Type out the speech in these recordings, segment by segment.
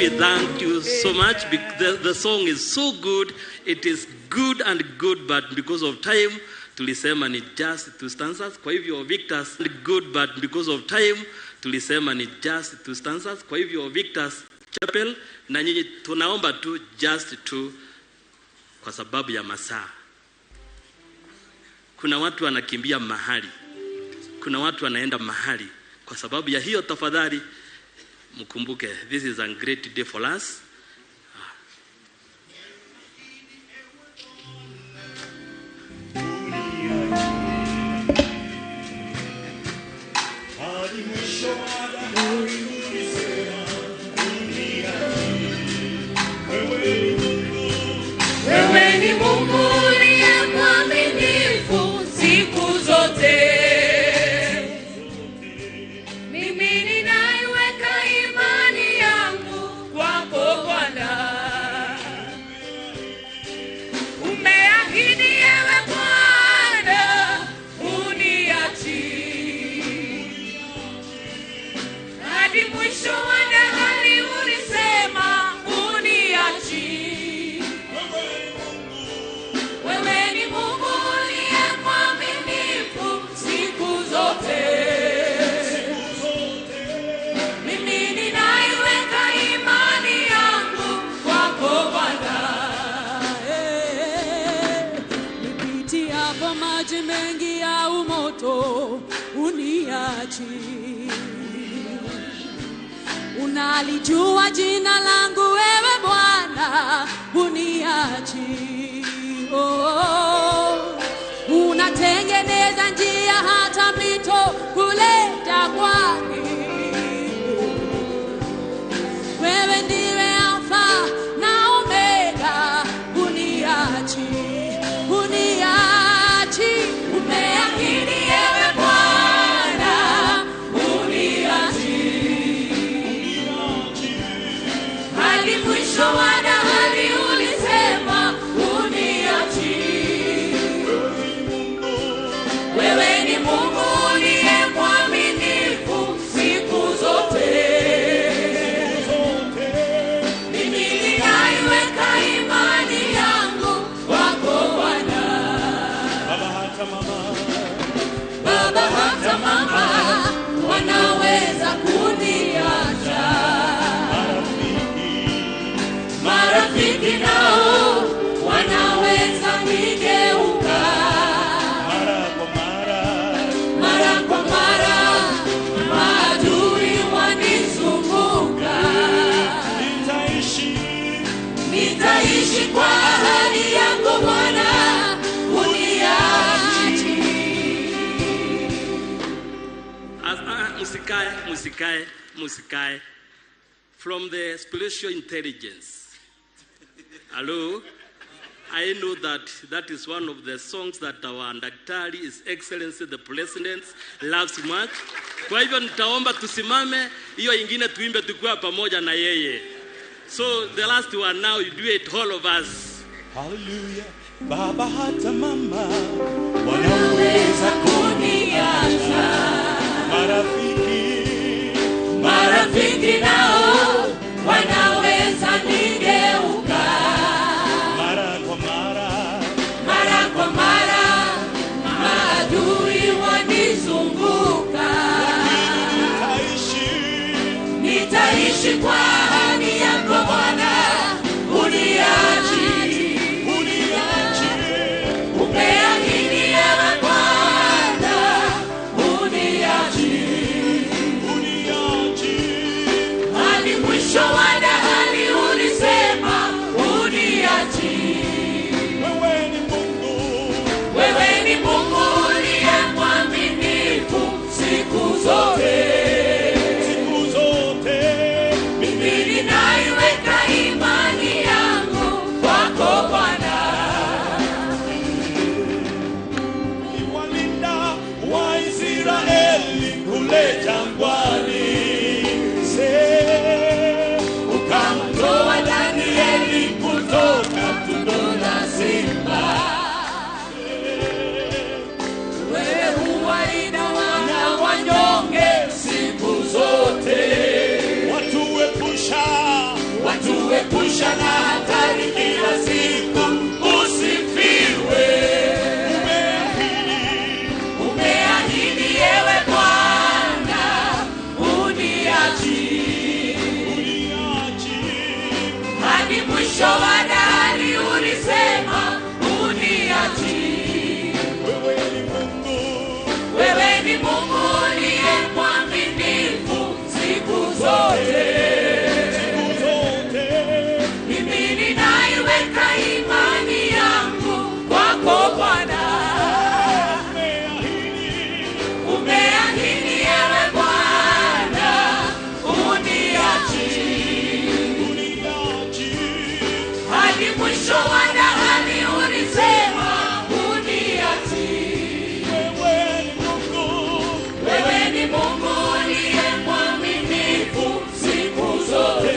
We thank you so much. The song is so good. It is good and good, but because of time, tulisema ni just two stanzas. Kwa hivyo Victor's good, but because of time, tulisema ni just two stanzas. Kwa hivyo Victor's Chapel, na nyinyi tunaomba tu just two kwa sababu ya masaa. Kuna watu wanakimbia mahali. Kuna watu wanaenda mahali. Kwa sababu ya hiyo tafadhali mkumbuke, this is a great day for us. Wewe ni Mungu uliye mwaminifu siku zote. Mimi ninaiweka imani yangu kwako Bwana. Umeahidi ewe Bwana uniachi hadi mwisho wa dahari, ulisema uniachi. Wewe ni Mungu uliye mwaminifu siku zote. Mimi ninaiweka imani yangu kwako Bwana. Nipitiapo maji mengi au moto uniachi. Unalijua jina langu wewe Bwana uniachi. Oh, unatengeneza njia hata mito kule jangwani. Wewe ndiwe Alfa na Omega, uniachi, uniachi. Umeahidi ewe Bwana uniachi hadi mwisho wa dahari, ulisema uniachi. Wewe ni Mungu uliye mwaminifu siku zote. Mimi ninaiweka imani yangu kwako Bwana. Baba hata mama wanaweza kuniacha, marafiki nao wanaweza nigeuka, mara kwa mara maadui wanizunguka. Nitaishi kwa ahadi yako Bwana, uniachi. Musikae, musikae, musikae. From the spiritual intelligence. Hello? I know that that is one of the songs that our Daktari, His Excellency the President, loves much. Kwa hivyo nitaomba tusimame, hiyo ingine tuimbe tukiwa pamoja na yeye. So the last one now, you do it all of us. Hallelujah. Baba hata mama wanaweza kuniacha, marafiki, marafiki nao wanaweza nigeuka, mara kwa mara, mara kwa mara maadui wanizunguka. Nitaishi, nitaishi kwa ahadi yako Bwana, uniachi, uniachi. Umeahidi ewe Bwana uniachi, uniachi. Hadi mwisho wa dahari ulisema uniachi. Wewe ni Mungu, Wewe ni Mungu uliye mwaminifu siku zote.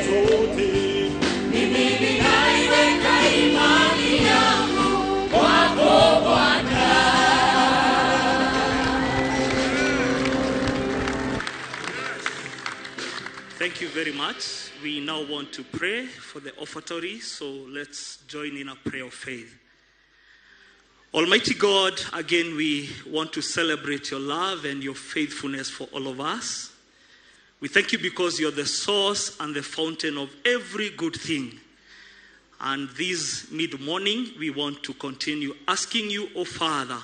zote. Mimi ninaiweka imani yangu kwako Bwana. Thank you very much. We now want to pray for the offertory, so let's join in a prayer of faith. Almighty God, again we want to celebrate your love and your faithfulness for all of us. We thank you because you're the source and the fountain of every good thing. And this mid-morning, we want to continue asking you, O Father,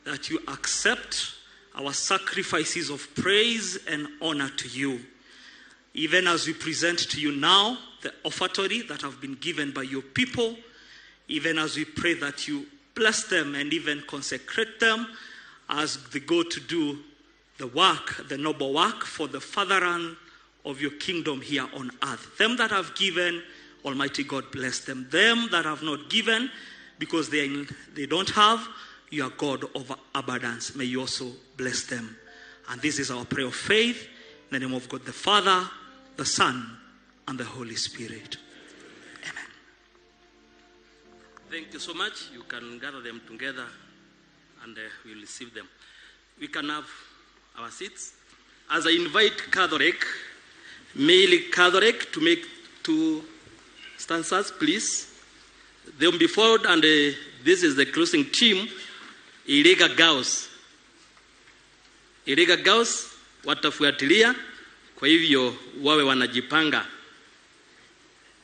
that you accept our sacrifices of praise and honor to you. Even as we present to you now the offertory that have been given by your people, even as we pray that you bless them and even consecrate them as they go to do the work, the noble work for the furtherance of your kingdom here on earth. Them that have given, Almighty God bless them. Them that have not given, because they don't have, you are God of abundance. May you also bless them. And this is our prayer of faith. In the name of God the Father, the Son, and the Holy Spirit. Amen. Thank you so much. You can gather them together and we'll receive them. We can have our seats. As I invite Catholic, male Catholic, to make two stanzas, please. They will be followed, and this is the closing team, Iriga Girls. Iriga Girls watafuatilia, kwa hivyo wawe wanajipanga.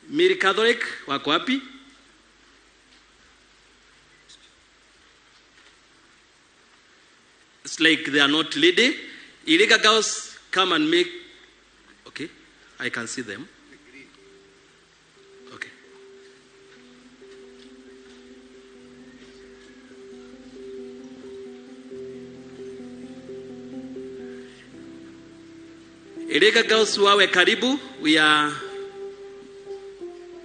Mary Catholic wako wapi? It's like they are not ready. Iriga Girls, come and make. Okay, I can see them. Okay. Iriga Girls wawe karibu. We are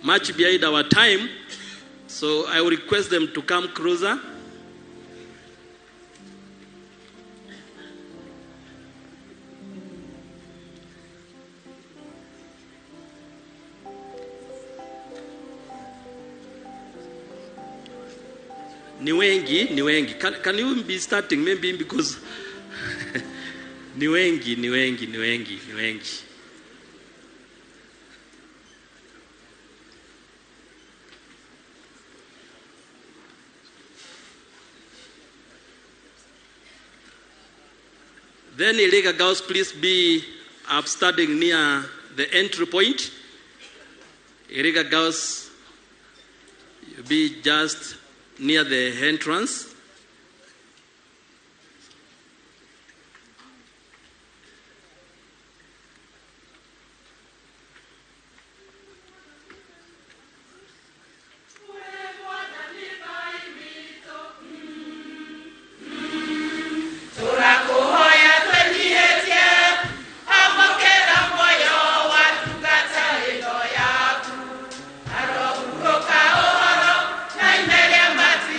much behind our time, so I will request them to come closer. Ni wengi, ni wengi. Can you be starting maybe because ni wengi, ni wengi, ni wengi, ni wengi. Then Iriga Girls, please be upstanding near the entry point. Iriga Girls, be just near the entrance.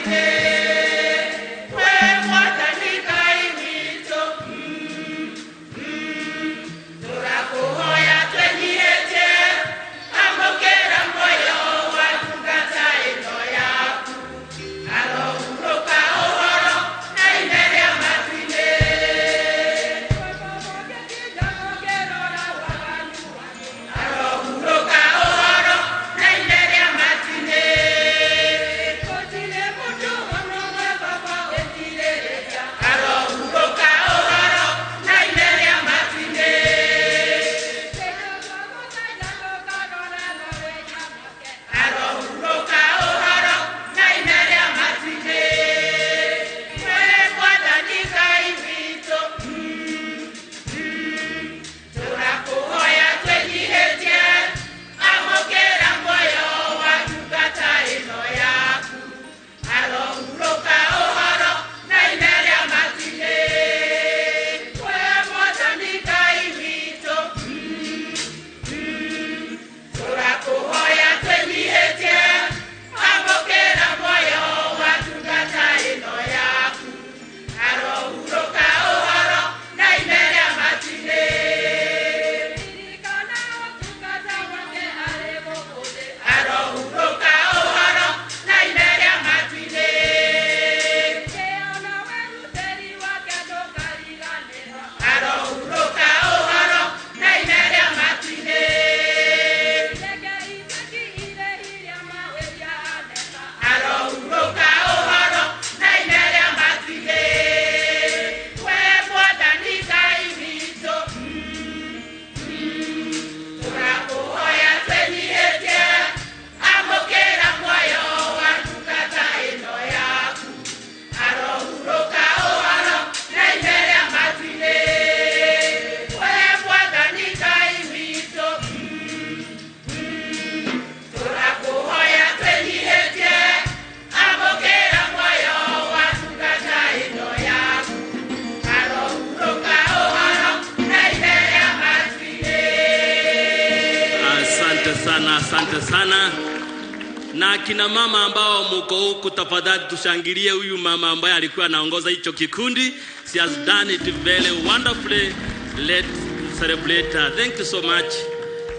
Amen. Na akina mama ambao mko huku, tafadhali tushangilie huyu mama ambaye alikuwa anaongoza hicho kikundi. She has done it very wonderfully. Let's celebrate her. Thank you so much.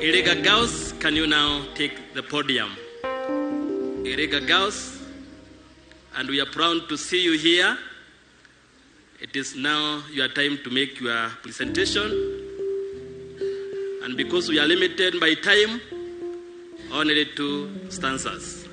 Iriga Girls, can you now take the podium? Iriga Girls, and we are proud to see you here. It is now your time to make your presentation. And because we are limited by time, only 2 stanzas.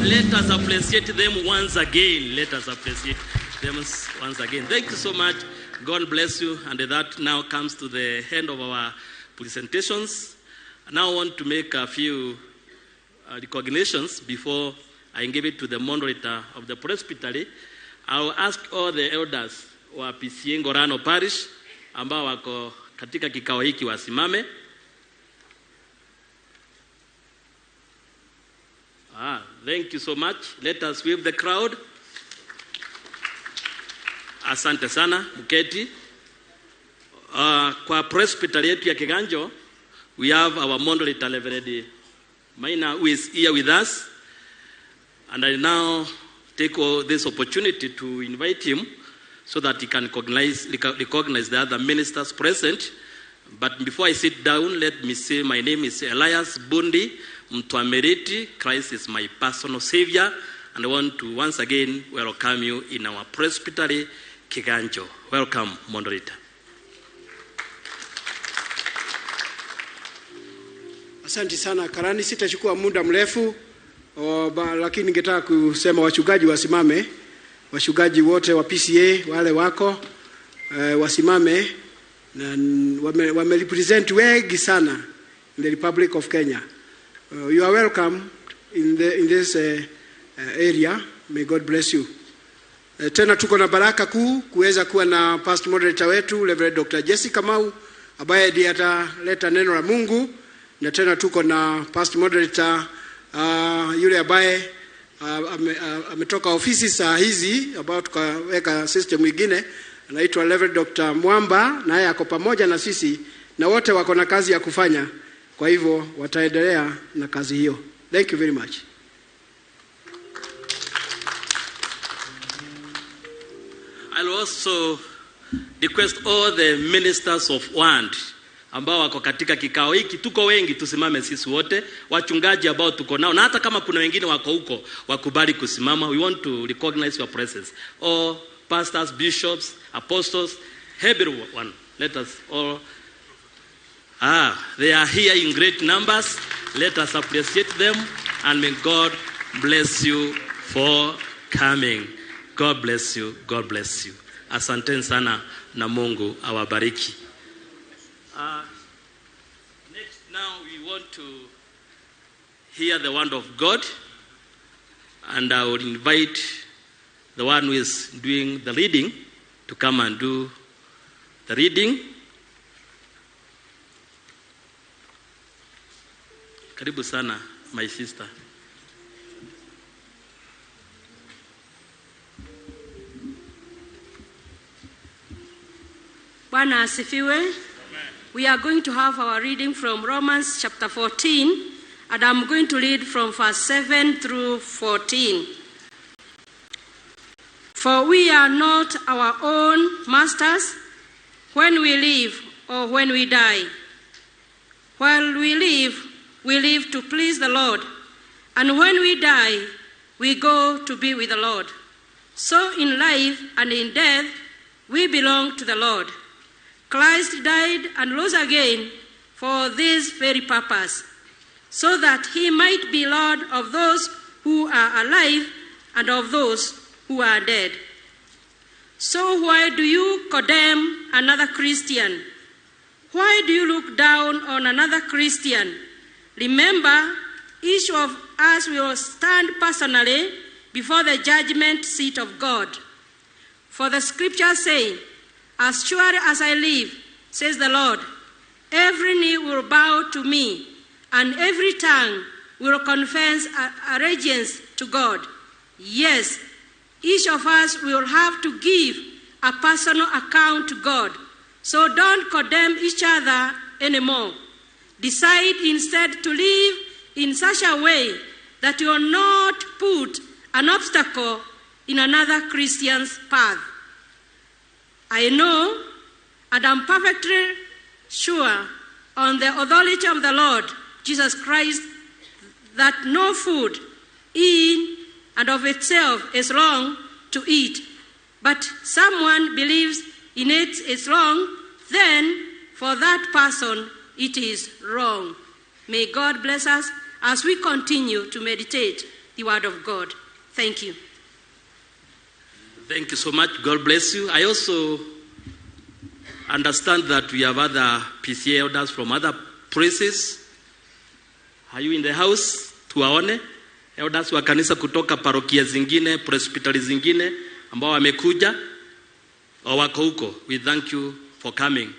Let us appreciate them once again. Let us appreciate them once again. Thank you so much. God bless you. And that now comes to the end of our presentations. Now I want to make a few recognitions before I give it to the moderator of the presbytery. I will ask all the elders wa PCEA Ngorano Parish ambao wako katika kikao hiki wasimame. Thank you so much. Let us wave the crowd. Asante sana, mketi. Kwa presbytery yetu ya Kiganjo, we have our moderator, Reverend Maina, who is here with us. And I now take this opportunity to invite him so that he can recognize the other ministers present. But before I sit down, let me say my name is Elias Bundi Mtwameriti. Christ is my personal savior. And I want to once again welcome you in our presbytery, Kiganjo. Welcome, moderator. Asante sana Karani, sitachukua muda mrefu, lakini ningetaka kusema wachungaji wasimame, wachungaji wote wa PCA wale wako wasimame na wame represent wengi sana in the Republic of Kenya. You are welcome in this area. May God bless you. Tena tuko na baraka kuu kuweza kuwa na past moderator wetu Reverend Dr. Jessica Mau ambaye ndiye ataleta neno la Mungu. na tena tuko na past moderator yule ambaye ametoka ofisi saa hizi, ambao tukaweka system nyingine, anaitwa Reverend Dr. Mwamba, naye ako pamoja na sisi, na wote wako na kazi ya kufanya. Kwa hivyo wataendelea na kazi hiyo. Thank you very much. I'll also request all the ministers of WAND ambao wako katika kikao hiki, tuko wengi, tusimame sisi wote, wachungaji ambao tuko nao, na hata kama kuna wengine wako huko wakubali kusimama. We want to recognize your presence. All pastors, bishops, apostles, everyone, let us all. They are here in great numbers. Let us appreciate them, and may God bless you for coming. God bless you. God bless you. Asanteni sana na Mungu awabariki. Next, now we want to hear the word of God, and I will invite the one who is doing the reading to come and do the reading. Karibu sana, my sister. Bwana asifiwe. We are going to have our reading from Romans chapter 14, and I'm going to read from verse 7 through 14. For we are not our own masters when we live or when we die. While we live to please the Lord, and when we die, we go to be with the Lord. So in life and in death, we belong to the Lord. Christ died and rose again for this very purpose, so that he might be Lord of those who are alive and of those who are dead. So why do you condemn another Christian? Why do you look down on another Christian? Remember, each of us will stand personally before the judgment seat of God. For the scriptures say, "As sure as I live, says the Lord, every knee will bow to me, and every tongue will confess allegiance to God." Yes, each of us will have to give a personal account to God. So don't condemn each other anymore. Decide instead to live in such a way that you will not put an obstacle in another Christian's path. I know, and I'm perfectly sure, on the authority of the Lord Jesus Christ, that no food in and of itself is wrong to eat, but someone believes in it is wrong, then for that person it is wrong. May God bless us as we continue to meditate the Word of God. Thank you. Thank you so much. God bless you. I also understand that we have other PCA elders from other places. Are you in the house? Tuwaone elders wa kanisa kutoka parokia zingine, presbytery zingine ambao wamekuja au wako huko. We thank you for coming.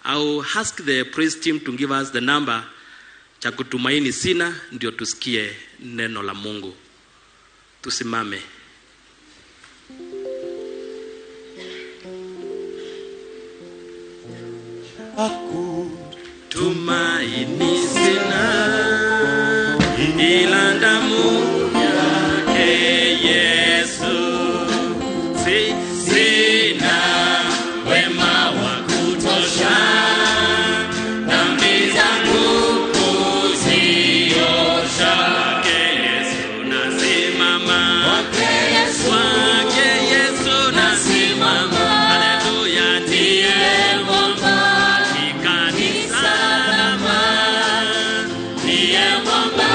I will ask the praise team to give us the number cha kutumaini sina, ndio tusikie neno la Mungu. Tusimame. Tumaini sina ila damu yake Yesu, sina wema wa kutosha, dhambi zangu kuziosha. Kwake Yesu nasimama, kwake Yesu nasimama, haleluya, ndiye mwamba. Ni salama, ndiye mwamba.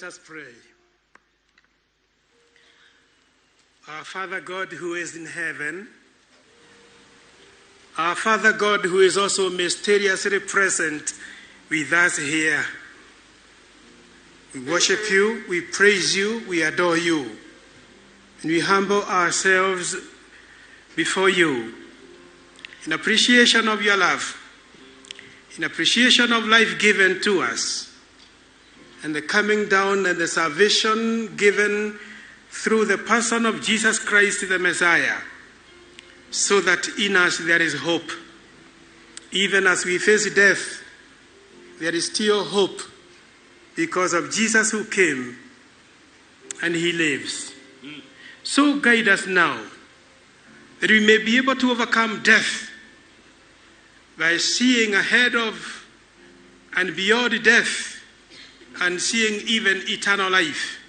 Let us pray. Our Father God who is in heaven, our Father God who is also mysteriously present with us here, we worship you, we praise you, we adore you, and we humble ourselves before you in appreciation of your love, in appreciation of life given to us, and the coming down and the salvation given through the person of Jesus Christ, the Messiah, so that in us there is hope. Even as we face death, there is still hope because of Jesus who came and he lives. So guide us now, that we may be able to overcome death by seeing ahead of and beyond death and seeing even eternal life,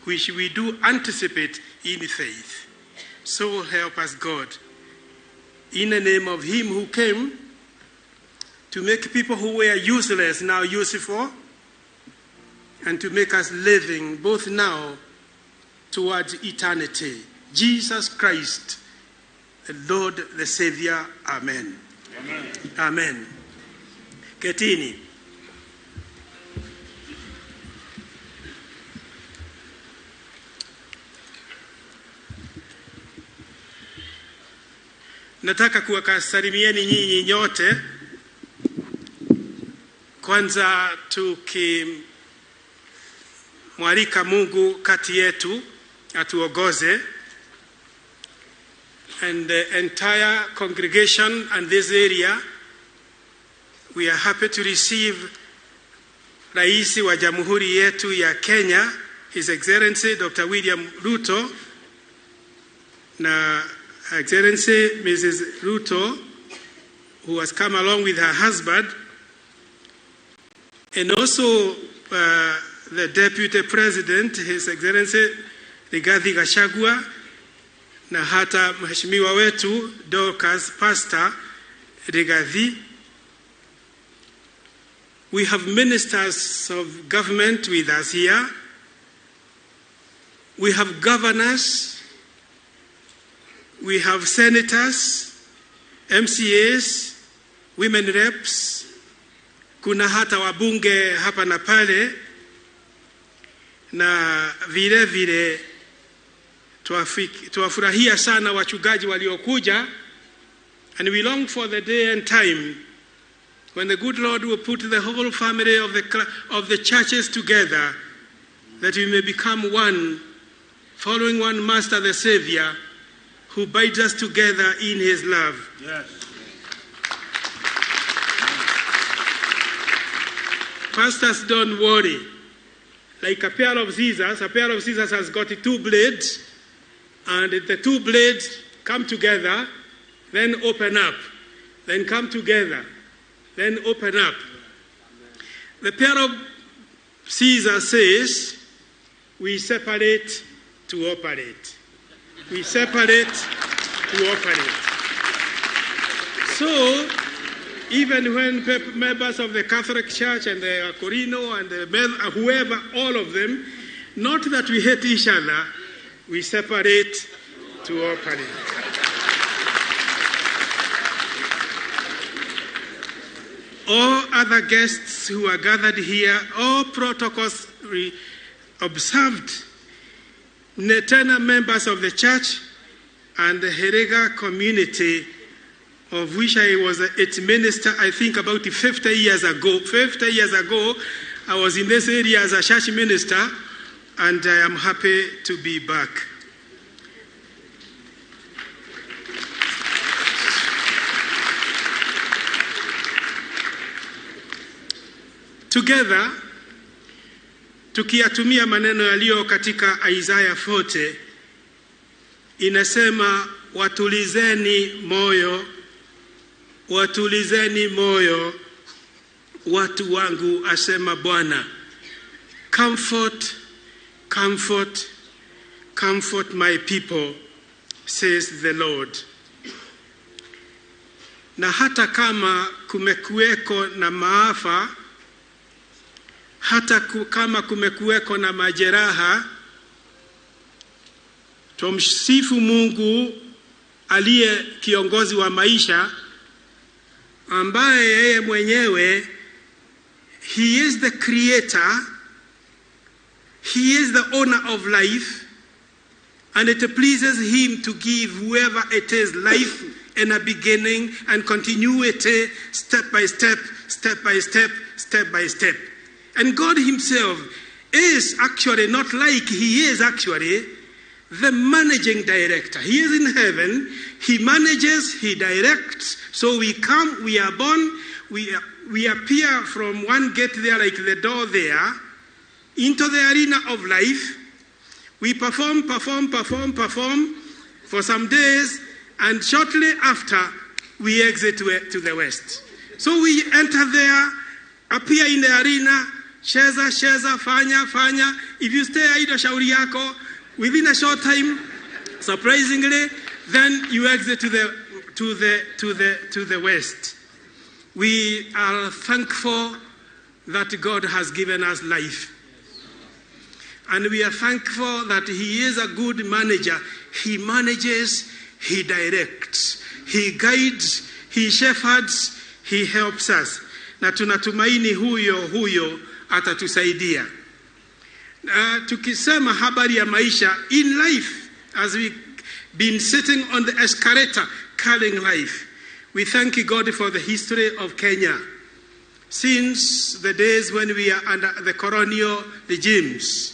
which we do anticipate in faith. So help us, God, in the name of him who came to make people who were useless now useful, and to make us living both now towards eternity. Jesus Christ, the Lord, the Savior. Amen. Amen. Amen. Ketini. Nataka kuwasalimieni nyinyi nyote. Kwanza tukimwalika Mungu kati yetu atuongoze, and the entire congregation and this area, we are happy to receive Rais wa Jamhuri yetu ya Kenya, His Excellency Dr. William Ruto, na Excellency Mrs. Ruto, who has come along with her husband, and also the Deputy President, His Excellency Rigathi Gachagua, na hata mheshimiwa wetu Dorcas Pastor Rigathi. We have ministers of government with us here. We have governors. We have senators, MCAs, women reps. Kuna hata wabunge hapa na pale, na vile vile tuwafurahia sana wachungaji waliokuja, and we long for the day and time when the good Lord will put the whole family of the churches together, that we may become one, following one Master, the Savior, who binds us together in his love. Yes. Pastors, don't worry. Like a pair of scissors, a pair of scissors has got two blades, and the two blades come together, then open up, then come together, then open up. The pair of scissors says, we separate to operate. We separate to operate. So, even when members of the Catholic Church and the Akorino and the whoever, all of them, not that we hate each other, we separate to operate. All other guests who are gathered here, all protocols observed, Netena members of the church and the Herega community, of which I was its minister, I think about 50 years ago. 50 years ago, I was in this area as a church minister, and I am happy to be back. Together, tukiyatumia maneno yaliyo katika Isaiah 40, inasema watulizeni moyo, watulizeni moyo watu wangu, asema Bwana. Comfort, comfort, comfort my people, says the Lord. Na hata kama kumekuweko na maafa, Hata kama kumekuweko na majeraha, tumsifu Mungu aliye kiongozi wa maisha, ambaye yeye mwenyewe, he is the creator, he is the owner of life, and it pleases him to give whoever it is life and a beginning and continuity, step by step, step by step, step by step. And God himself is actually not like, he is actually the managing director. He is in heaven. He manages, he directs. So we come, we are born, we appear from one gate there, like the door there, into the arena of life. We perform, perform, perform, perform for some days, and shortly after, we exit to the west. So we enter there, appear in the arena, cheza, cheza, fanya, fanya. If you stay idle, shauri yako, within a short time, surprisingly, then you exit to the west. We are thankful that God has given us life. And we are thankful that he is a good manager. He manages, he directs, he guides, he shepherds, he helps us. Na tunatumaini huyo huyo atatusaidia. Tukisema habari ya maisha, in life, as we been sitting on the escalator, carrying life, we thank God for the history of Kenya. Since the days when we are under the colonial regimes.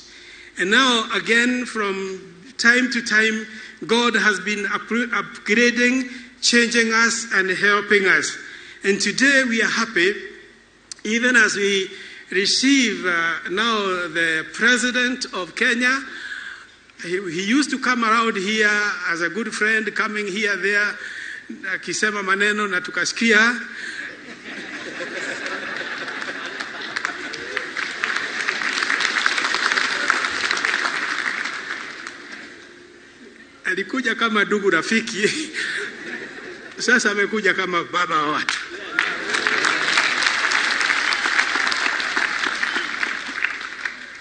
And now, again, from time to time, God has been upgrading, changing us, and helping us. And today we are happy, even as we receive now the president of Kenya. He used to come around here as a good friend, coming here, there, akisema maneno na tukasikia. Alikuja kama ndugu rafiki, sasa amekuja kama baba wa watu.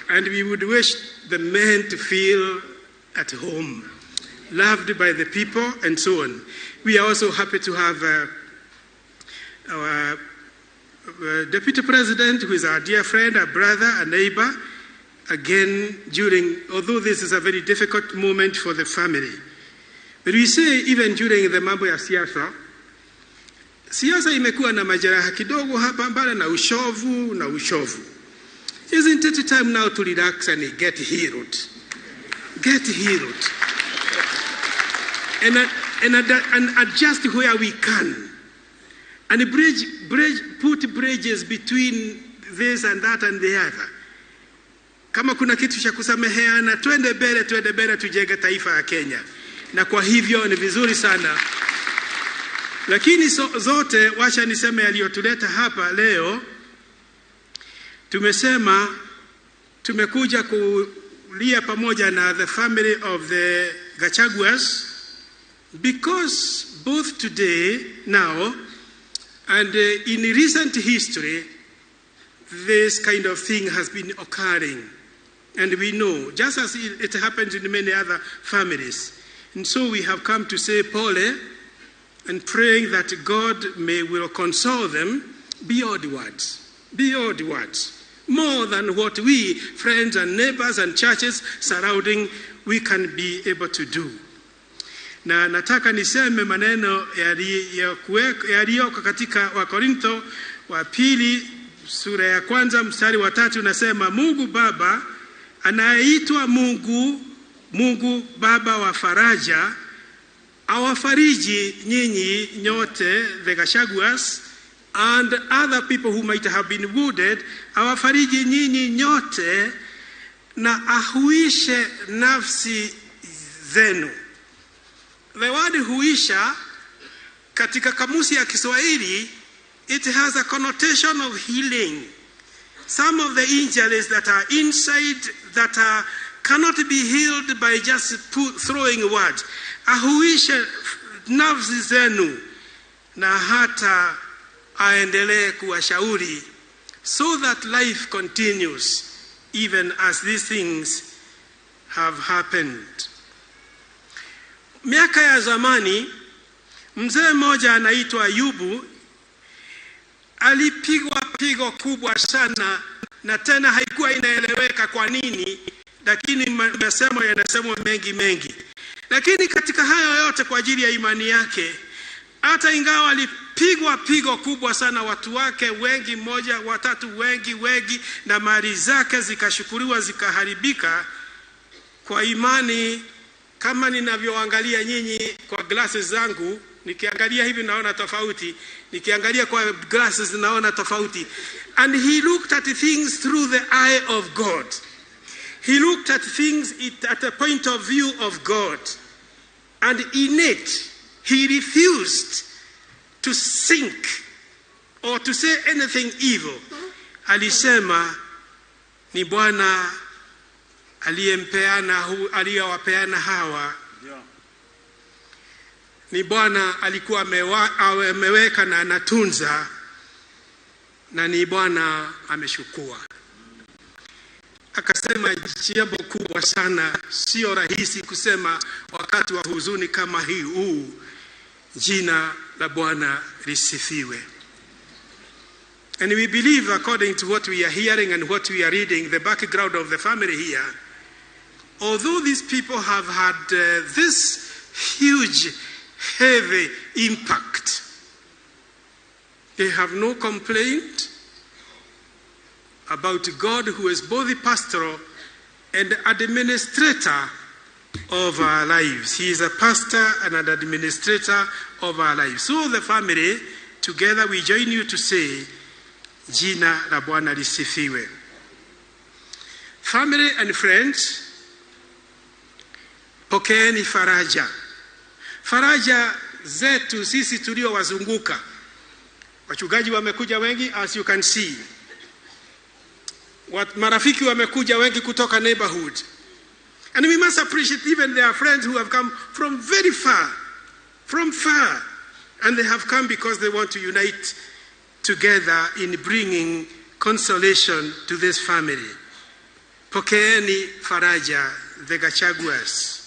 And we would wish the men to feel at home, loved by the people, and so on. We are also happy to have our deputy president, who is our dear friend, our brother, a neighbor, again during, although this is a very difficult moment for the family. But we say even during the mambo ya siasa, siasa imekuwa na majeraha kidogo hapa mbali na ushovu na ushovu. Isn't it time now to relax and get healed? Get healed. And adjust where we can. And put bridges between this and that and the other. Kama kuna kitu cha kusameheana, twende mbele tujenge taifa ya Kenya. Na kwa hivyo ni vizuri sana. Lakini zote wacha niseme yaliyotuleta hapa leo. Tumesema tumekuja kulia pamoja na the family of the Gachaguas because both today now and in recent history this kind of thing has been occurring. And we know, just as it happens in many other families. And so we have come to say pole and praying that God will console them beyond words. Beyond words. More than what we, friends and neighbors and churches surrounding, we can be able to do. Na nataka niseme maneno yaliyoko katika Wakorintho wa pili sura ya kwanza mstari wa 3 unasema Mungu Baba anayeitwa Mungu Baba wa faraja awafariji nyinyi nyote, the Gachaguas and other people who might have been wounded, awafariji nyinyi nyote na ahuishe nafsi zenu. The word huisha katika kamusi ya Kiswahili, it has a connotation of healing. Some of the injuries that are inside that are, cannot be healed by just throwing words. Ahuishe nafsi zenu na hata aendelee kuwashauri so that life continues even as these things have happened. Miaka ya zamani, mzee mmoja anaitwa Ayubu alipigwa pigo kubwa sana, na tena haikuwa inaeleweka kwa nini, lakini masemo yanasemwa mengi mengi. Lakini katika hayo yote, kwa ajili ya imani yake, hata ingawa alipigwa pigo kubwa sana, watu wake wengi, mmoja, watatu, wengi wengi, na mali zake zikachukuliwa zikaharibika, kwa imani, kama ninavyoangalia nyinyi kwa glasses zangu, nikiangalia hivi naona tofauti, nikiangalia kwa glasses naona tofauti. And he looked at things through the eye of God. He looked at things at the point of view of God. And in it, he refused to think or to say anything evil. Alisema ni Bwana aliyempeana aliyowapeana hawa, ni Bwana alikuwa ameweka na anatunza, na ni Bwana amechukua. Akasema jambo kubwa sana, sio rahisi kusema wakati wa huzuni kama hii huu, jina la Bwana lisifiwe. And we believe, according to what we are hearing and what we are reading, the background of the family here, although these people have had this huge, heavy impact, they have no complaint about God, who is both the pastoral and administrator of our lives. He is a pastor and an administrator of our lives. So the family, together we join you to say, jina la Bwana lisifiwe. Family and friends, pokeeni faraja. Faraja zetu sisi tuliowazunguka. Wachungaji wamekuja wengi, as you can see. Marafiki wamekuja wengi kutoka neighborhood. And we must appreciate even their friends who have come from very far, from far. And they have come because they want to unite together in bringing consolation to this family. Pokeeni faraja, the Gachaguas,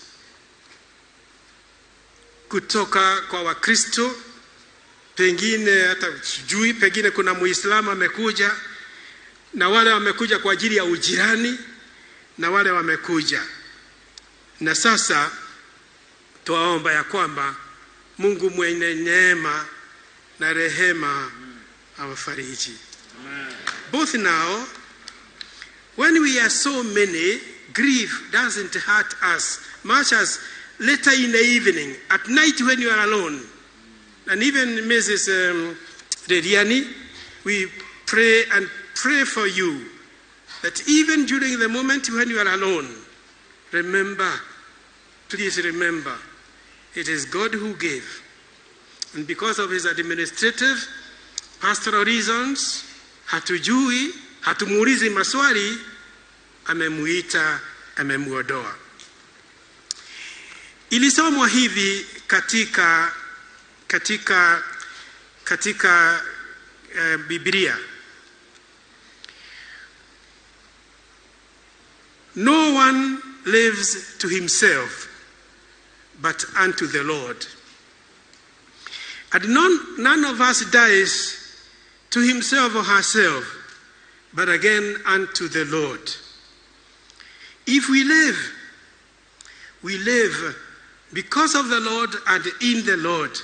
kutoka kwa Wakristo, pengine hata sijui, pengine kuna Muislamu amekuja, na wale wamekuja kwa ajili ya ujirani, na wale wamekuja. Na sasa twaomba ya kwamba Mungu mwenye neema na rehema awafariji. Both now, when we are so many, grief doesn't hurt us much as later in the evening, at night when you are alone. And even Mrs. Rediani, we pray and pray for you that even during the moment when you are alone, remember, please remember, it is God who gave. And because of his administrative, pastoral reasons, hatujui, hatumuulizi maswali, amemuita, amemuondoa. Ilisomwa hivi katika Biblia. No one lives to himself, but unto the Lord. And none of us dies to himself or herself, but again unto the Lord. If we live, we live because of the Lord and in the Lord.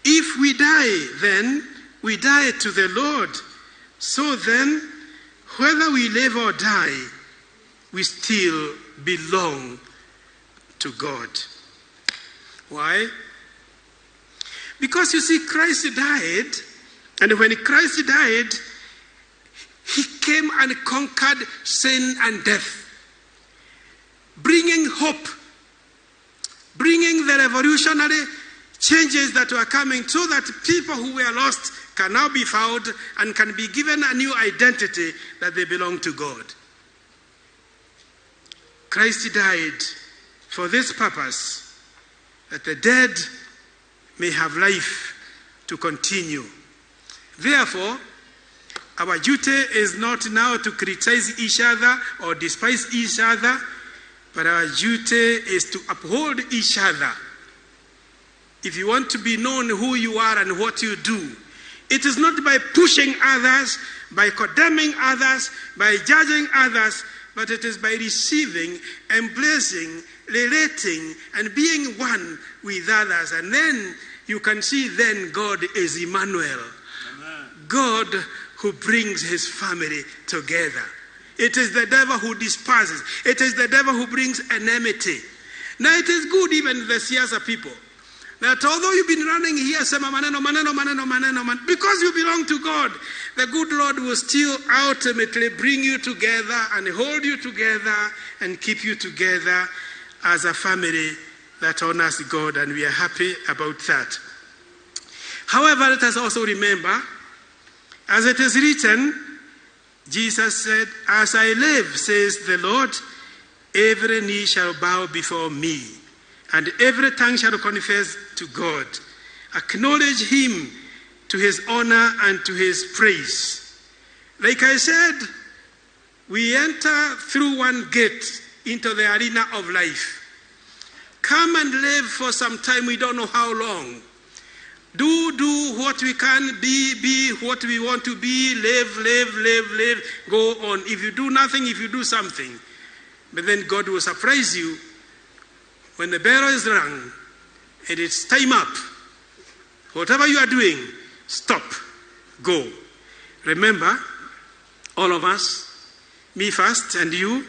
If we die, then we die to the Lord. So then, whether we live or die, we still belong to God. Why? Because you see, Christ died, and when Christ died, he came and conquered sin and death, bringing hope, bringing the revolutionary changes that were coming so that people who were lost can now be found and can be given a new identity that they belong to God. Christ died for this purpose, that the dead may have life to continue. Therefore, Our duty is not now to criticize each other or despise each other, but our duty is to uphold each other. If you want to be known who you are and what you do, it is not by pushing others, by condemning others, by judging others, but it is by receiving, embracing, relating, and being one with others. And then you can see then God is Emmanuel. Amen. God who brings his family together. It is the devil who disperses. It is the devil who brings enmity. Now it is good, even the siasa people, that although you've been running here, sema maneno, maneno, maneno, maneno, man, because you belong to God, the good Lord will still ultimately bring you together and hold you together and keep you together as a family that honors God, and we are happy about that. However, let us also remember, as it is written, Jesus said, "As I live, says the Lord, every knee shall bow before me, and every tongue shall confess to God." Acknowledge him to his honor and to his praise. Like I said, we enter through one gate into the arena of life. Come and live for some time, we don't know how long. Do what we can, be what we want to be, live, live, live, live, go on. If you do nothing, if you do something, but then God will surprise you when the bell is rung and it's time up. Whatever you are doing, stop, go. Remember, all of us, me first and you,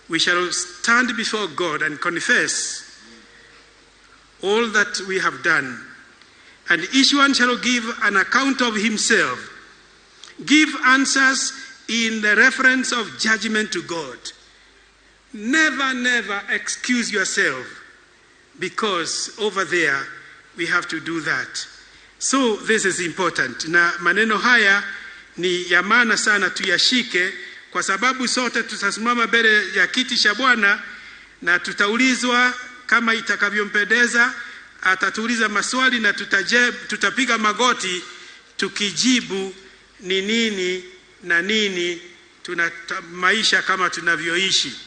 we shall stand before God and confess all that we have done. And each one shall give an account of himself. Give answers in the reference of judgment to God. Never, never excuse yourself, because over there we have to do that. So this is important. Na maneno haya ni ya maana sana tuyashike, kwa sababu sote tutasimama mbele ya kiti cha Bwana na tutaulizwa kama itakavyompendeza. Atatuuliza maswali na tutapiga magoti tukijibu ni nini na nini tuna maisha kama tunavyoishi.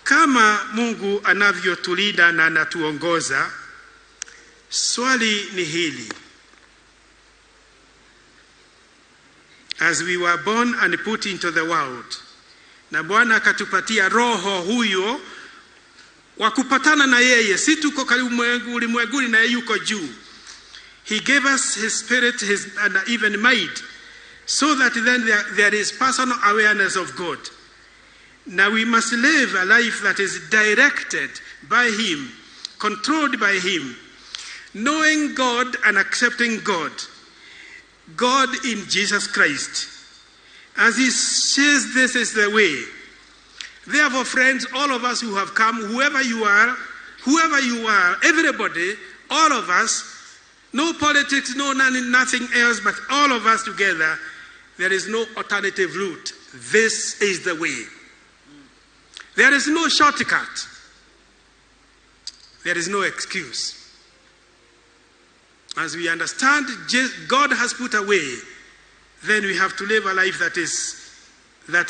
Kama Mungu anavyotulinda na anatuongoza, swali ni hili. As we were born and put into the world, na Bwana akatupatia roho huyo wa kupatana na yeye, si tuko karibu ulimwenguni na yeye yuko juu. He gave us his spirit, his and even might, so that then there is personal awareness of God. Now we must live a life that is directed by him, controlled by him, knowing God and accepting God. God in Jesus Christ. As he says, this is the way. Therefore, friends, all of us who have come, whoever you are, everybody, all of us, no politics, no nothing else, but all of us together, there is no alternative route. This is the way. There is no shortcut. There is no excuse. As we understand God has put a way, then we have to live a life that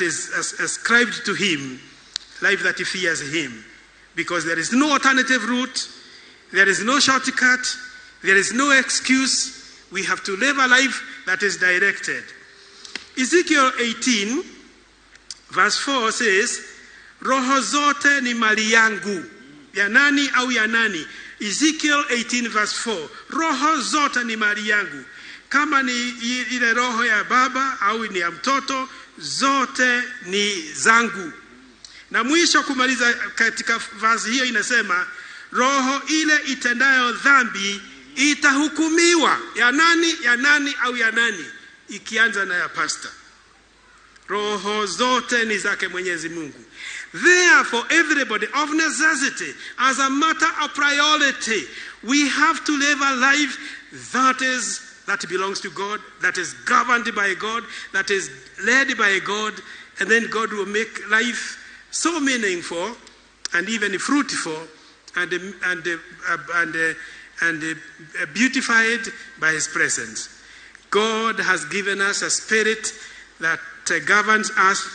is ascribed to him, life that fears him. Because there is no alternative route, there is no shortcut, there is no excuse. We have to live a life that is directed. Ezekiel 18, verse 4 says, Roho zote ni mali yangu. Ya nani au ya nani? Ezekiel 18 verse 4. Roho zote ni mali yangu. Kama ni ile roho ya baba au ni ya mtoto, zote ni zangu. Na mwisho kumaliza katika verse hiyo inasema, roho ile itendayo dhambi itahukumiwa. Ya nani, ya nani au ya nani? Ikianza na ya pastor. Roho zote ni zake Mwenyezi Mungu. Therefore, everybody, of necessity, as a matter of priority, we have to live a life that belongs to God, that is governed by God, that is led by God, and then God will make life so meaningful and even fruitful and beautified by His presence. God has given us a spirit that governs us,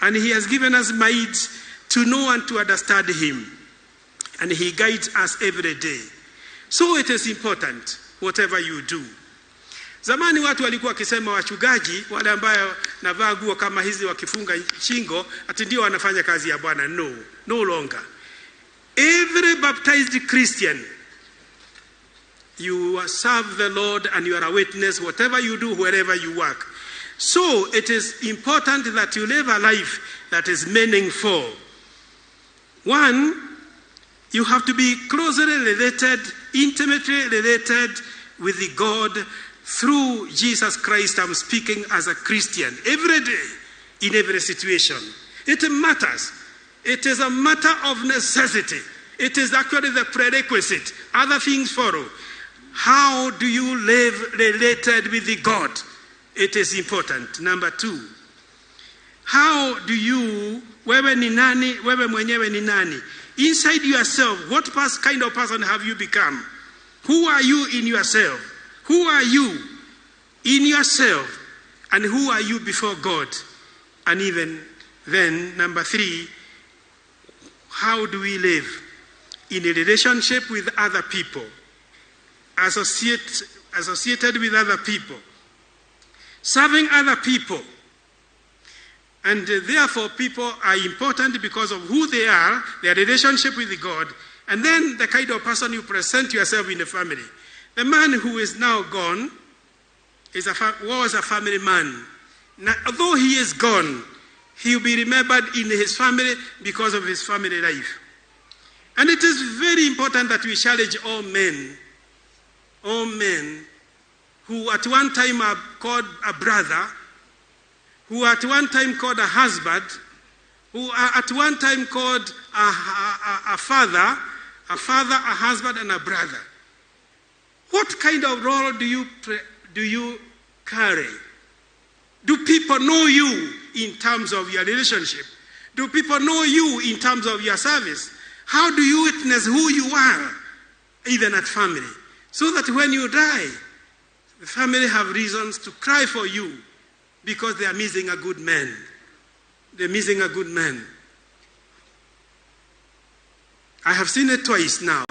and He has given us might to know and to understand Him. And He guides us every day. So it is important, whatever you do. Zamani watu walikuwa wakisema wachungaji wale ambayo navaa nguo kama hizi wakifunga shingo ati ndio wanafanya kazi ya Bwana. No, no longer. Every baptized Christian, you serve the Lord and you are a witness, whatever you do, wherever you work. So it is important that you live a life that is meaningful. One, you have to be closely related, intimately related with the God through Jesus Christ. I'm speaking as a Christian every day, in every situation. It matters. It is a matter of necessity. It is actually the prerequisite. Other things follow. How do you live related with the God? It is important. Number two, how do you, wewe ni nani, wewe mwenyewe ni nani? Inside yourself, what kind of person have you become? Who are you in yourself? Who are you in yourself? And who are you before God? And even then, number three, how do we live in a relationship with other people? Associated with other people, serving other people. And therefore, people are important because of who they are, their relationship with God, and then the kind of person you present yourself in the family. The man who is now gone was a family man. Now, although he is gone, he will be remembered in his family because of his family life. And it is very important that we challenge all men who at one time are called a brother, who at one time called a husband, who are at one time called a father, a husband, and a brother. What kind of role do you carry? Do people know you in terms of your relationship? Do people know you in terms of your service? How do you witness who you are, even at family? So that when you die, the family have reasons to cry for you because they are missing a good man. They're missing a good man. I have seen it twice now.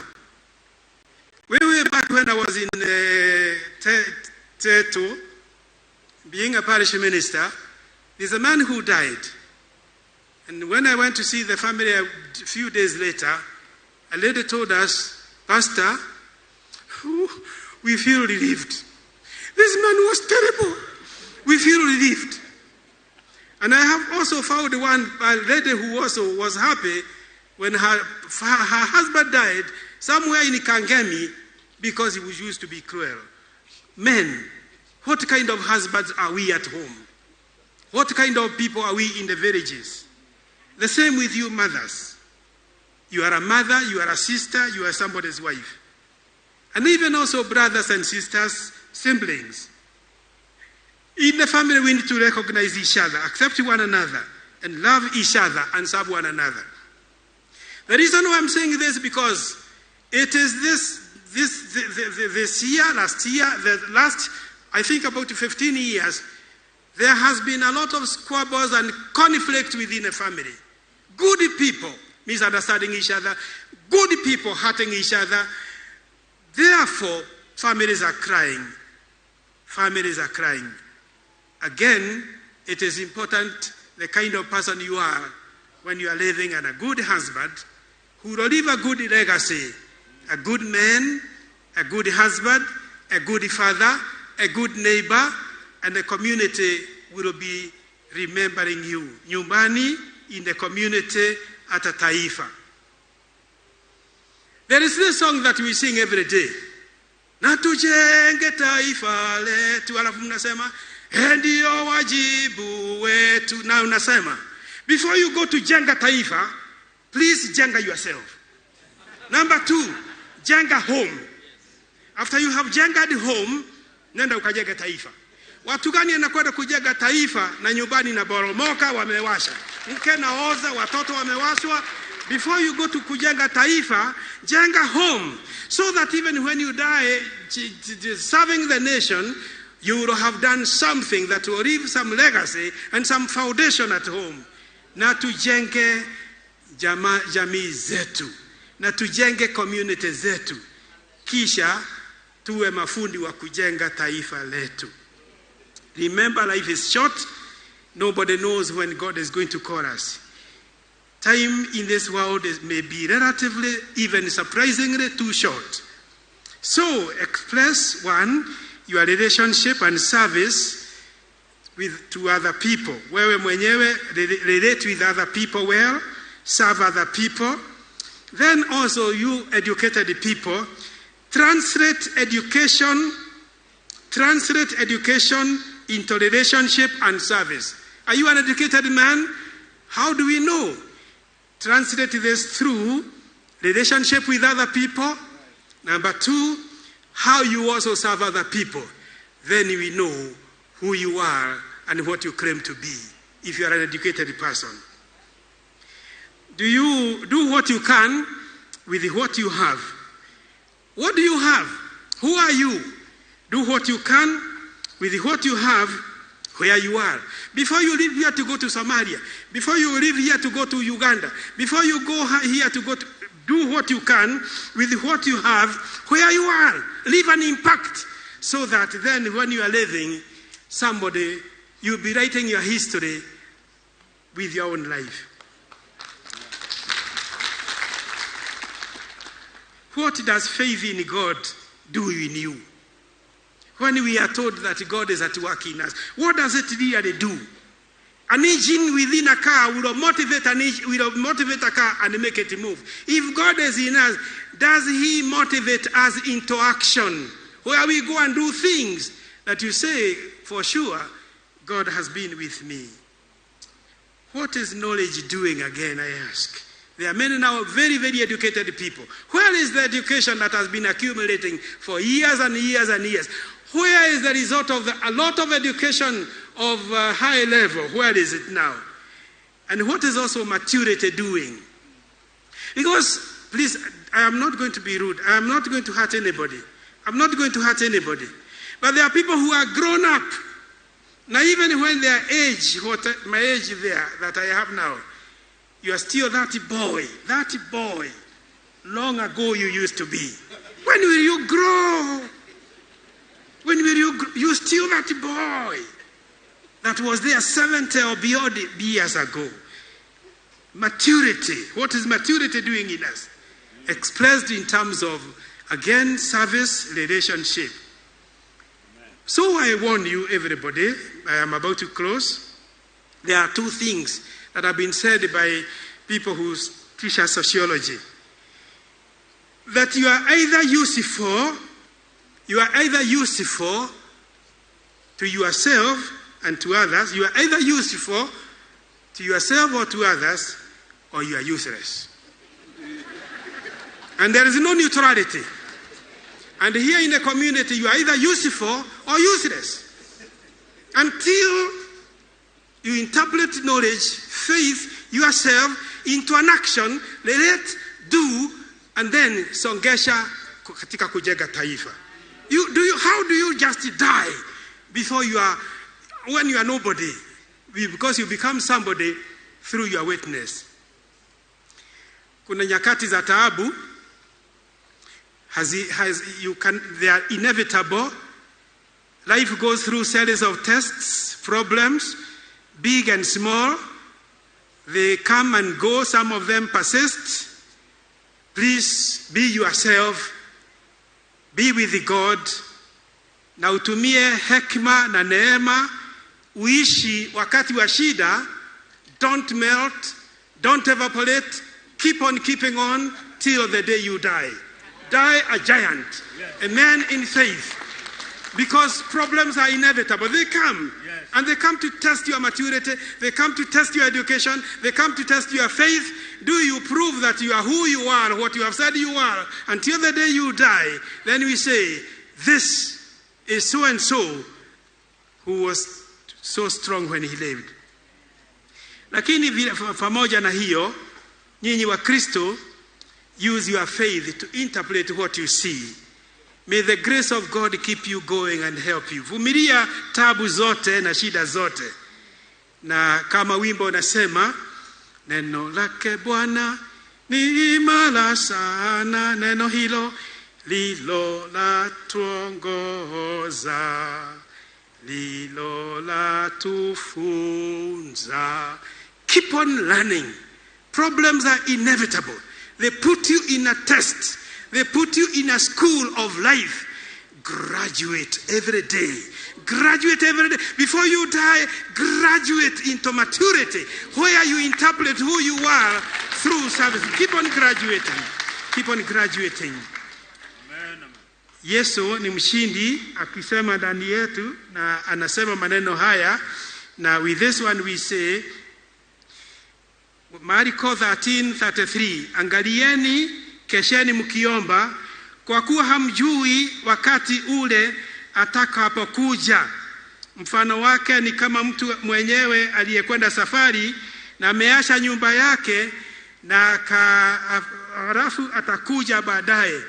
Way, way back when I was in Tetu, being a parish minister, there's a man who died. And when I went to see the family a few days later, a lady told us, "Pastor, we feel relieved. This man was terrible. We feel relieved." And I have also found one a lady who also was happy when her husband died somewhere in Kangemi because he was used to be cruel. Men, what kind of husbands are we at home? What kind of people are we in the villages? The same with you mothers. You are a mother, you are a sister, you are somebody's wife. And even also brothers and sisters, siblings. In the family, we need to recognize each other, accept one another, and love each other and serve one another. The reason why I'm saying this is because it is this year, last year, the last, I think about 15 years, there has been a lot of squabbles and conflict within a family. Good people misunderstanding each other, good people hurting each other. Therefore, families are crying. Families are crying. Again, it is important the kind of person you are when you are living, and a good husband who will leave a good legacy, a good man, a good husband, a good father, a good neighbor, and the community will be remembering you. Nyumbani, in the community, at a taifa. There is this song that we sing every day. "Na tujenge taifa letu," alafu mnasema, "Ndio wajibu wetu." Na unasema, before you go to jenga taifa, please jenga yourself. Number two, jenga home. After you have jengad home, nenda ukajenga taifa. Watu gani anakwenda kujenga taifa na nyumbani inaporomoka, wamewasha mke naoza, watoto wamewashwa. Before you go to kujenga taifa, jenga home, so that even when you die serving the nation, you will have done something that will leave some legacy and some foundation at home. Na tujenge jamii zetu, na tujenge community zetu, kisha tuwe mafundi wa kujenga taifa letu. Remember, life is short. Nobody knows when God is going to call us. Time in this world may be relatively, even surprisingly, too short. So, express one, your relationship and service with to other people. Wewe mwenyewe, relate with other people well, serve other people. Then also you educated people, translate education into relationship and service. Are you an educated man? How do we know? Translate this through relationship with other people. Number two, how you also serve other people. Then we know who you are and what you claim to be, if you are an educated person. Do you do what you can with what you have? What do you have? Who are you? Do what you can with what you have where you are. Before you leave here to go to Somalia, before you leave here to go to Uganda, before you go here to go to, do what you can with what you have where you are. Leave an impact so that then when you are living, somebody, you'll be writing your history with your own life. What does faith in God do in you? When we are told that God is at work in us, what does it really do? An engine within a car will motivate a car and make it move. If God is in us, does He motivate us into action? Where we go and do things that you say, for sure, God has been with me. What is knowledge doing again, I ask? There are many now very, very educated people. Where is the education that has been accumulating for years and years and years? Where is the result of a lot of education of high level? Where is it now? And what is also maturity doing? Because, please, I am not going to be rude. I am not going to hurt anybody. I'm not going to hurt anybody. But there are people who are grown up. Now, even when their age, what my age there that I have now, you are still that boy long ago you used to be. When will you grow? When will you grow? You're still that boy that was there 70 or beyond years ago. Maturity. What is maturity doing in us? Expressed in terms of, again, service, relationship. So I warn you, everybody, I am about to close. There are two things that have been said by people who teach us sociology. That you are either useful to yourself and to others, you are either useful to yourself or to others, or you are useless. And there is no neutrality. And here in the community, you are either useful or useless. Until you interpret knowledge, faith, yourself into an action, relate, do, and then songesha katika kujenga taifa. How do you just die before you are, when you are nobody? Because you become somebody through your witness. Kuna nyakati za taabu, they are inevitable. Life goes through series of tests, problems, big and small. They come and go. Some of them persist. Please be yourself. Be with God. Na utumie hekima na neema. Uishi wakati wa shida. Don't melt. Don't evaporate. Keep on keeping on till the day you die. Die a giant. A man in faith. Because problems are inevitable. They come. Yes. And they come to test your maturity. They come to test your education. They come to test your faith. Do you prove that you are who you are, what you have said you are, until the day you die? Then we say, this is so-and-so who was so strong when he lived. Lakini pamoja na hiyo, nyinyi wa Kristo, use your faith to interpret what you see. May the grace of God keep you going and help you. Vumilia tabu zote na shida zote. Na kama wimbo unasema, neno lake Bwana ni imara sana, neno hilo lilo la tuongoza, lilo la tufunza. Keep on learning. Problems are inevitable. They put you in a test. They put you in a school of life. Graduate every day. Graduate every day. Before you die, graduate into maturity, where you interpret who you are through service. Keep on graduating. Keep on graduating. Yesu ni mshindi akisema ndani yetu na anasema maneno haya, na with this one we say Marko 13:33, angalieni kesheni mkiomba, kwa kuwa hamjui wakati ule atakapokuja. Mfano wake ni kama mtu mwenyewe aliyekwenda safari na ameacha nyumba yake na halafu atakuja baadaye.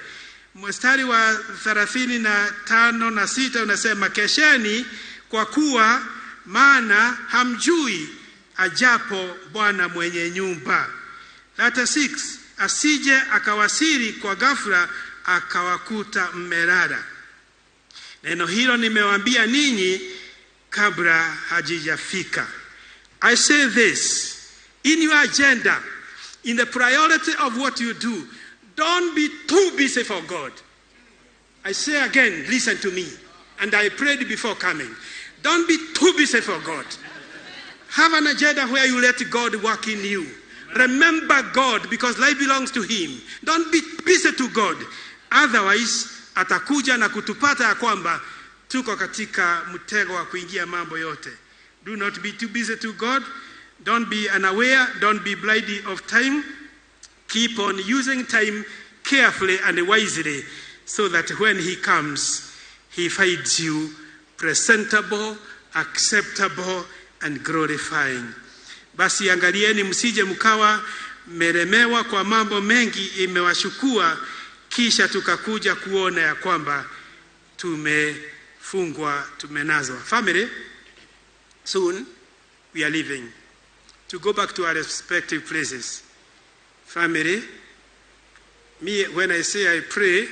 Mstari wa 35 na 6 unasema, kesheni kwa kuwa maana hamjui ajapo Bwana mwenye nyumba. 36, asije akawasili kwa ghafla akawakuta mmelala. Neno hilo nimewaambia ninyi kabla hajijafika. I say this, in your agenda, in the priority of what you do, don't be too busy for God. I say again, listen to me. And I prayed before coming. Don't be too busy for God. Have an agenda where you let God work in you. Remember God, because life belongs to Him. Don't be busy to God. Otherwise, atakuja na kutupata ya kwamba tuko katika mtego wa kuingia mambo yote. Do not be too busy to God. Don't be unaware. Don't be blind of time. Keep on using time carefully and wisely, so that when He comes, He finds you presentable, acceptable, and glorifying. Basi angalieni msije mkawa melemewa kwa mambo mengi imewashukua, kisha tukakuja kuona ya kwamba tumefungwa, tumenazwa. Family, soon we are leaving to go back to our respective places. Family, me, when I say I pray,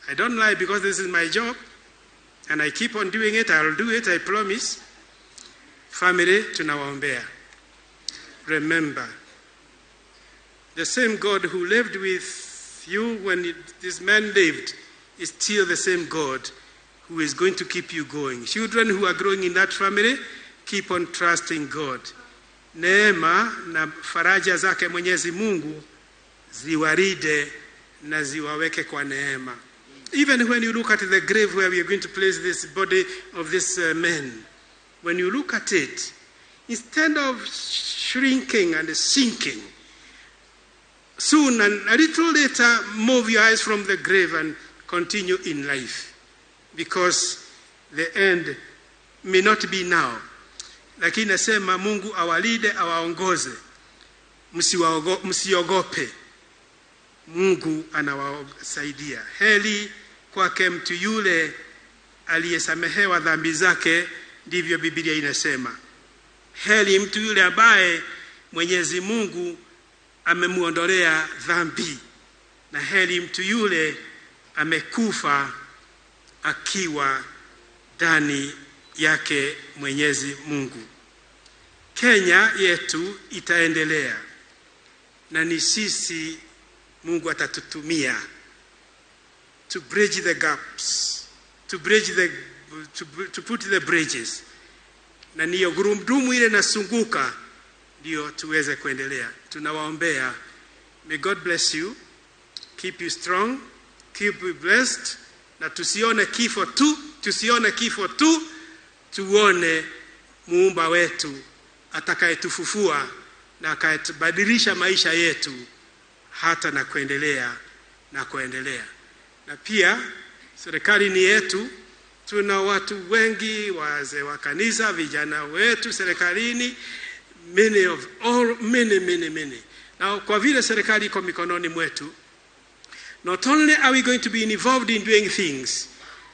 I don't lie, because this is my job, and I keep on doing it. I'll do it, I promise. Family, tunawaombea. Remember, the same God who lived with you when this man lived is still the same God who is going to keep you going. Children who are growing in that family, keep on trusting God. Neema na faraja zake Mwenyezi Mungu ziwaride na ziwaweke kwa neema. Even when you look at the grave where we are going to place this body of this man, when you look at it, instead of shrinking and sinking, soon and a little later, move your eyes from the grave and continue in life, because the end may not be now. Lakini nasema Mungu awalinde, awaongoze. Msiogope. Mungu anawasaidia. Heri kwake mtu yule aliyesamehewa dhambi zake, ndivyo Biblia inasema. Heri mtu yule ambaye Mwenyezi Mungu amemuondolea dhambi, na heri mtu yule amekufa akiwa ndani yake Mwenyezi Mungu. Kenya yetu itaendelea, na ni sisi Mungu atatutumia to bridge the gaps, to put the bridges, na niyo gurudumu ile nasunguka ndio tuweze kuendelea. Tunawaombea. May God bless you, keep you strong, keep you blessed, na tusione kifo tu, tusione kifo tu, tuone muumba wetu atakayetufufua na akayetubadilisha maisha yetu hata na kuendelea na kuendelea. Na pia serikali ni yetu, Tuna watu wengi, wazee wa kanisa, vijana wetu serikalini, many of all, many, many, many. Now, kwa vile serikali iko mikononi mwetu, not only are we going to be involved in doing things,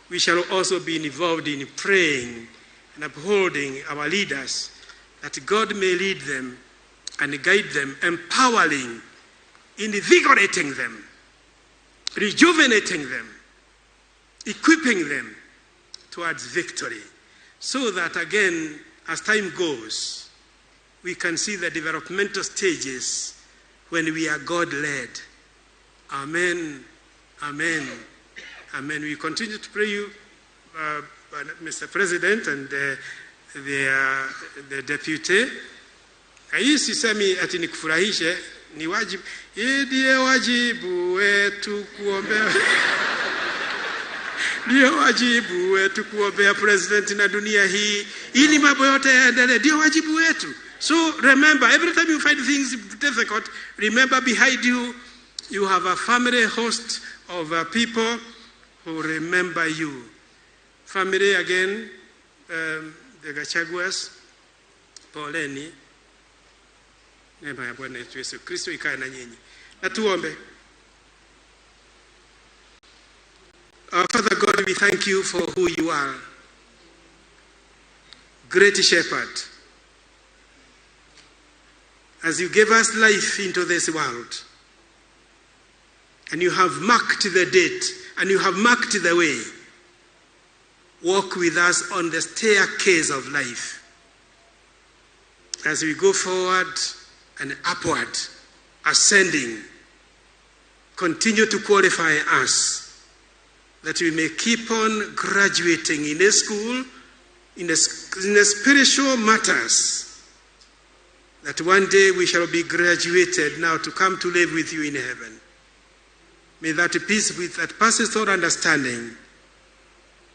we shall also be involved in praying and upholding our leaders, that God may lead them and guide them, empowering, invigorating them, rejuvenating them, equipping them towards victory, so that again, as time goes, we can see the developmental stages when we are God-led. Amen, amen, amen. We continue to pray you, Mr. President and the deputy. Hii sisemi ati nikufurahishe, ni wajibu. Ndiye wajibu wetu kuombea. Ndio wajibu wetu kuombea president na dunia hii ili mambo yote yaendelee. Ndio wajibu wetu. So remember, every time you find things difficult, remember behind you, you have a family host of people who remember you. Family again, the Gachaguas, poleni. Neema ya Bwana wetu Yesu Kristo ikae na nyinyi. Na tuombe. Our Father God, we thank you for who you are. Great Shepherd, as you gave us life into this world, and you have marked the date, and you have marked the way, walk with us on the staircase of life. As we go forward and upward, ascending, continue to qualify us, that we may keep on graduating in a school, in the spiritual matters, that one day we shall be graduated now to come to live with you in heaven. May that peace with that passes all understanding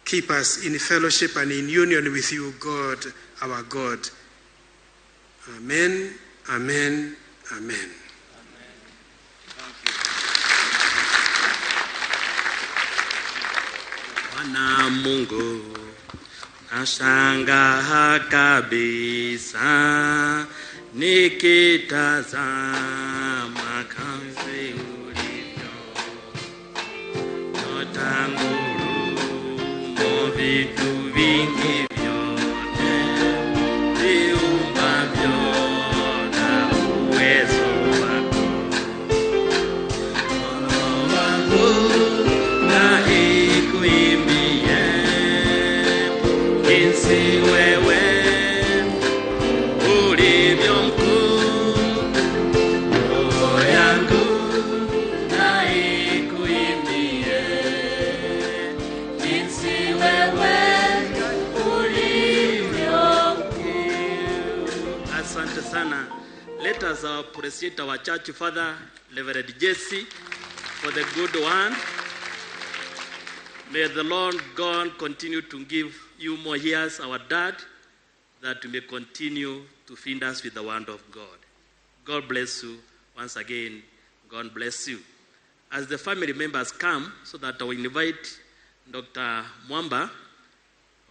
keep us in fellowship and in union with you, God, our God. Amen, amen, amen. Bwana Mungu, nashangaa kabisa nikitazama kazi ulivyo, nyota, ngurumo, vitu vingi vyote viumbavyo na uwezo wako. Moyo wangu na ikuimbie jinsi wewe ulivyo mkuu. Roho yangu na ikuimbie jinsi wewe ulivyo mkuu. Asante sana. Let us appreciate our church father, Reverend Jesse, for the good one. May the Lord God continue to give you more years, our dad, that you may continue to feed us with the word of God. God bless you. Once again, God bless you. As the family members come, so that I will invite Dr. Mwamba,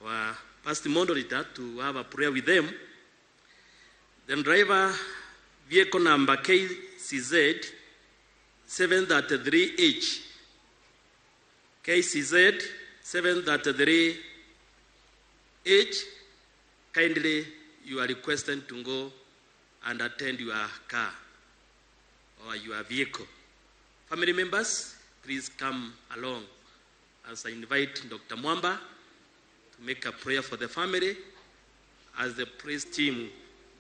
our pastor moderator, to have a prayer with them. Then driver, vehicle number KCZ 733H. KCZ 733H. Kindly, you are requested to go and attend your car or your vehicle. Family members, please come along as I invite Dr. Mwamba to make a prayer for the family as the praise team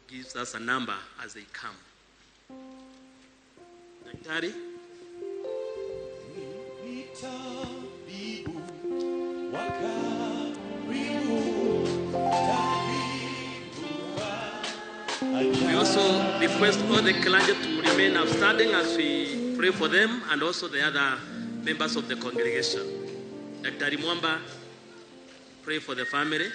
gives us a number as they come. Daktari? We also request all the clergy to remain upstanding as we pray for them and also the other members of the congregation. Dr. Mwamba, pray for the family.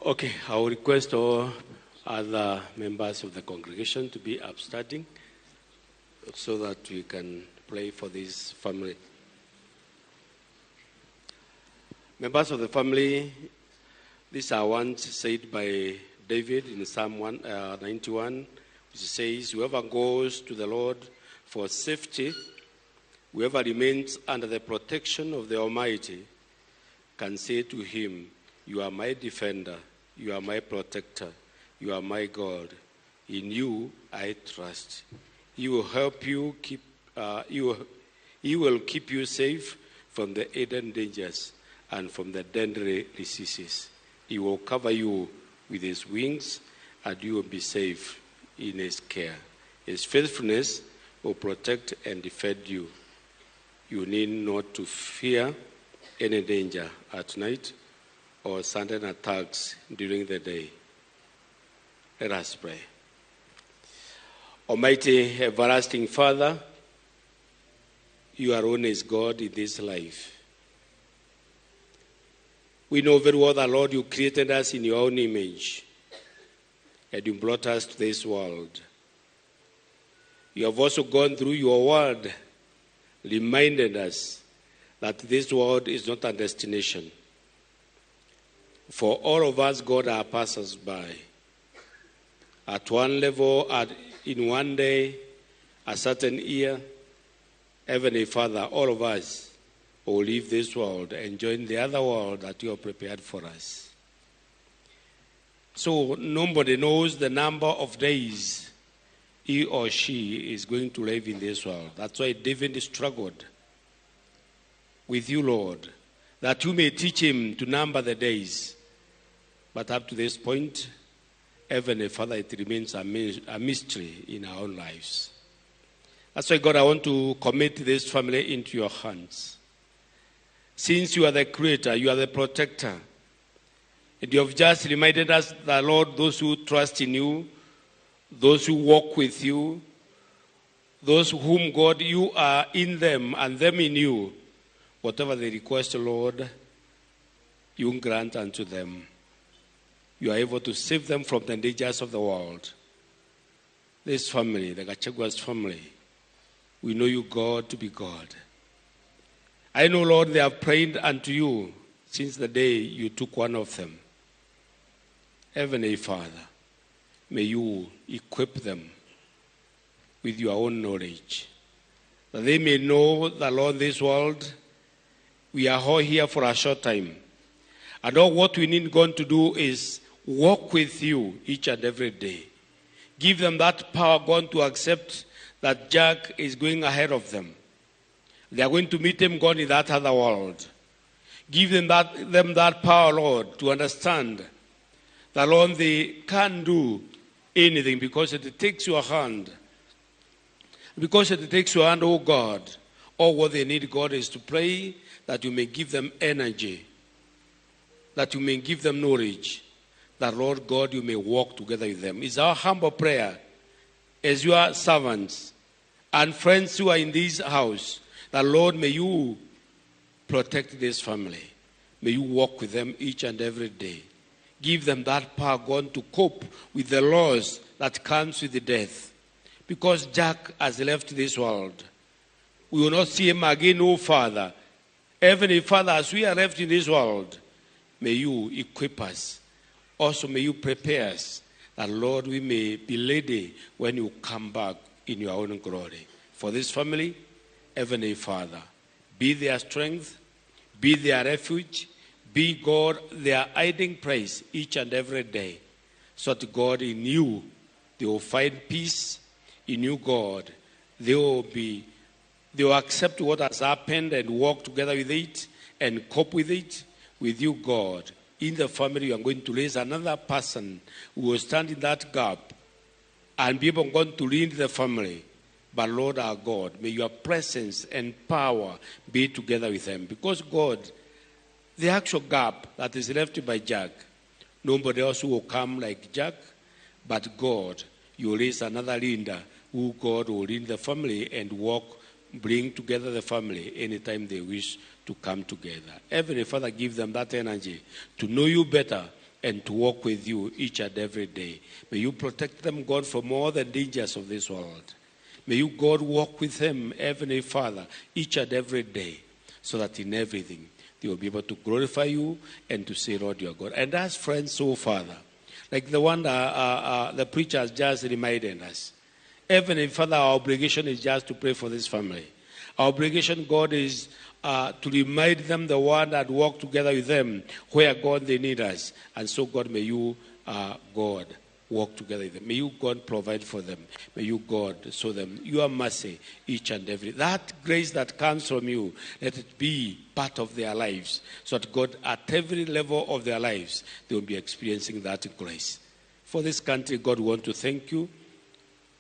Okay, I will request all other members of the congregation to be upstanding so that we can pray for this family. Members of the family, these are ones said by David in Psalm 91, which says, "Whoever goes to the Lord for safety, whoever remains under the protection of the Almighty, can say to him, 'You are my defender, you are my protector, you are my God. In you I trust.' He will help you keep. He will keep you safe from the hidden dangers and from the deadly diseases. He will cover you with his wings, and you will be safe in his care. His faithfulness will protect and defend you. You need not to fear any danger at night or sudden attacks during the day." Let us pray. Almighty, everlasting Father, you alone is God in this life. We know very well that, Lord, you created us in your own image and you brought us to this world. You have also gone through your word, reminded us that this world is not a destination. For all of us, God, are passers-by. At one level, in one day, a certain year, Heavenly Father, all of us will leave this world and join the other world that you have prepared for us. So nobody knows the number of days he or she is going to live in this world. That's why David struggled with you, Lord, that you may teach him to number the days. But up to this point, Heavenly Father, it remains a mystery in our own lives. That's why, God, I want to commit this family into your hands. Since you are the creator, you are the protector, and you have just reminded us that, Lord, those who trust in you, those who walk with you, those whom, God, you are in them and them in you, whatever they request, Lord, you grant unto them. You are able to save them from the dangers of the world. This family, the Gachagua's family, we know you, God, to be God. I know, Lord, they have prayed unto you since the day you took one of them. Heavenly Father, may you equip them with your own knowledge, that they may know that, Lord, this world, we are all here for a short time. And all what we need, God, to do is walk with you each and every day. Give them that power, God, to accept that Jack is going ahead of them. They are going to meet him, God, in that other world. Give them that power, Lord, to understand that, Lord, they can't do anything because it takes your hand. Because it takes your hand, oh God. All what they need, God, is to pray that you may give them energy, that you may give them knowledge, that, Lord God, you may walk together with them. It's our humble prayer as your servants and friends who are in this house, that, Lord, may you protect this family. May you walk with them each and every day. Give them that power, God, to cope with the loss that comes with the death. Because Jack has left this world. We will not see him again, oh Father. Heavenly Father, as we are left in this world, may you equip us. Also, may you prepare us that, Lord, we may be ready when you come back in your own glory. For this family, Heavenly Father, be their strength, be their refuge, be, God, their hiding place each and every day, so that, God, in you, they will find peace. In you, God, they will accept what has happened and walk together with it and cope with it. With you, God, in the family, you are going to raise another person who will stand in that gap and be able, God, to lead the family. But Lord our God, may your presence and power be together with them. Because, God, the actual gap that is left by Jack, nobody else will come like Jack, but God, you raise another leader who, God, will lead the family and bring together the family anytime they wish to come together. Heavenly Father, give them that energy to know you better and to walk with you each and every day. May you protect them, God, from all the dangers of this world. May you, God, walk with them, Heavenly Father, each and every day, so that in everything they will be able to glorify you and to say, Lord, you are God. And as friends, oh Father, like the one the preacher has just reminded us, Heavenly Father, our obligation is just to pray for this family. Our obligation, God, is to remind them, the one that walk together with them, where, God, they need us. And so, God, may you, God, walk together with them. May you, God, provide for them. May you, God, show them your mercy each and every. That grace that comes from you, let it be part of their lives, so that, God, at every level of their lives, they will be experiencing that grace. For this country, God, we want to thank you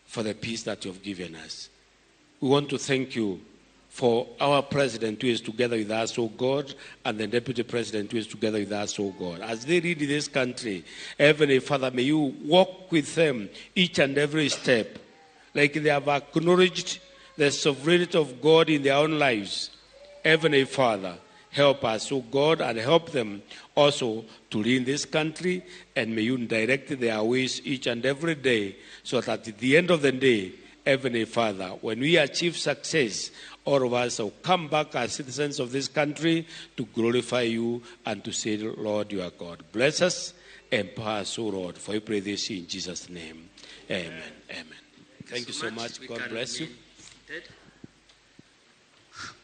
for the peace that you have given us. We want to thank you for our president who is together with us, oh God, and the deputy president who is together with us, oh God. As they lead this country, Heavenly Father, may you walk with them each and every step, like they have acknowledged the sovereignty of God in their own lives. Heavenly Father, help us, oh God, and help them also to lead this country, and may you direct their ways each and every day, so that at the end of the day, Heavenly Father, when we achieve success, all of us will come back as citizens of this country to glorify you and to say, Lord, you are God. Bless us, empower us, O Lord, for we pray this in Jesus' name. Amen. Amen. Thank you so much. God bless you.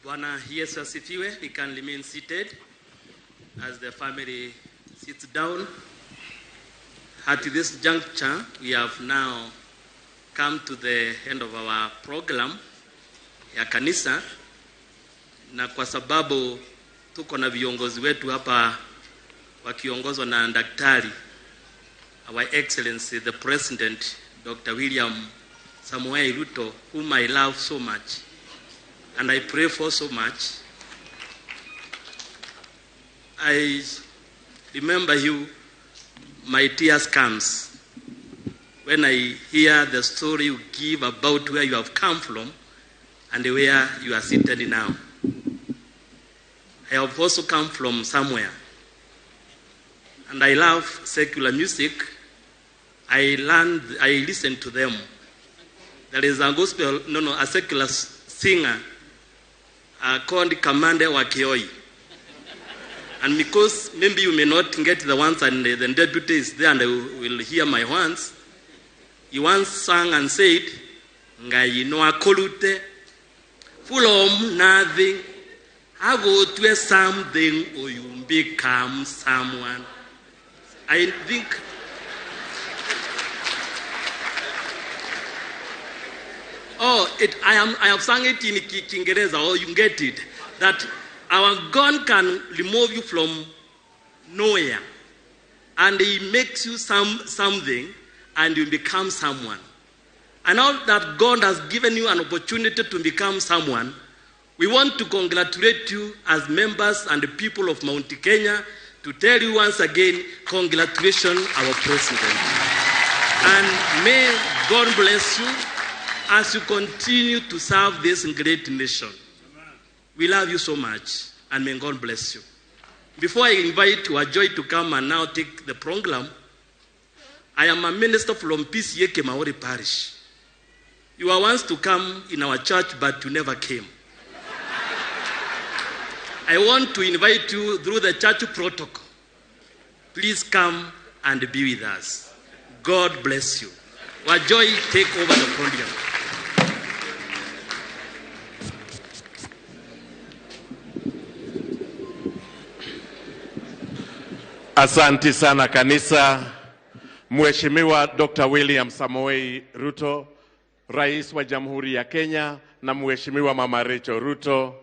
Bwana Yesu asifiwe. We can remain seated as the family sits down. At this juncture, we have now come to the end of our program ya kanisa, na kwa sababu tuko na viongozi wetu hapa wakiongozwa na daktari, Our Excellency the President Dr. William Samoei Ruto, whom I love so much and I pray for so much. I remember you, my tears comes when I hear the story you give about where you have come from and where you are seated now. I have also come from somewhere. And I love secular music. I listen to them. There is a gospel, a secular singer called Kamande Wakioi. And because maybe you may not get the ones, and the deputy is there and will hear my ones, he once sang and said, Ngai no akolute, full of nothing, I go to something or you become someone. I think I have sung it in Kiingereza, or you get it, that our God can remove you from nowhere, and he makes you something, and you become someone. And now that God has given you an opportunity to become someone, we want to congratulate you as members and the people of Mount Kenya to tell you once again, congratulations, our president. And may God bless you as you continue to serve this great nation. We love you so much, and may God bless you. Before I invite Wajoi to come and now take the program, I am a minister from PCA Kemaori Parish. You were once to come in our church, but you never came. I want to invite you through the church protocol. Please come and be with us. God bless you. Wajoi, take over the podium. Asante sana kanisa. Mheshimiwa Dr. William Samoei Ruto, Rais wa Jamhuri ya Kenya, na Mheshimiwa Mama Rachel Ruto,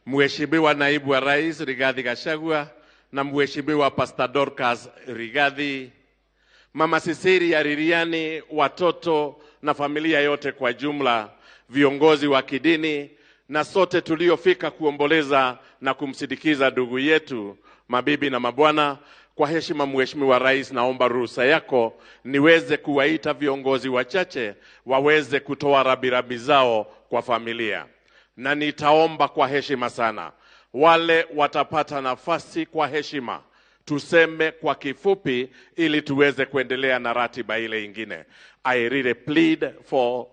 Mheshimiwa Naibu wa Rais Rigathi Gachagua, na Mheshimiwa Pastor Dorcas Rigathi, Mama Cecilia Ririani, watoto na familia yote kwa jumla, viongozi wa kidini na sote tuliofika kuomboleza na kumsindikiza ndugu yetu, mabibi na mabwana. Kwa heshima Mheshimiwa Rais, naomba ruhusa yako niweze kuwaita viongozi wachache waweze kutoa rabirabi zao kwa familia. Na nitaomba kwa heshima sana, wale watapata nafasi kwa heshima, tuseme kwa kifupi ili tuweze kuendelea na ratiba ile ingine. I really plead for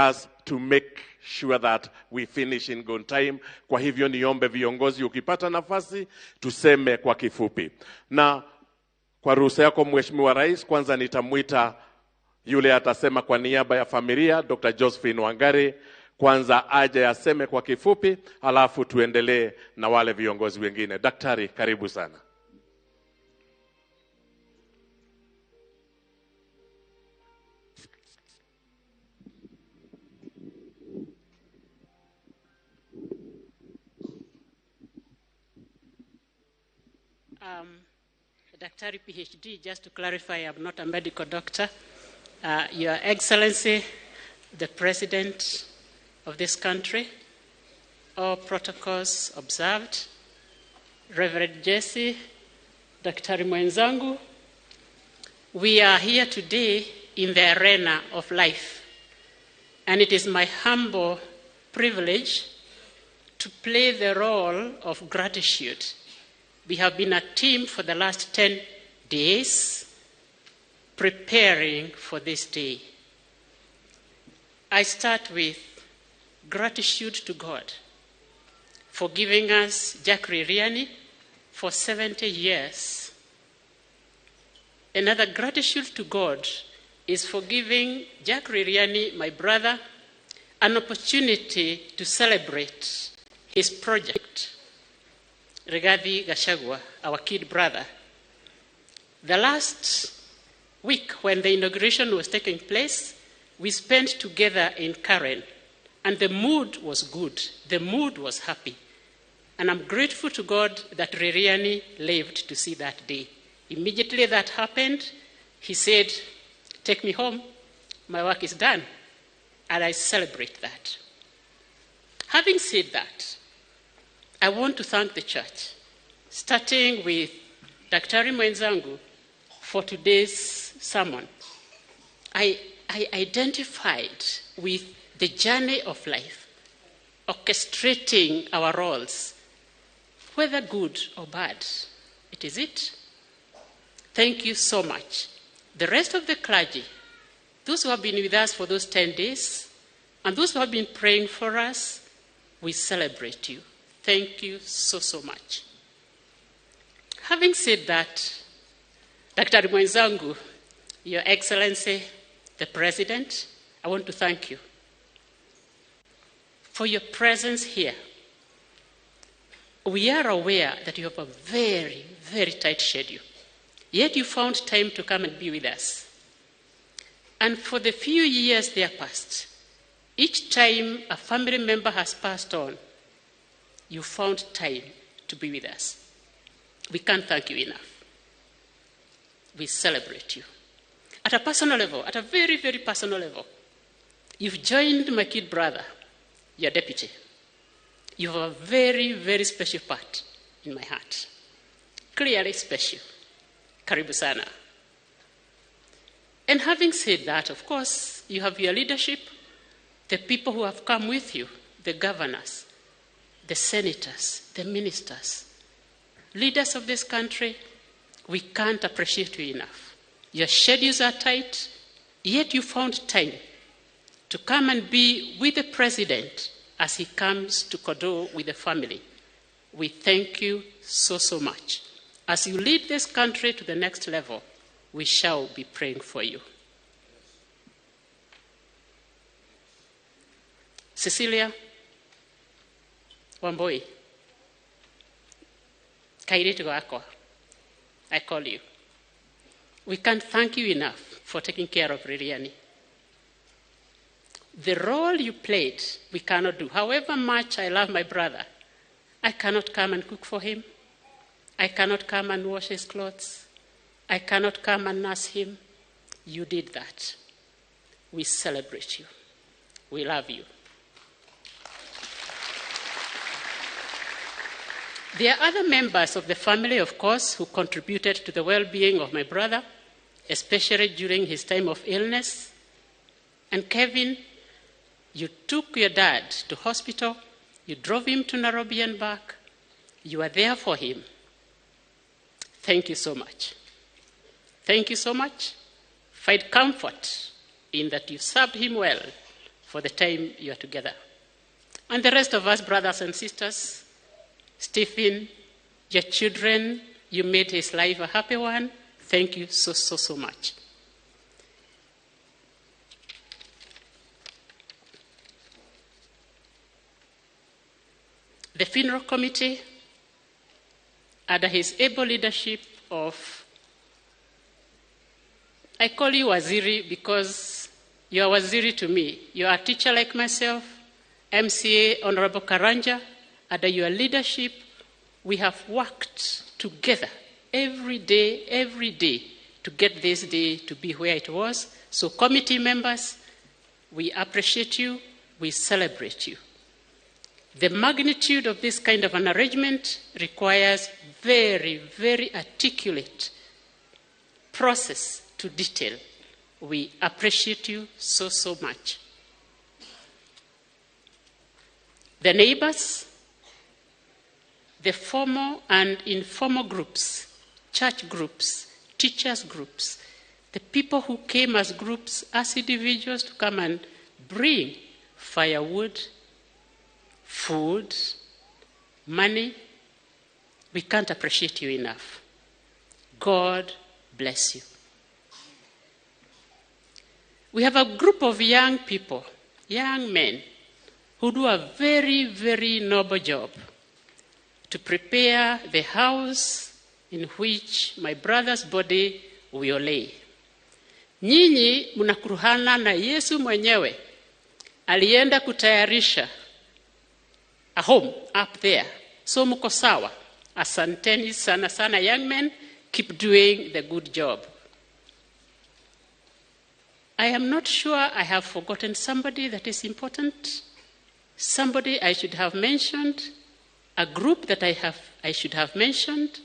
us to make sure that we finish in good time. Kwa hivyo niombe viongozi, ukipata nafasi tuseme kwa kifupi. Na kwa ruhusa yako Mheshimiwa Rais, kwanza nitamwita yule atasema kwa niaba ya familia, Dr. Josephine Wangari, kwanza aje aseme kwa kifupi, alafu tuendelee na wale viongozi wengine. Daktari, karibu sana. Daktari PhD, just to clarify, I'm not a medical doctor. Your Excellency, the President of this country, all protocols observed, Reverend Jesse, Daktari mwenzangu, we are here today in the arena of life, and it is my humble privilege to play the role of gratitude. We have been a team for the last 10 days preparing for this day. I start with gratitude to God for giving us Jack Ririani for 70 years. Another gratitude to God is for giving Jack Ririani, my brother, an opportunity to celebrate his project, Rigathi Gachagua, our kid brother. The last week when the inauguration was taking place, we spent together in Karen, and the mood was good. The mood was happy. And I'm grateful to God that Ririani lived to see that day. Immediately that happened, he said, "Take me home. My work is done." And I celebrate that. Having said that, I want to thank the church, starting with Daktari mwenzangu for today's sermon. I identified with the journey of life, orchestrating our roles, whether good or bad. It is it. Thank you so much. The rest of the clergy, those who have been with us for those 10 days, and those who have been praying for us, we celebrate you. Thank you so, so much. Having said that, Dr. Mwenzangu, Your Excellency, the President, I want to thank you for your presence here. We are aware that you have a very, very tight schedule. Yet you found time to come and be with us. And for the few years there passed, each time a family member has passed on, you found time to be with us. We can't thank you enough. We celebrate you. At a personal level, at a very, very personal level, you've joined my kid brother, your deputy. You have a very, very special part in my heart. Clearly special. Karibu sana. And having said that, of course, you have your leadership, the people who have come with you, the governors, the senators, the ministers, leaders of this country. We can't appreciate you enough. Your schedules are tight, yet you found time to come and be with the president as he comes to condole with the family. We thank you so, so much. As you lead this country to the next level, we shall be praying for you. Cecilia Wambui, kairitu gakwa, I call you. We can't thank you enough for taking care of Ririani. The role you played, we cannot do. However much I love my brother, I cannot come and cook for him. I cannot come and wash his clothes. I cannot come and nurse him. You did that. We celebrate you. We love you. There are other members of the family, of course, who contributed to the well-being of my brother, especially during his time of illness. And Kevin, you took your dad to hospital. You drove him to Nairobi and back. You were there for him. Thank you so much. Thank you so much. Find comfort in that you served him well for the time you are together. And the rest of us, brothers and sisters, Stephen, your children, you made his life a happy one. Thank you so, so, so much. The funeral committee, under his able leadership of, I call you Waziri because you are Waziri to me. You are a teacher like myself, MCA Honorable Karanja. Under your leadership, we have worked together every day to get this day to be where it was. So committee members, we appreciate you, we celebrate you. The magnitude of this kind of an arrangement requires very, very articulate process to detail. We appreciate you so, so much. The neighbors, the formal and informal groups, church groups, teachers groups, the people who came as groups, as individuals to come and bring firewood, food, money, we can't appreciate you enough. God bless you. We have a group of young people, young men, who do a very, very noble job to prepare the house in which my brother's body will lay. Nyinyi mnakuruhana na Yesu mwenyewe alienda kutayarisha a home up there. So mko sawa. Asanteni sana sana, young men. Keep doing the good job. I am not sure I have forgotten somebody that is important, somebody I should have mentioned, a group that I should have mentioned,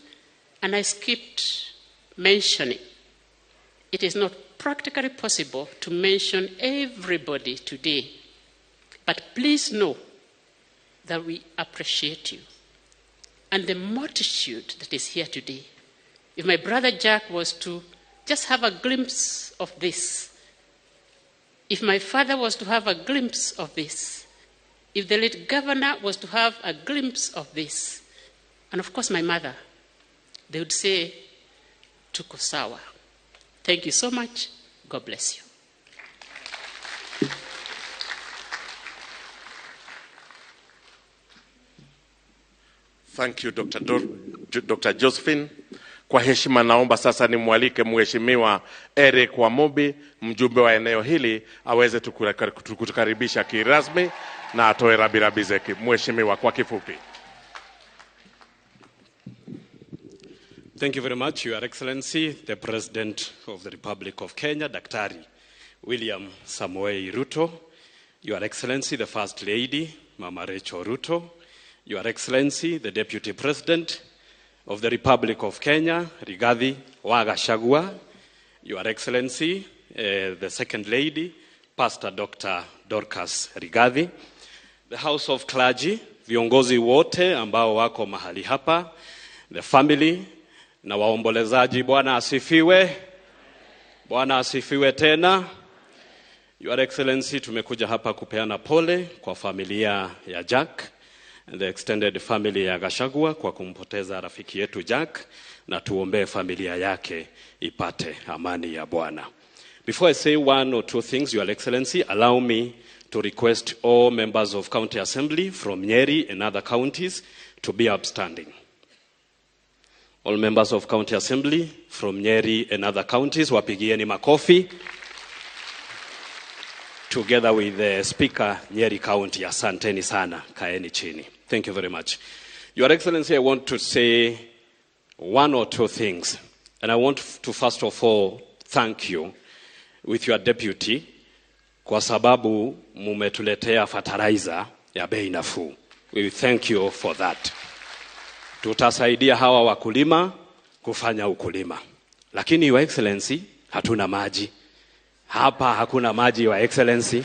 and I skipped mentioning. It is not practically possible to mention everybody today, but please know that we appreciate you and the multitude that is here today. If my brother Jack was to just have a glimpse of this, if my father was to have a glimpse of this, if the late governor was to have a glimpse of this, and of course my mother, they would say, tuko sawa. Thank you so much. God bless you. Thank you, Dr. Josephine. Kwa heshima naomba sasa nimwalike Mheshimiwa Eric Wamubi, mjumbe wa eneo hili, aweze kutukaribisha kirasmi na atoe rabirabi zake. Mheshimiwa, kwa kifupi. Thank you very much, Your Excellency, the President of the Republic of Kenya, Daktari William Samoei Ruto, Your Excellency, the First Lady, Mama Rachel Ruto, Your Excellency, the Deputy President of the Republic of Kenya, Rigathi wa Gachagua, Your Excellency, the Second Lady, Pastor Dr. Dorcas Rigathi, the House of Clergy, viongozi wote ambao wako mahali hapa, the family, na waombolezaji. Bwana asifiwe. Bwana asifiwe tena. Your Excellency, tumekuja hapa kupeana pole kwa familia ya Jack and the extended family ya Gachagua kwa kumpoteza rafiki yetu Jack, na tuombee familia yake ipate amani ya Bwana. Before I say one or two things, Your Excellency, allow me to request all members of County Assembly from Nyeri and other counties to be upstanding. All members of County Assembly from Nyeri and other counties, wapigieni makofi. Together with the Speaker, Nyeri County, asanteni sana, kaeni chini. Thank you very much. Your Excellency, I want to say one or two things. And I want to first of all thank you with your deputy kwa sababu mumetuletea fertilizer ya bei nafuu. We thank you for that. Tutasaidia hawa wakulima kufanya ukulima. Lakini Your Excellency, hatuna maji. Hapa hakuna maji, Your Excellency.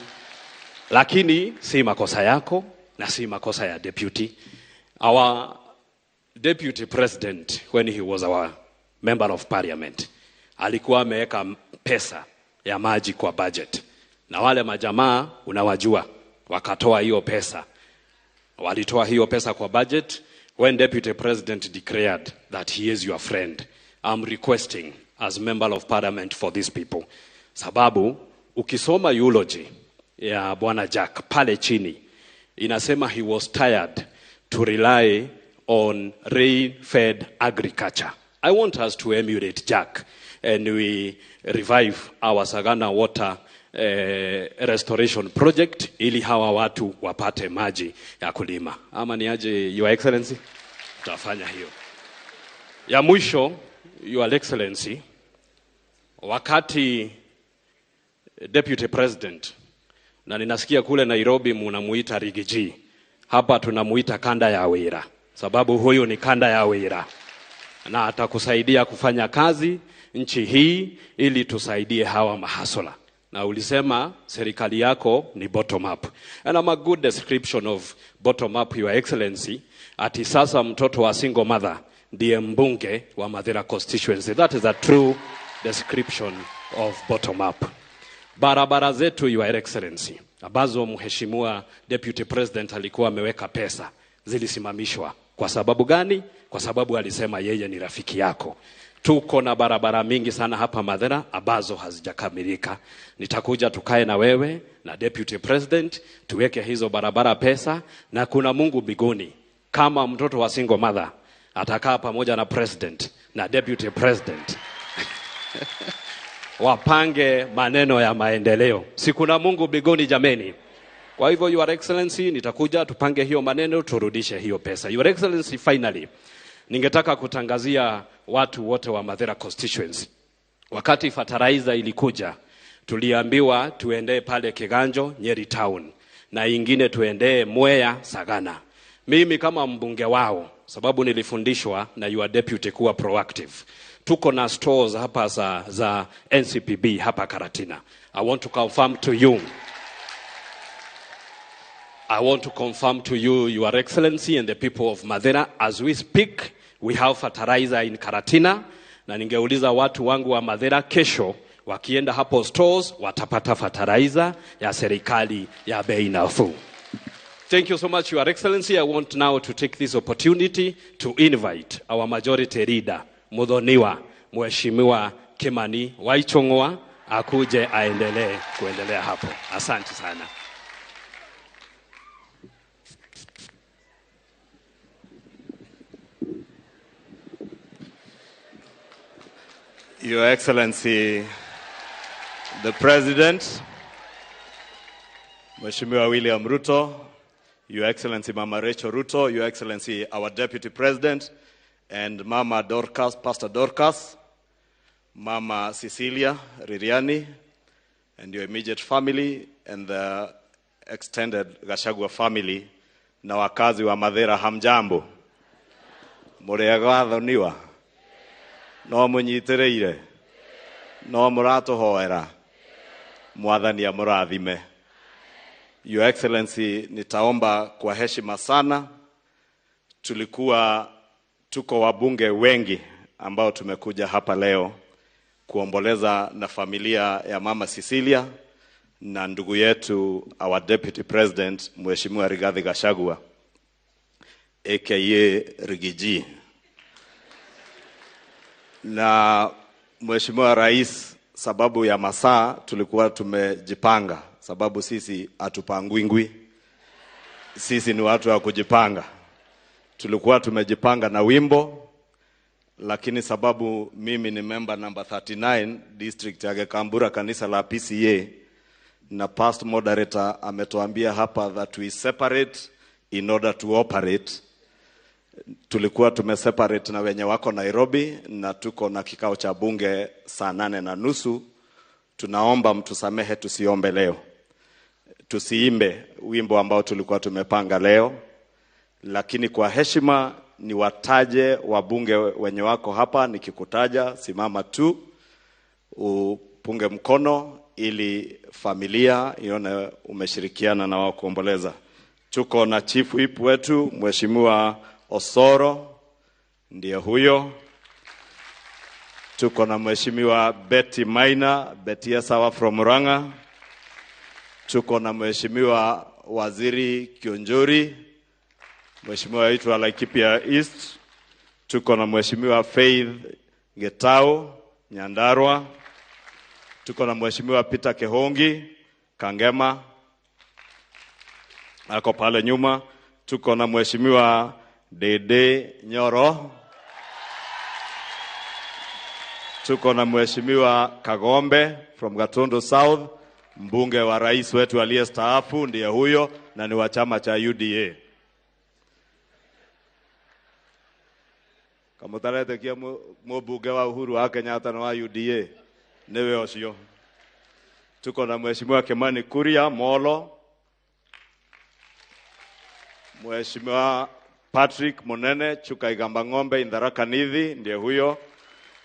Lakini si makosa yako na si makosa ya deputy. Our deputy president, when he was our member of parliament, alikuwa ameweka pesa ya maji kwa budget, na wale majamaa unawajua, wakatoa hiyo pesa. Walitoa hiyo pesa kwa budget. When Deputy President declared that he is your friend, I'm requesting as member of parliament for these people, sababu ukisoma eulogy ya Bwana Jack pale chini inasema he was tired to rely on rain-fed agriculture. I want us to emulate Jack and we revive our Sagana water restoration project ili hawa watu wapate maji ya kulima. Ama ni aje, Your Excellency? Tutafanya hiyo. Ya mwisho, Your Excellency, wakati Deputy President, na ninasikia kule Nairobi munamuita Rigiji, hapa tunamuita kanda ya Wira, sababu huyu ni kanda ya Wira na atakusaidia kufanya kazi nchi hii ili tusaidie hawa mahasola. Na ulisema serikali yako ni bottom up. And I'm a good description of bottom up, Your Excellency. Ati sasa mtoto wa single mother ndiye mbunge wa Mathira constituency. That is a true description of bottom up. Barabara zetu, Your Excellency, ambazo Mheshimiwa Deputy President alikuwa ameweka pesa, zilisimamishwa. Kwa sababu gani? Kwa sababu alisema yeye ni rafiki yako. Tuko na barabara mingi sana hapa Mathira ambazo hazijakamilika. Nitakuja tukae na wewe na Deputy President tuweke hizo barabara pesa, na kuna Mungu mbinguni. Kama mtoto wa single mother atakaa pamoja na President na Deputy President wapange maneno ya maendeleo. Si kuna Mungu mbinguni jameni? Kwa hivyo, Your Excellency, nitakuja tupange hiyo maneno, turudishe hiyo pesa. Your Excellency, finally, ningetaka kutangazia watu wote wa Mathira constituency. Wakati fertilizer ilikuja, tuliambiwa tuendee pale Kiganjo, Nyeri town, na ingine tuendee Mwea, Sagana. Mimi kama mbunge wao, sababu nilifundishwa na your deputy kuwa proactive, tuko na stores hapa za NCPB hapa Karatina. I want to confirm to you, I want to confirm to you, Your Excellency, and the people of Mathira, as we speak, we have fertilizer in Karatina. Na ningeuliza watu wangu wa Mathira, kesho wakienda hapo stores watapata fertilizer ya serikali ya bei nafuu. Thank you so much, Your Excellency. I want now to take this opportunity to invite our majority leader, Muthoniwa Mheshimiwa Kimani Waichung'wa, akuje aendelee kuendelea hapo. Asante sana. Your Excellency, the President, Mheshimiwa William Ruto, Your Excellency Mama Rachel Ruto, Your Excellency our Deputy President, and Mama Dorcas, Pastor Dorcas, Mama Cecilia Ririani, and your immediate family, and the extended Gachagua family, na wakazi wa Mathira, hamjambo. Mũrĩega athoniwa? No mũnyitĩrĩire? No mũratũhoera? Mwathani amũrathime. Your Excellency, nitaomba kwa heshima sana. Tulikuwa tuko wabunge wengi ambao tumekuja hapa leo kuomboleza na familia ya Mama Cecilia na ndugu yetu our Deputy President Mheshimiwa Rigathi Gachagua aka Rigiji. Na Mheshimiwa Rais, sababu ya masaa tulikuwa tumejipanga, sababu sisi hatupangwingwi, sisi ni watu wa kujipanga. Tulikuwa tumejipanga na wimbo, lakini sababu mimi ni member number 39 district ya Gikambura kanisa la PCA, na past moderator ametuambia hapa that we separate in order to operate. Tulikuwa tumeseparate na wenye wako Nairobi, na tuko na kikao cha bunge saa 8:30. Tunaomba mtusamehe tusiombe leo, tusiimbe wimbo ambao tulikuwa tumepanga leo, lakini kwa heshima niwataje wabunge wenye wako hapa. Nikikutaja simama tu upunge mkono ili familia ione umeshirikiana na wao kuomboleza. Tuko na chief whip wetu Mheshimiwa Osoro, ndiye huyo. Tuko na Mheshimiwa Betty Maina, Betty Esawa from Murang'a. Tuko na Mheshimiwa Waziri Kionjuri, Mheshimiwa wetu wa Laikipia East. Tuko na Mheshimiwa Faith Getau Nyandarua. Tuko na Mheshimiwa Peter Kehongi Kangema, ako pale nyuma. Tuko na Mheshimiwa Dede Nyoro. Tuko na Mheshimiwa Kagombe from Gatundu South, mbunge wa rais wetu aliyestaafu ndiye huyo, na ni wa chama cha UDA. Kamutaretekia mbunge wa Uhuru wa Kenyatta na wa UDA niwe ucio. Tuko na Mheshimiwa Kimani Kuria Molo, Mheshimiwa Patrick Munene Chuka Igamba Ng'ombe Tharaka Nithi ndiye huyo.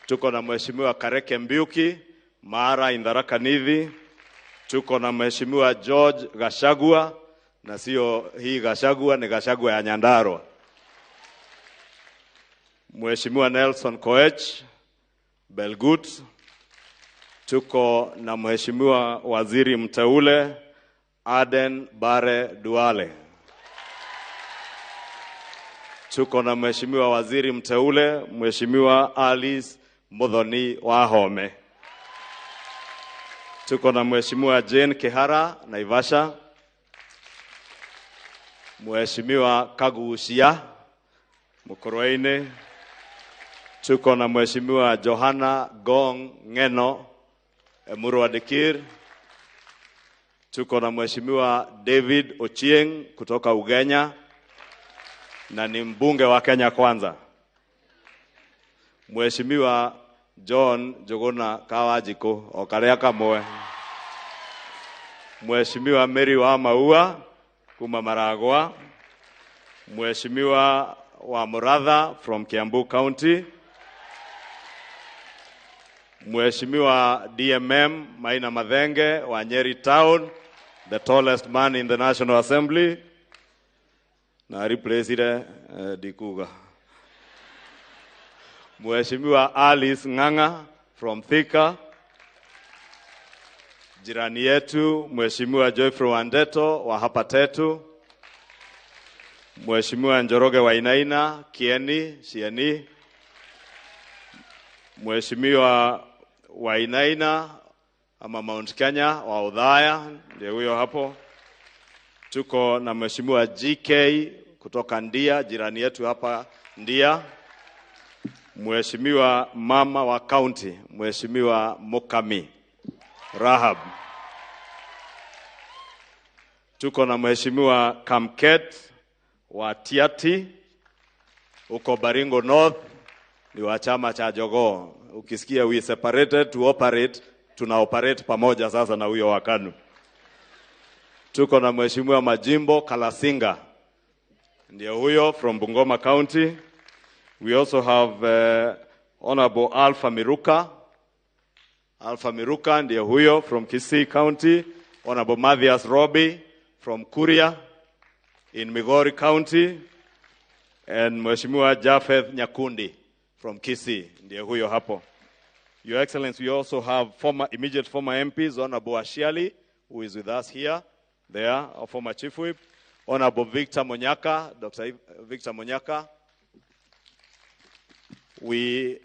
Tuko na Mheshimiwa Kareke Mbiuki Mara Tharaka Nithi. Tuko na Mheshimiwa George Gachagua, na sio hii Gachagua, ni Gachagua ya Nyandarua. Mheshimiwa Nelson Koech Belgut. Tuko na Mheshimiwa Waziri Mteule Aden Bare Duale. Tuko na Mheshimiwa Waziri Mteule Mheshimiwa Alice Muthoni Wahome. Tuko na Mheshimiwa Jane Kihara Naivasha, Mheshimiwa Kagucia Mukurweini. Tuko na Mheshimiwa Johana Gong Ngeno Emurua Dikir. Tuko na Mheshimiwa David Ochieng kutoka Ugenya na ni mbunge wa Kenya Kwanza. Mheshimiwa John Jogona Kawajiko okaria kamwe. Mheshimiwa Mary wa Maua kuma Maragwa. Mheshimiwa wa Muratha from Kiambu County. Mheshimiwa DMM Maina Mathenge wa Nyeri Town, the tallest man in the National Assembly. Na replace ile Dikuga. Mheshimiwa Alice Ng'ang'a from Thika. Jirani yetu Mheshimiwa Geoffrey Wandeto wa hapa Tetu. Mheshimiwa Njoroge Wainaina Kieni Sieni. Mheshimiwa Wainaina ama Mount Kenya wa Udhaya ndiye huyo hapo. Tuko na Mheshimiwa GK kutoka Ndia, jirani yetu hapa Ndia. Mheshimiwa mama wa county, Mheshimiwa Mukami Rahab. Tuko na Mheshimiwa Kamket wa Tiati huko Baringo North, ni wa chama cha Jogoo. Ukisikia we separated to operate, tuna operate pamoja sasa na huyo wa KANU. Tuko na Mheshimiwa Majimbo Kalasinga, ndio huyo from Bungoma County. We also have Honorable Alpha Miruka. Alpha Miruka ndiye huyo from Kisii County. Honorable Mathias Robi from Kuria in Migori County. And Mheshimiwa Japheth Nyakundi from Kisii ndiye huyo hapo. Your Excellency, we also have immediate former MPs, Honorable Ashiali, who is with us here, there, our former Chief Whip. Honorable Victor Monyaka, Dr. Victor Monyaka. We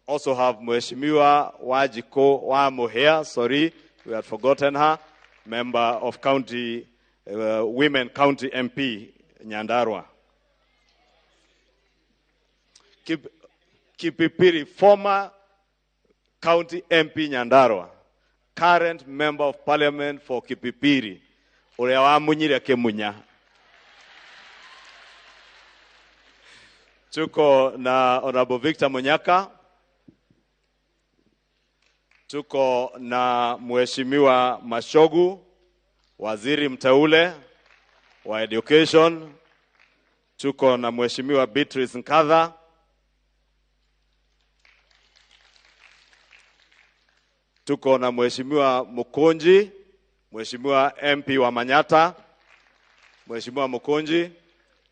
also have Mheshimiwa Wajiko wa Muhea, sorry, we had forgotten her, member of County, Women County MP, Nyandarua. Kipipiri, former County MP Nyandarua, current member of Parliament for Kipipiri, uria wamunyire Kimunya. Tuko na Honorable Victor Munyaka. Tuko na Mheshimiwa Mashogu, Waziri Mteule wa Education. Tuko na Mheshimiwa Beatrice Nkatha. Tuko na Mheshimiwa Mukunji, Mheshimiwa MP wa Manyata, Mheshimiwa Mukunji.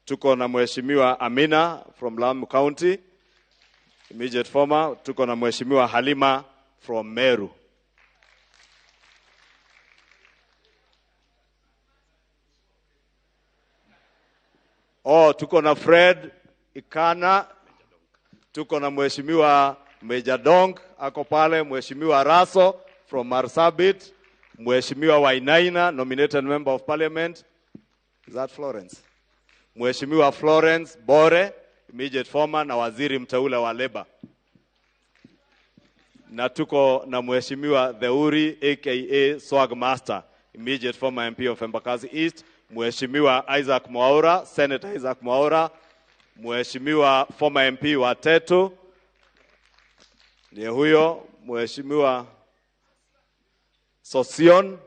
Tuko na Mheshimiwa Amina from Lamu County. Immediate former, tuko na Mheshimiwa Halima from Meru. Oh, tuko na Fred Ikana, tuko na Mheshimiwa Major Dong ako pale, Mheshimiwa Raso from Marsabit, Mheshimiwa Wainaina, nominated member of parliament. Is that Florence? Mheshimiwa Florence Bore, immediate former na waziri mteule wa Leba. Na tuko na Mheshimiwa Theuri aka Swag Master, immediate former MP of Embakasi East, Mheshimiwa Isaac Mwaura, Senator Isaac Mwaura, Mheshimiwa former MP wa Tetu, ndiye huyo, Mheshimiwa Sosion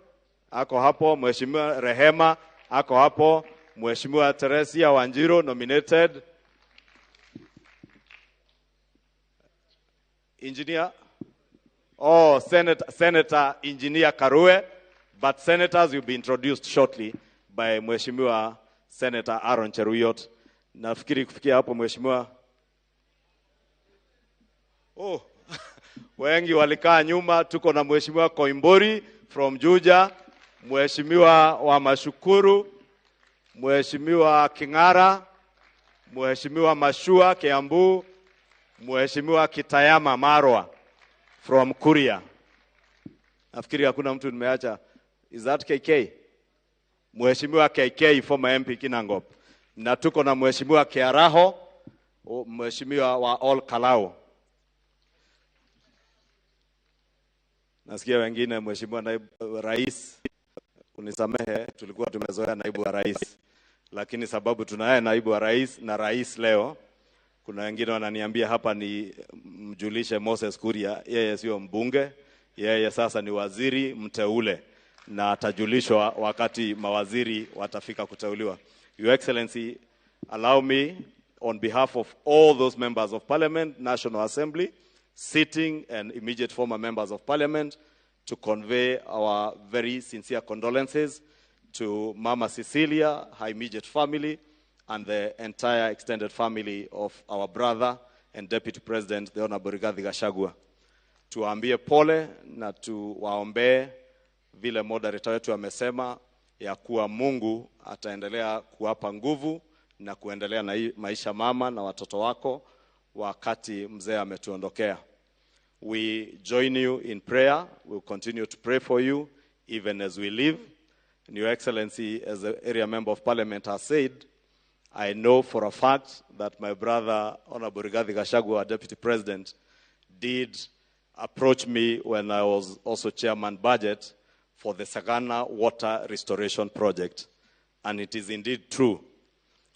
ako hapo, Mheshimiwa Rehema ako hapo, Mheshimiwa Teresia Wanjiru nominated, Engineer, oh, Senator Engineer Karue, but senators will be introduced shortly by Mheshimiwa Senator Aaron Cheruiyot. Nafikiri kufikia hapo Mheshimiwa. Oh, wengi walikaa nyuma. Tuko na Mheshimiwa Koimburi from Juja, Mheshimiwa wa Mashukuru, Mheshimiwa Kingara, Mheshimiwa Mashua Kiambu, Mheshimiwa Kitayama Marwa from Kuria. Nafikiri hakuna mtu nimeacha. Is that KK? Mheshimiwa KK former MP Kinangop. Na tuko na Mheshimiwa Kiaraho, Mheshimiwa wa All Kalao. Nasikia wengine Mheshimiwa Naibu Rais, unisamehe, tulikuwa tumezoea naibu wa rais, lakini sababu tunaye naibu wa rais na rais leo, kuna wengine wananiambia hapa ni mjulishe Moses Kuria, yeye sio mbunge, yeye sasa ni waziri mteule na atajulishwa wakati mawaziri watafika kuteuliwa. Your Excellency, allow me on behalf of all those members of Parliament, National Assembly, sitting and immediate former members of Parliament, to convey our very sincere condolences to Mama Cecilia, her immediate family, and the entire extended family of our brother and Deputy President, the Honorable Rigathi Gachagua. Tuwaambie pole na tuwaombee vile moderator wetu amesema ya kuwa Mungu ataendelea kuwapa nguvu na kuendelea na maisha mama na watoto wako wakati mzee ametuondokea. We join you in prayer. We'll continue to pray for you even as we live. And Your Excellency, as the area member of Parliament has said, I know for a fact that my brother, Honorable Rigathi Gachagua, our Deputy President, did approach me when I was also chairman budget for the Sagana Water Restoration Project. And it is indeed true.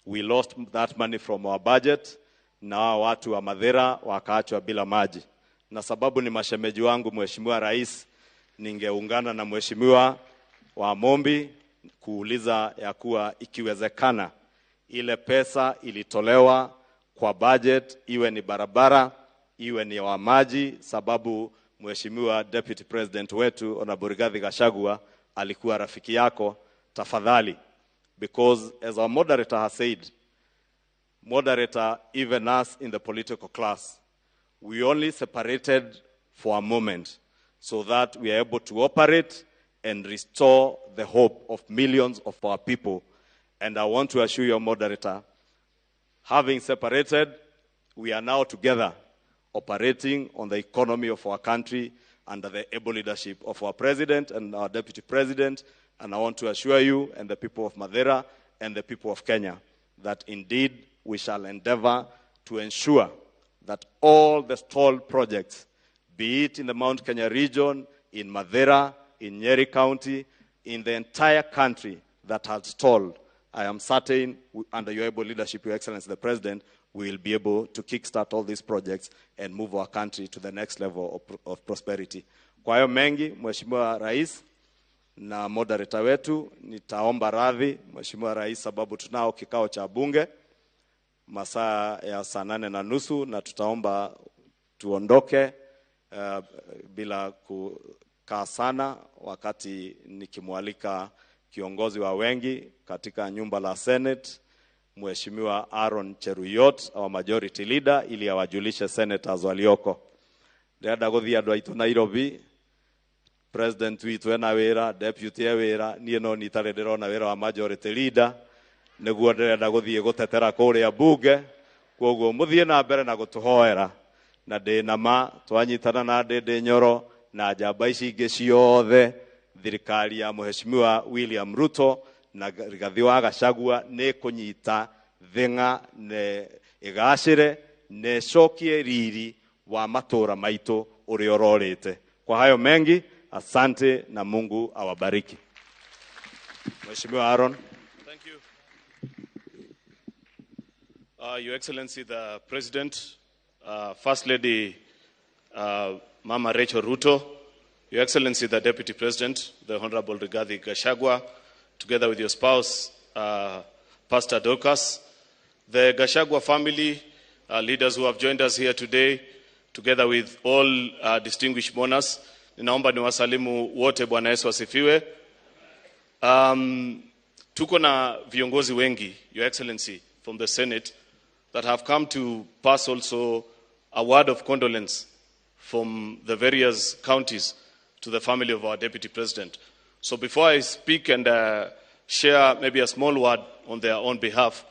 We lost that money from our budget. Na watu wa Mathira wakaachwa bila maji. Na sababu ni mashemeji wangu Mheshimiwa Rais, ningeungana na Mheshimiwa wa Mombi kuuliza ya kuwa ikiwezekana ile pesa ilitolewa kwa budget, iwe ni barabara, iwe ni wa maji, sababu Mheshimiwa Deputy President wetu Honorable Rigathi Gachagua alikuwa rafiki yako, tafadhali. Because as our moderator has said, moderator, even us in the political class, we only separated for a moment so that we are able to operate and restore the hope of millions of our people. And I want to assure your moderator, having separated, we are now together operating on the economy of our country under the able leadership of our president and our deputy president. And I want to assure you and the people of Mathira and the people of Kenya that indeed we shall endeavor to ensure that all the stalled projects, be it in the Mount Kenya region, in Mathira, in Nyeri County, in the entire country that has stalled, I am certain under your able leadership, Your Excellency the President, we will be able to kickstart all these projects and move our country to the next level of prosperity. Kwa hayo mengi, Mheshimiwa Rais na moderator wetu, nitaomba radhi Mheshimiwa Rais sababu tunao kikao cha bunge masaa ya 8:30 na tutaomba tuondoke bila kukaa sana, wakati nikimwalika kiongozi wa wengi katika nyumba la Senate, Mheshimiwa Aaron Cheruiyot, our majority leader, ili awajulishe senators walioko. Ndĩrenda gũthiĩ andũ aitũ Nairobi, president witũ ena wĩra, deputy e wĩra, niĩ no nitarĩ ndĩrona wĩra wa majority leader, nĩguo ndĩrenda gũthiĩ gũtetera kũrĩa bunge, kwoguo mũthiĩ na mbere na gũtũhoera, na ndĩ na ma twanyitana na Ndĩndĩ Nyoro na njamba ici ingĩ ciothe, thirikari ya Mheshimiwa William Ruto na Rigathi wa Gachagua nĩ kũnyita thing'a ne ĩgacĩre na ĩcokie riri wa matũra maitũ ũrĩa ũrorĩte. Kwa hayo mengi, asante na Mungu awabariki. Mheshimiwa Aaron. Thank you. Your Excellency the President, First Lady Mama Rachel Ruto, Your Excellency the Deputy President, the Honorable Rigathi Gachagua, together with your spouse, Pastor Dorcas, the Gachagua family, leaders who have joined us here today, together with all distinguished mourners, ninaomba niwasalimu wote. Bwana Yesu asifiwe. Tuko na viongozi wengi, Your Excellency, from the Senate that have come to pass also a word of condolence from the various counties to the family of our Deputy President. So before I speak and share maybe a small word on their own behalf,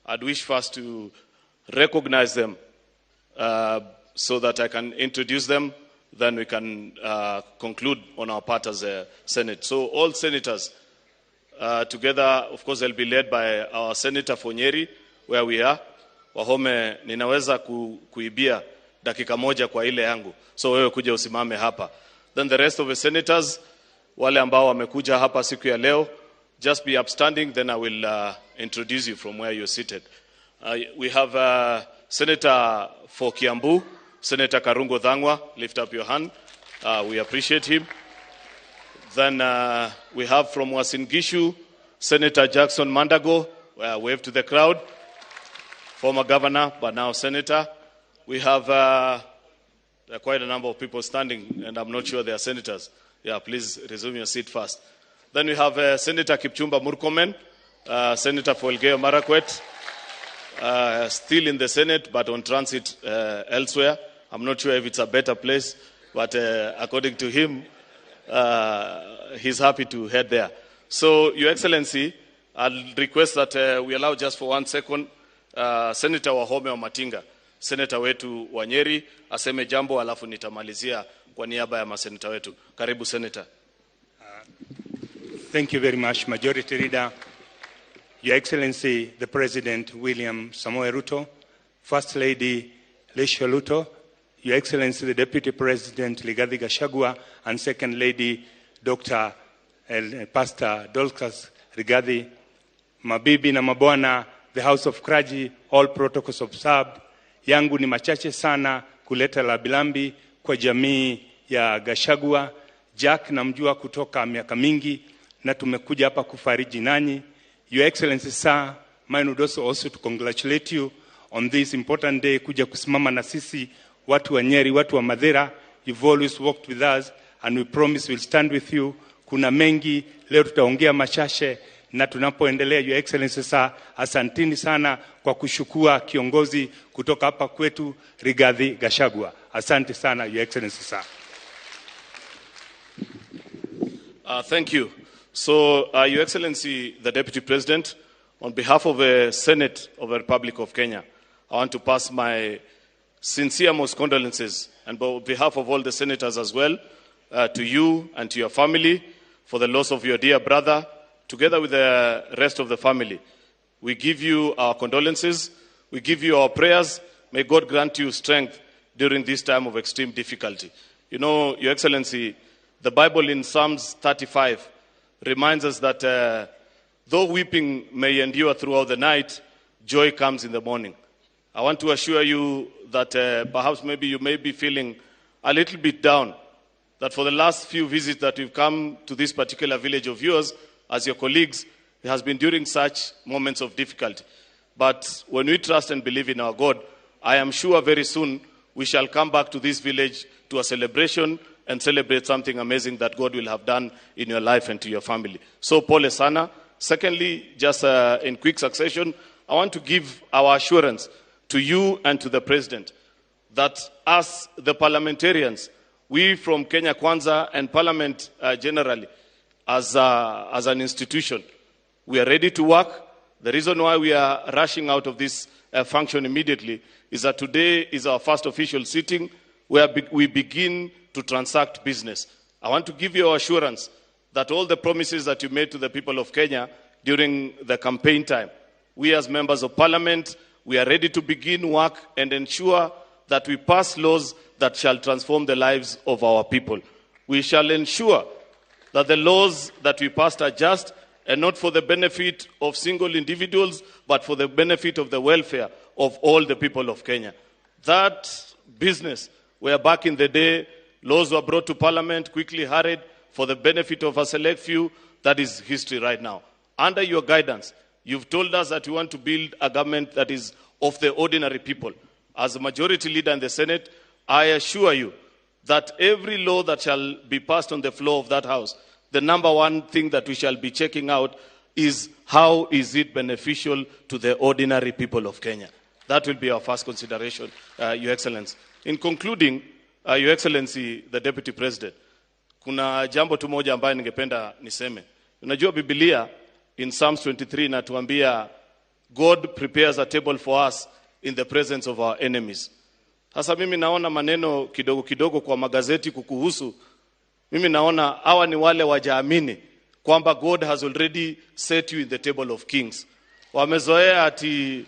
I'd wish first to recognize them so that I can introduce them, then we can conclude on our part as a Senate. So all senators together, of course, they'll be led by our Senator for Nyeri, where we are. Wahome, ninaweza kuibia dakika moja kwa ile yangu. So wewe kuja usimame hapa. Then the rest of the senators, wale ambao wamekuja hapa siku ya leo, just be upstanding, then I will introduce you from where you're seated. We have Senator for Kiambu, Senator Karungo Thang'wa, lift up your hand. We appreciate him. Then we have from Uasin Gishu, Senator Jackson Mandago, wave to the crowd. Former governor, but now senator. We have there are quite a number of people standing, and I'm not sure they are senators. Yeah, please resume your seat first. Then we have Senator Kipchumba Murkomen, Senator for Elgeyo Marakwet, still in the Senate, but on transit elsewhere. I'm not sure if it's a better place, but according to him, he's happy to head there. So, Your Excellency, I'll request that we allow just for 1 second Senator Wahome Wamatinga, Senator wetu wa Nyeri, aseme jambo alafu nitamalizia kwa niaba ya maseneta wetu. Karibu, Senator. Thank you very much, Majority Leader. Your Excellency, the President William Samoei Ruto, First Lady Rachel Ruto, Your Excellency, the Deputy President Rigathi Gachagua, and Second Lady Dr. Pastor Dorcas Rigathi, mabibi na mabwana, the House of Clergy, all protocols observed. Yangu ni machache sana kuleta rambirambi kwa jamii ya Gachagua. Jack namjua kutoka miaka mingi na tumekuja hapa kufariji nanyi. Your Excellency sir, mine would also to congratulate you on this important day kuja kusimama na sisi watu wa Nyeri, watu wa Mathira. You've always worked with us and we promise we'll stand with you. Kuna mengi leo tutaongea machache na tunapoendelea, Your Excellency sir, asantini sana kwa kuchukua kiongozi kutoka hapa kwetu Rigathi Gachagua. Asante sana, Your Excellency sir. Thank you. So, Your Excellency, the Deputy President, on behalf of the Senate of the Republic of Kenya, I want to pass my sincere most condolences, and on behalf of all the senators as well, to you and to your family for the loss of your dear brother, together with the rest of the family. We give you our condolences. We give you our prayers. May God grant you strength during this time of extreme difficulty. Your Excellency, the Bible in Psalms 35 reminds us that though weeping may endure throughout the night, joy comes in the morning. I want to assure you that perhaps maybe you may be feeling a little bit down, that for the last few visits that we've come to this particular village of yours, as your colleagues, it has been during such moments of difficulty. But when we trust and believe in our God, I am sure very soon we shall come back to this village to a celebration and celebrate something amazing that God will have done in your life and to your family. So, pole sana. Secondly, just in quick succession, I I want to give our assurance to you and to the President that us, the parliamentarians, we from Kenya Kwanza and Parliament generally, as an institution, we are ready to work. The reason why we are rushing out of this function immediately is that today is our first official sitting where we begin to transact business. I want to give you assurance that all the promises that you made to the people of Kenya during the campaign time, we as members of Parliament, we are ready to begin work and ensure that we pass laws that shall transform the lives of our people. We shall ensure that the laws that we passed are just and not for the benefit of single individuals, but for the benefit of the welfare of all the people of Kenya. That business where back in the day, laws were brought to Parliament, quickly hurried for the benefit of a select few, that is history right now. Under your guidance, you've told us that you want to build a government that is of the ordinary people. As a majority leader in the Senate, I assure you that every law that shall be passed on the floor of that house, the number one thing that we shall be checking out is how is it beneficial to the ordinary people of Kenya. That will be our first consideration, Your Excellency. In concluding, Your Excellency, the Deputy President, kuna jambo tu moja ambayo ningependa niseme. Unajua Biblia in Psalms 23 inatuambia God prepares a table for us in the presence of our enemies. Sasa mimi naona maneno kidogo kidogo kwa magazeti kukuhusu. Mimi naona hawa ni wale wajaamini kwamba God has already set you in the table of kings. Wamezoea ati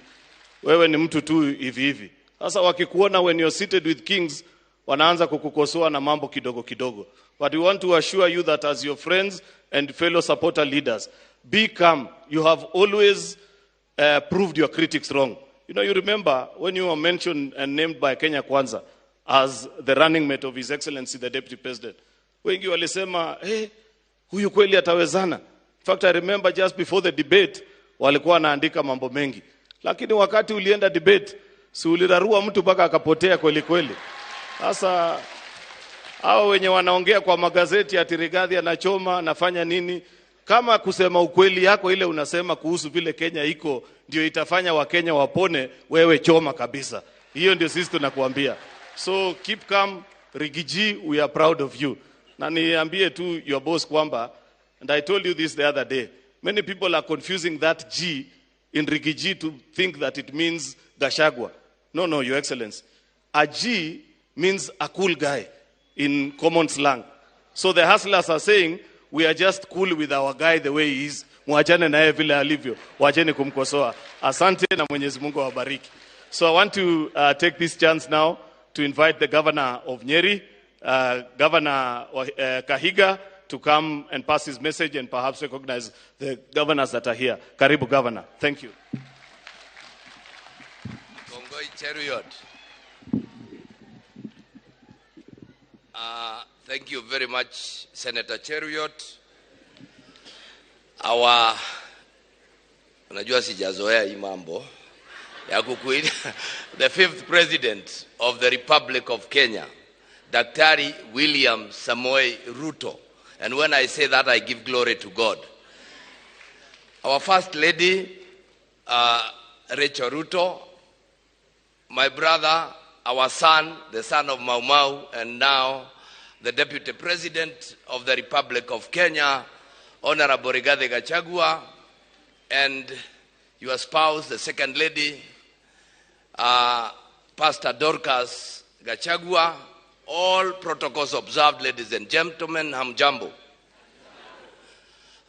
wewe ni mtu tu hivi hivi. Sasa wakikuona when you're seated with kings, wanaanza kukukosoa na mambo kidogo kidogo. But we want to assure you that as your friends and fellow supporter leaders, be calm. You have always proved your critics wrong. You know, you remember when you were mentioned and named by Kenya Kwanza as the running mate of His Excellency the Deputy President. Wengi walisema, hey, huyu kweli atawezana. In fact, I remember just before the debate, walikuwa wanaandika mambo mengi. Lakini wakati ulienda debate, si ulirarua mtu mpaka akapotea kweli kweli. Sasa hao wenye wanaongea kwa magazeti ati Rigathi anachoma, anafanya nini? Kama kusema ukweli yako ile unasema kuhusu vile Kenya iko ndio itafanya Wakenya wapone, wewe choma kabisa. Hiyo ndio sisi tunakuambia. So keep calm, Riggy G, we are proud of you. Na niambie tu your boss kwamba, and I told you this the other day, many people are confusing that G in Riggy G to think that it means Gachagua. No, no, Your Excellency. A G means a cool guy in common slang. So the hustlers are saying, we are just cool with our guy the way he is. Mwachane naye vile alivyo. Wacheni kumkosoa. Asante na Mwenyezi Mungu awabariki. So I want to take this chance now to invite the governor of Nyeri, Governor Kahiga, to come and pass his message and perhaps recognize the governors that are here. Karibu, Governor. Thank you. Kongoi Cheruiyot. Thank you very much, Senator Cheruiyot. Our, unajua sijazoea hii mambo ya kukuita, the fifth president of the Republic of Kenya, Daktari William Samoei Ruto. And when I say that, I give glory to God. Our First Lady, Rachel Ruto, my brother, our son, the son of Mau Mau, and now the Deputy President of the Republic of Kenya, Honorable Rigathi Gachagua, and your spouse, the Second Lady, Pastor Dorcas Gachagua, all protocols observed, ladies and gentlemen, hamjambo.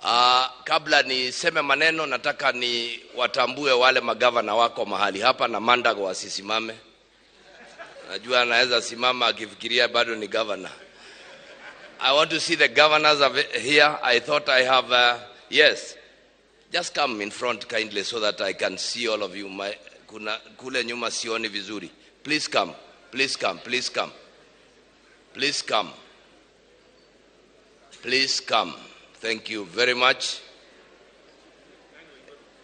Kabla niseme maneno, nataka ni watambue wale magavana wako mahali hapa na Mandago wasisimame. Najua anaweza simama akifikiria bado ni governor. I want to see the governors here. I thought I have, yes. Just come in front kindly so that I can see all of you. Kuna, kule nyuma sioni vizuri. Please come, please come, please come. Please come. Please come. Thank you very much.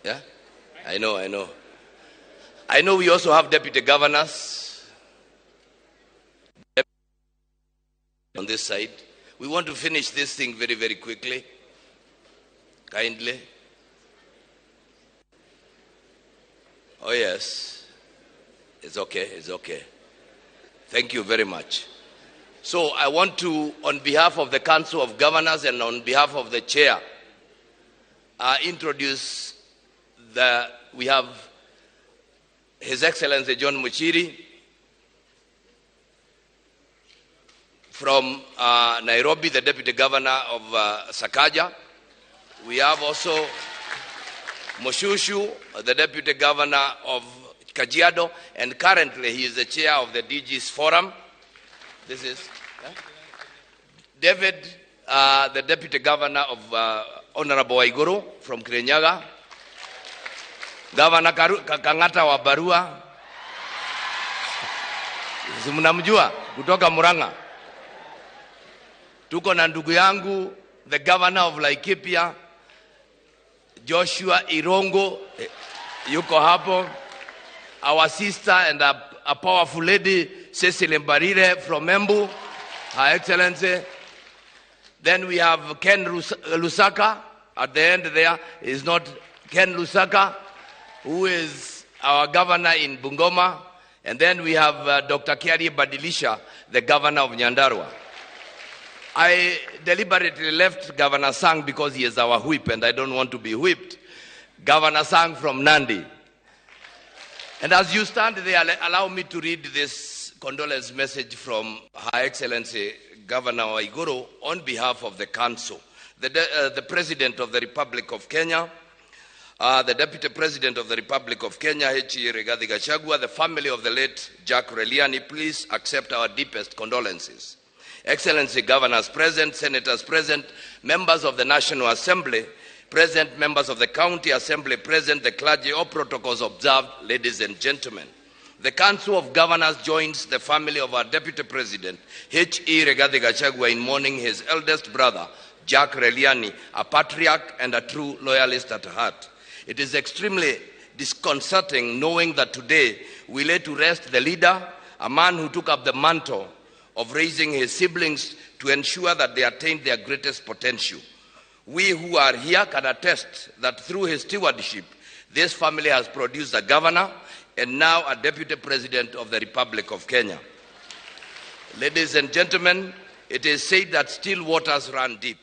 Yeah? I know, I know. I know we also have deputy governors on this side. We want to finish this thing very, very quickly. Kindly. Oh, yes. It's okay, it's okay. Thank you very much. So I want to, on behalf of the Council of Governors and on behalf of the chair, introduce we have His Excellency John Muchiri from Nairobi, the Deputy Governor of Sakaja. We have also Moshoeshoe, the Deputy Governor of Kajiado, and currently he is the chair of the DG's Forum. This is David, the Deputy Governor of Honorable Waiguru from Kirinyaga. Governor Kangata wa Barua, si mnamjua, kutoka Murang'a. Tuko na ndugu yangu the Governor of Laikipia, Joshua Irongo, yuko hapo. Our sister and a powerful lady, Cecily Mbarire from Embu, Her Excellency. Then we have Ken Lusaka. At the end there is not Ken Lusaka, who is our governor in Bungoma. And then we have Dr. Kiarie Badilisha, the governor of Nyandarua. I deliberately left Governor Sang because he is our whip and I don't want to be whipped. Governor Sang from Nandi. And as you stand there, allow me to read this condolence message from Her Excellency Governor Waiguru on behalf of the Council. The President of the Republic of Kenya, the Deputy President of the Republic of Kenya, H.E. Rigathi Gachagua, the family of the late Jack Reliani, please accept our deepest condolences. Excellency Governors present, Senators present, members of the National Assembly present, members of the County Assembly present, the clergy, all protocols observed, ladies and gentlemen. The Council of Governors joins the family of our Deputy President, H.E. Rigathi Gachagua, in mourning his eldest brother, Jack Reliani, a patriarch and a true loyalist at heart. It is extremely disconcerting knowing that today we lay to rest the leader, a man who took up the mantle of raising his siblings to ensure that they attained their greatest potential. We who are here can attest that through his stewardship, this family has produced a governor and now a deputy president of the Republic of Kenya. Ladies and gentlemen, it is said that still waters run deep.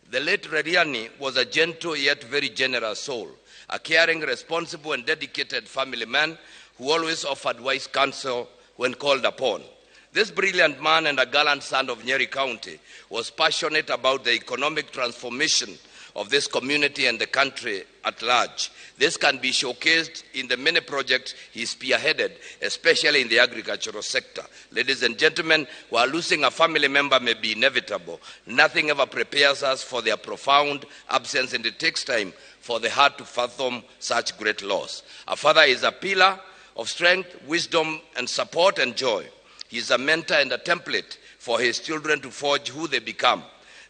The late Reliani was a gentle yet very generous soul, a caring, responsible, and dedicated family man who always offered wise counsel when called upon. This brilliant man and a gallant son of Nyeri County was passionate about the economic transformation of this community and the country at large. This can be showcased in the many projects he spearheaded, especially in the agricultural sector. Ladies and gentlemen, while losing a family member may be inevitable, nothing ever prepares us for their profound absence, and it takes time for the heart to fathom such great loss. A father is a pillar of strength, wisdom, and support and joy. He is a mentor and a template for his children to forge who they become.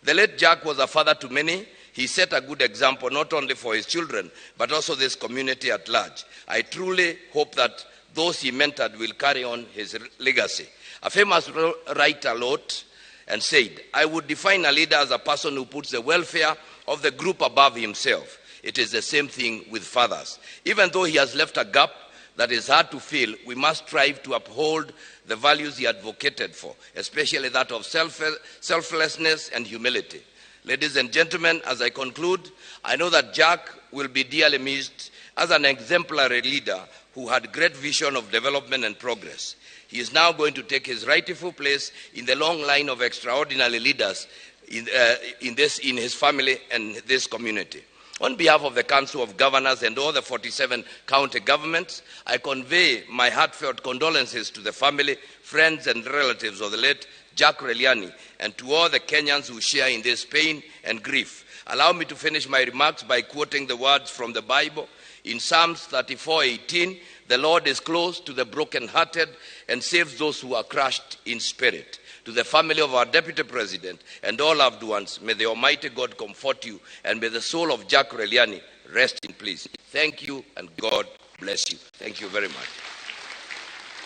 The late Jack was a father to many. He set a good example not only for his children, but also this community at large. I truly hope that those he mentored will carry on his legacy. A famous writer wrote and said, "I would define a leader as a person who puts the welfare of the group above himself. It is the same thing with fathers. Even though he has left a gap that is hard to fill, we must strive to uphold the values he advocated for, especially that of selflessness and humility." Ladies and gentlemen, as I conclude, I know that Jack will be dearly missed as an exemplary leader who had great vision of development and progress. He is now going to take his rightful place in the long line of extraordinary leaders in his family and this community. On behalf of the Council of Governors and all the 47 county governments, I convey my heartfelt condolences to the family, friends, and relatives of the late Jack Reliani and to all the Kenyans who share in this pain and grief. Allow me to finish my remarks by quoting the words from the Bible. In Psalms 34:18, the Lord is close to the brokenhearted and saves those who are crushed in spirit. To the family of our Deputy President and all loved ones, may the Almighty God comfort you, and may the soul of Jack Reliani rest in peace. Thank you, and God bless you. Thank you very much.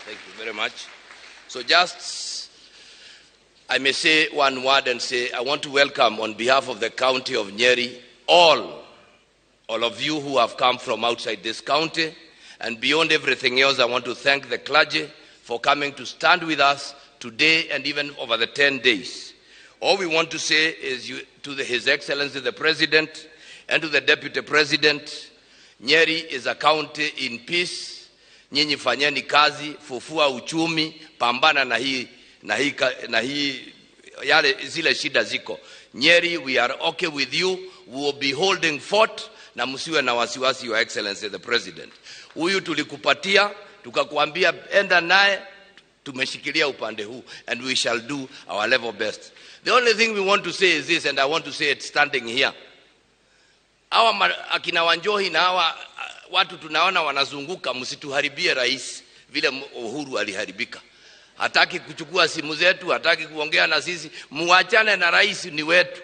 Thank you very much. So just, I may say one word and say, I want to welcome on behalf of the county of Nyeri, all of you who have come from outside this county, And beyond everything else, I want to thank the clergy for coming to stand with us today and even over the 10 days. All we want to say is to His Excellency the President and to the Deputy President, Nyeri is a county in peace. Nyinyi fanyeni kazi, fufua uchumi, pambana na hii na hii na hii yale zile shida ziko. Nyeri, we are okay with you. We will be holding fort, na msiwe na wasiwasi, Your Excellency the President. Huyu tulikupatia, tukakuambia enda naye, tumeshikilia upande huu, and we shall do our level best. The only thing we want to say is this, and I want to say it standing here. Hawa akina Wanjohi na hawa watu tunaona wanazunguka, msituharibie rais vile Uhuru aliharibika. Hataki kuchukua simu zetu, hataki kuongea na sisi. Muachane na rais, ni wetu.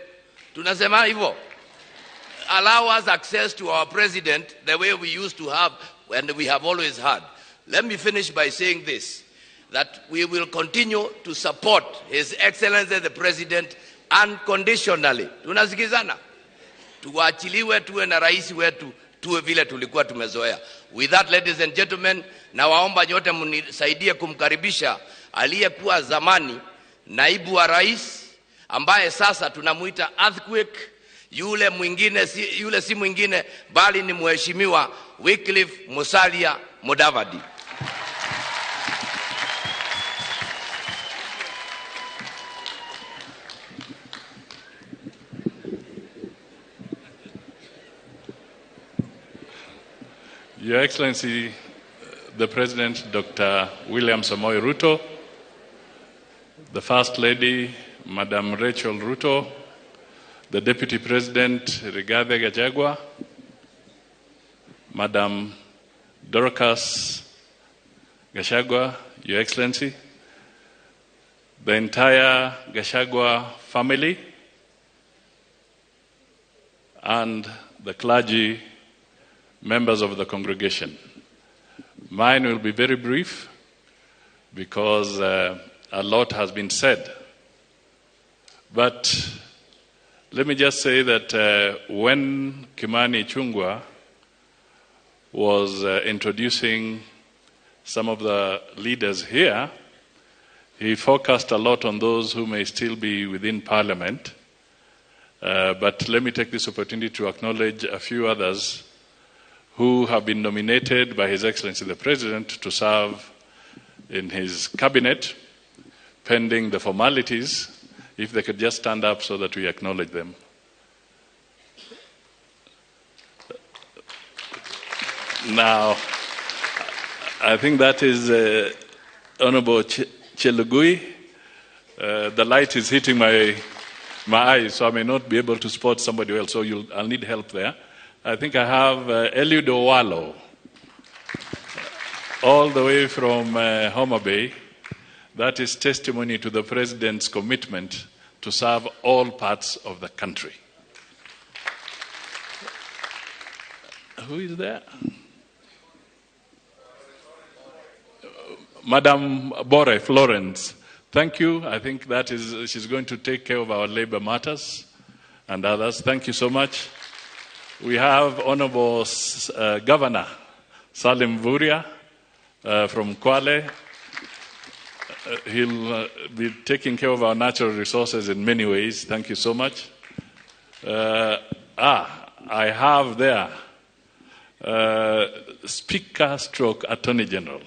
Tunasema hivyo. Allow us access to our president the way we used to have and we have always had. Let me finish by saying this, that we will continue to support His Excellency the President unconditionally. Tunasikizana? Tuachiliwe tuwe na rais wetu, tuwe vile tulikuwa tumezoea. With that, ladies and gentlemen, nawaomba nyote mnisaidie kumkaribisha aliyekuwa zamani naibu wa rais ambaye sasa tunamuita earthquake, yule mwingine si, yule si mwingine bali ni Mheshimiwa Wycliffe Musalia Mudavadi. Your Excellency, the President, Dr. William Samoei Ruto, the First Lady, Madam Rachel Ruto, the Deputy President, Rigathi Gachagua, Madam Dorcas Gachagua, Your Excellency, the entire Gachagua family, and the clergy, members of the congregation. Mine will be very brief because a lot has been said. But let me just say that when Kimani Ichung'wah was introducing some of the leaders here, he focused a lot on those who may still be within Parliament. But let me take this opportunity to acknowledge a few others who have been nominated by His Excellency the President to serve in his cabinet, pending the formalities, if they could just stand up so that we acknowledge them. Now, I think that is Honorable Chelugui. The light is hitting my eyes, so I may not be able to spot somebody else, so I'll need help there. I think I have Eliud Owalo, all the way from Homa Bay. That is testimony to the President's commitment to serve all parts of the country. Who is there? Madam Bore Florence. Thank you. I think that is, she's going to take care of our labor matters and others. Thank you so much. We have Honorable Governor Salim Mvurya from Kwale. He'll be taking care of our natural resources in many ways. Thank you so much. I have there Speaker stroke Attorney General,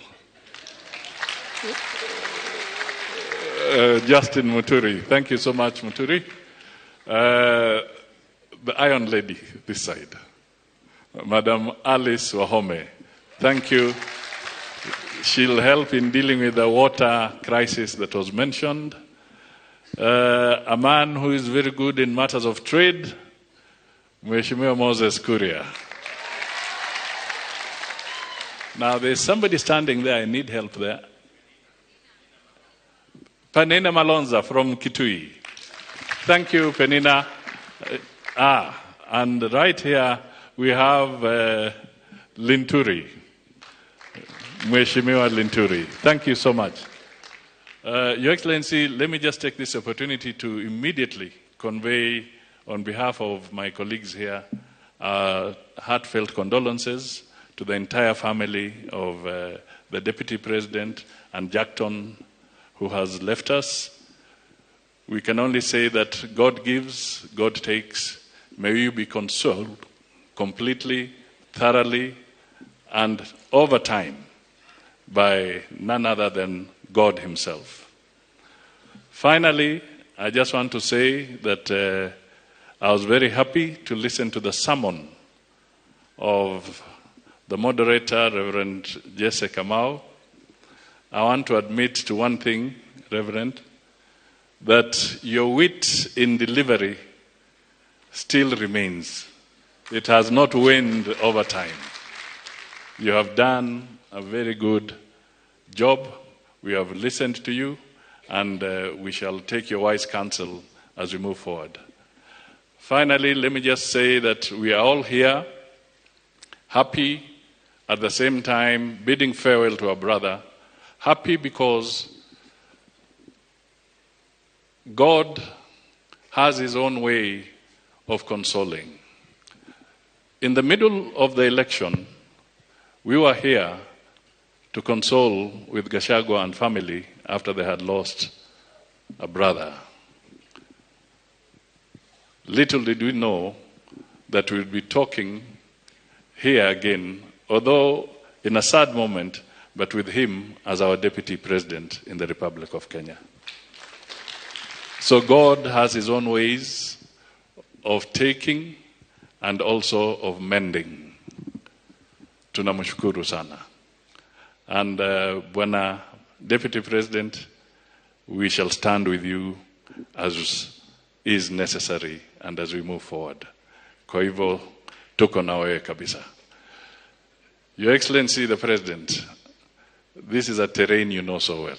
Justin Muturi. Thank you so much, Muturi. The Iron Lady this side, Madam Alice Wahome. Thank you. She'll help in dealing with the water crisis that was mentioned. A man who is very good in matters of trade, Mheshimiwa Moses Kuria. Now, there's somebody standing there. I need help there. Penina Malonza from Kitui. Thank you, Penina. And right here we have Linturi, Mheshimiwa Linturi. Thank you so much. Your Excellency, let me just take this opportunity to immediately convey, on behalf of my colleagues here, heartfelt condolences to the entire family of the Deputy President and Jackton, who has left us. We can only say that God gives, God takes. May you be consoled completely, thoroughly, and over time by none other than God Himself. Finally, I just want to say that I was very happy to listen to the sermon of the moderator, Reverend Jesse Kamau. I want to admit to one thing, Reverend, that your wit in delivery still remains. It has not waned over time. You have done a very good job. We have listened to you, and we shall take your wise counsel as we move forward. Finally, let me just say that we are all here, happy, at the same time bidding farewell to our brother. Happy because God has His own way of consoling. In the middle of the election, we were here to console with Gachagua and family after they had lost a brother. Little did we know that we would be talking here again, although in a sad moment, but with him as our Deputy President in the Republic of Kenya. So God has His own ways of taking and also of mending. Tunamshukuru sana. And Bwana Deputy President, we shall stand with you as is necessary and as we move forward. Kwa hivyo tuko na wewe kabisa. Your Excellency the President, this is a terrain you know so well.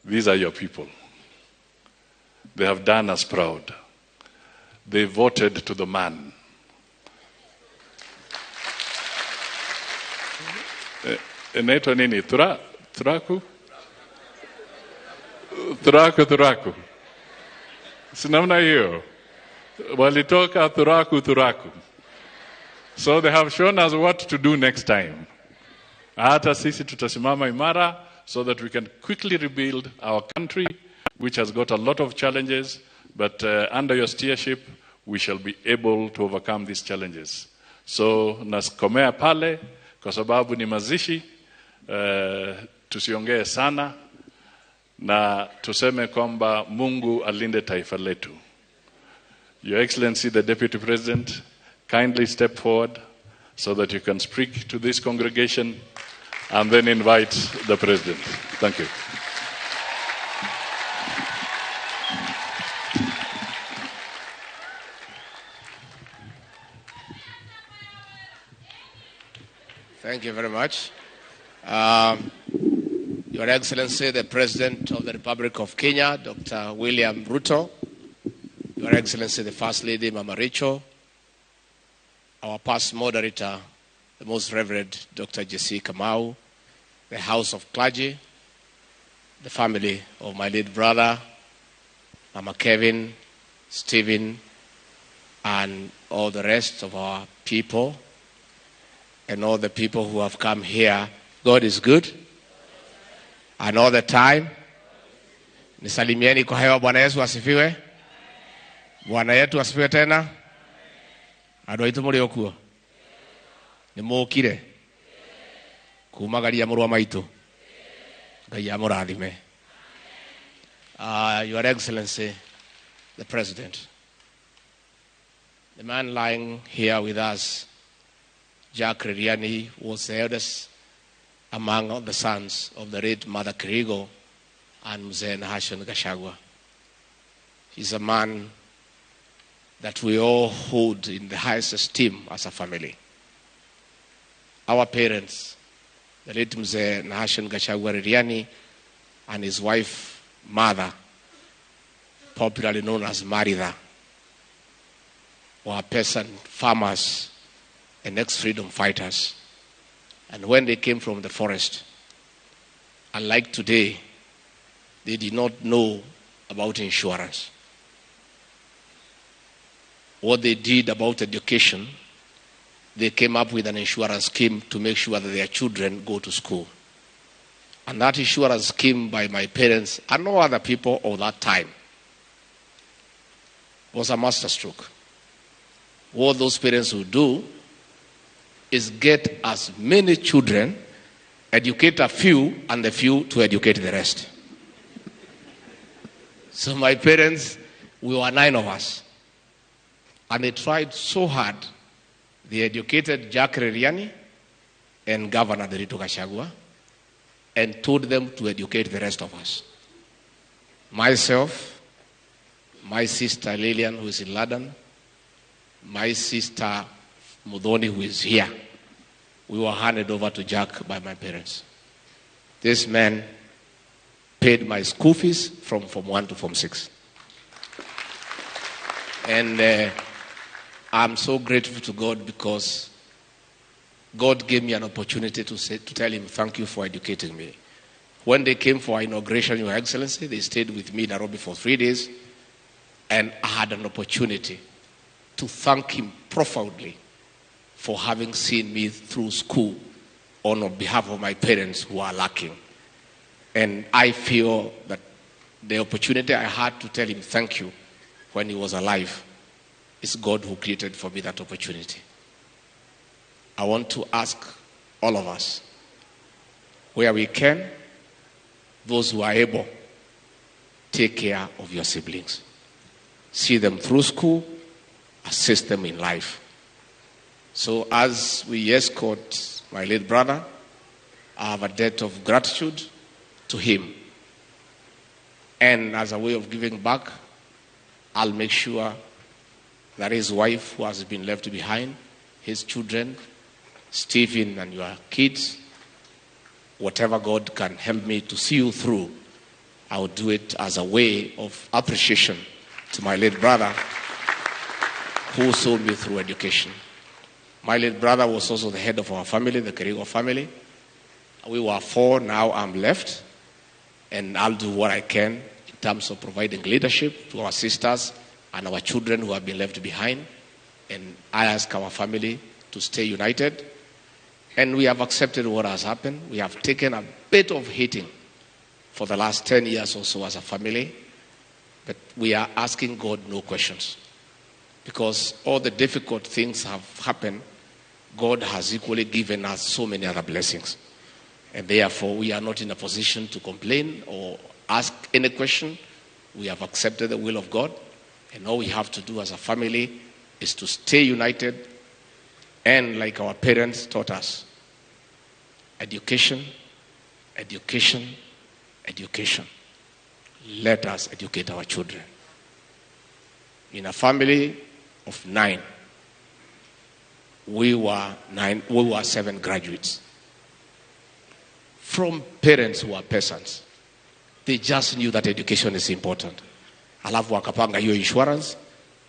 These are your people. They have done us proud. They voted to the man. Inaitwa nini? Thuraku? Thuraku, thuraku. Si namna hiyo. Walitoka thuraku, thuraku. So they have shown us what to do next time. Hata sisi tutasimama imara so that we can quickly rebuild our country, which has got a lot of challenges, but under your stewardship, we shall be able to overcome these challenges. So nakomea pale kwa sababu ni mazishi, tusiongee sana na tuseme kwamba Mungu alinde taifa letu. Your Excellency, the Deputy President, kindly step forward so that you can speak to this congregation and then invite the President. Thank you. Thank you very much. Your Excellency, the President of the Republic of Kenya, Dr. William Ruto, Your Excellency, the First Lady, Mama Rachel, our past moderator, the Most Reverend Dr. J.C. Kamau, the House of Clergy, the family of my late brother, Mama Kevin, Stephen, and all the rest of our people, and all the people who have come here. God is good, and all the time. Nisalimieni kwa hewa. Bwana Yesu asifiwe. Bwana yetu asifiwe tena. Andũ aitũ mũrĩ o kuo? Nĩ mũkire kumagaria mũrũ wa maitũ? Ngai amũrathime. Your Excellency, the President, the man lying here with us, Jack Reriani, was the eldest among the sons of the late Mother Kirigo and Mzee Nahashon Gachagua. He's a man that we all hold in the highest esteem as a family. Our parents, the late Mzee Nahashon Gachagua Reriani and his wife, Mother, popularly known as Maritha, were peasant farmers and ex-freedom fighters. And when they came from the forest, unlike today, they did not know about insurance. What they did about education They came up with an insurance scheme to make sure that their children go to school. And that insurance scheme by my parents and no other people of that time was a masterstroke. What those parents would do is get as many children, educate a few, and the few to educate the rest. So my parents, we were 9 of us. And they tried so hard. They educated Jack Reriani and Governor Nderitu Gachagua and told them to educate the rest of us. Myself, my sister Lillian, who is in London, my sister Muthoni, who is here, we were handed over to Jack by my parents. This man paid my school fees from Form 1 to Form 6. And I'm so grateful to God because God gave me an opportunity to tell him thank you for educating me. When they came for our inauguration, Your Excellency, they stayed with me in Nairobi for 3 days, and I had an opportunity to thank him profoundly for having seen me through school on behalf of my parents who are lacking. And I feel that the opportunity I had to tell him thank you when he was alive, it's God who created for me that opportunity. I want to ask all of us, where we can, those who are able, take care of your siblings. See them through school, assist them in life. So as we escort my late brother, I have a debt of gratitude to him. And as a way of giving back, I'll make sure that his wife, who has been left behind, his children, Stephen and your kids, whatever God can help me to see you through, I'll do it as a way of appreciation to my late brother who saw me through education. My late brother was also the head of our family, the Kerigo family. We were 4, now I'm left. And I'll do what I can in terms of providing leadership to our sisters and our children who have been left behind. And I ask our family to stay united. And we have accepted what has happened. We have taken a bit of hitting for the last 10 years or so as a family. But we are asking God no questions. Because all the difficult things have happened, God has equally given us so many other blessings. And therefore, we are not in a position to complain or ask any question. We have accepted the will of God. And all we have to do as a family is to stay united. And like our parents taught us, education, education, education. Let us educate our children. In a family of 9, we were 7 graduates. From parents who are peasants. They just knew that education is important. Alafu wakapanga hiyo insurance,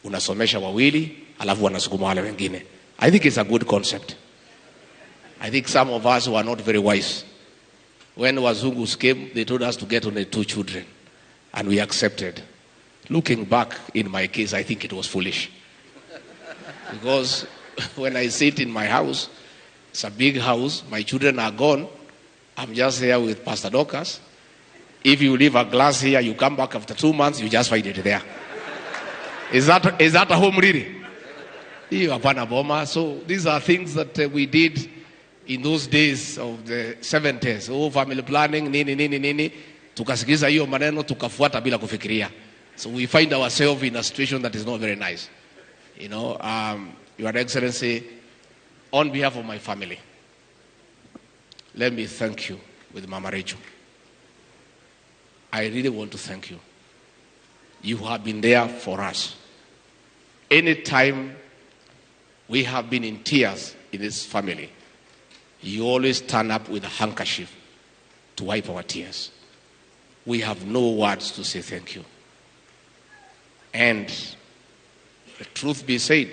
unasomesha wawili, alafu wanasukuma wale wengine. I think it's a good concept. I think some of us were not very wise. When Wazungus came, they told us to get only 2 children, and we accepted. Looking back, in my case, I think it was foolish. Because when I sit in my house, it's a big house, my children are gone, I'm just here with Pastor Dorcas. If you leave a glass here, you come back after 2 months, you just find it there. Is that a home really? Hapana boma. So these are things that we did in those days of the 70s. Oh, family planning, nini, nini, nini. Tukasikiza hiyo maneno, tukafuata bila kufikiria. So we find ourselves in a situation that is not very nice. You know, Your Excellency, on behalf of my family, let me thank you with Mama Rachel. I really want to thank you. You have been there for us. Anytime we have been in tears in this family, you always stand up with a handkerchief to wipe our tears. We have no words to say thank you. And the truth be said,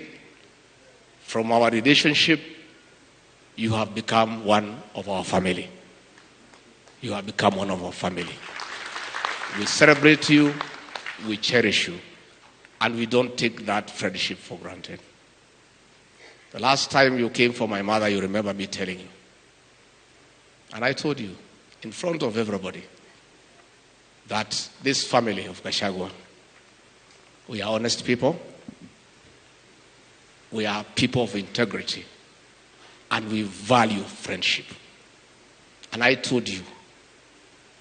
from our relationship, you have become one of our family. You have become one of our family. We celebrate you, we cherish you, and we don't take that friendship for granted. The last time you came for my mother, you remember me telling you. And I told you, in front of everybody, that this family of Gachagua, we are honest people, we are people of integrity, and we value friendship. And I told you,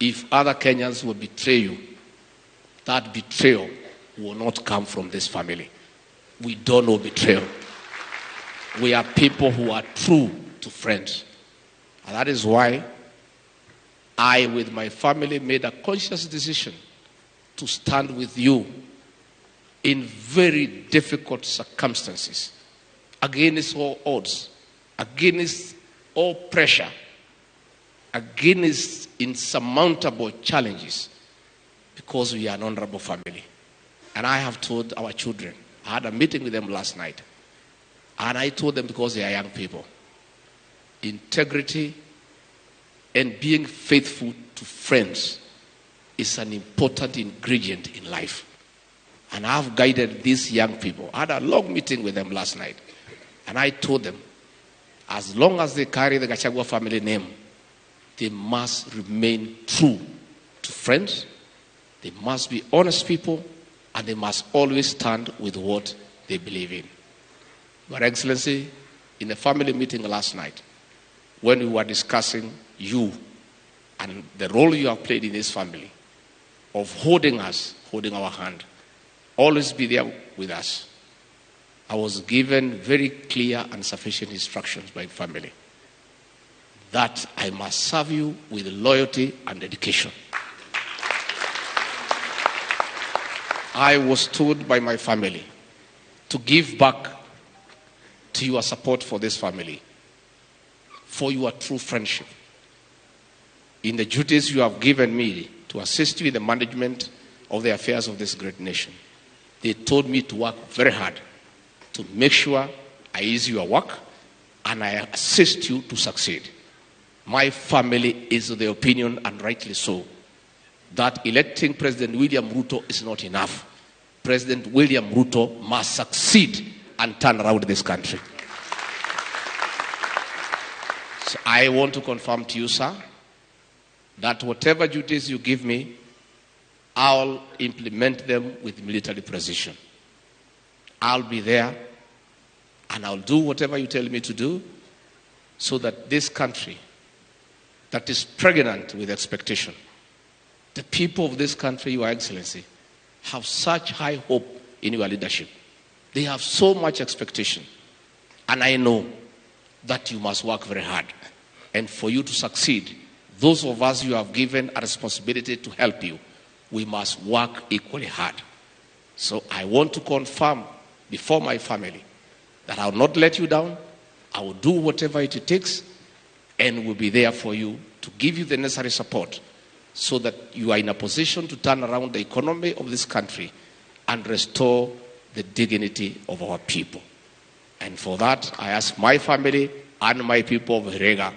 if other Kenyans will betray you, that betrayal will not come from this family. We don't know betrayal. We are people who are true to friends. And that is why I, with my family, made a conscious decision to stand with you in very difficult circumstances, against all odds, against all pressure, against insurmountable challenges, because we are an honorable family. And I have told our children, I had a meeting with them last night, and I told them, because they are young people, integrity and being faithful to friends is an important ingredient in life. And I've guided these young people. I had a long meeting with them last night. And I told them, as long as they carry the Gachagua family name, they must remain true to friends, they must be honest people, and they must always stand with what they believe in. Your Excellency, in a family meeting last night, when we were discussing you and the role you have played in this family of holding us, holding our hand, always be there with us, I was given very clear and sufficient instructions by family that I must serve you with loyalty and dedication. I was told by my family to give back to your support for this family, for your true friendship. In the duties you have given me to assist you in the management of the affairs of this great nation, they told me to work very hard to make sure I ease your work and I assist you to succeed. My family is of the opinion, and rightly so, that electing President William Ruto is not enough. President William Ruto must succeed and turn around this country. So I want to confirm to you, sir, that whatever duties you give me, I'll implement them with military precision. I'll be there and I'll do whatever you tell me to do so that this country that is pregnant with expectation, the people of this country, Your Excellency, have such high hope in your leadership. They have so much expectation. And I know that you must work very hard. And for you to succeed, those of us you have given a responsibility to help you, we must work equally hard. So I want to confirm before my family that I will not let you down. I will do whatever it takes and will be there for you to give you the necessary support so that you are in a position to turn around the economy of this country and restore the dignity of our people. And for that, I ask my family and my people of Vihiga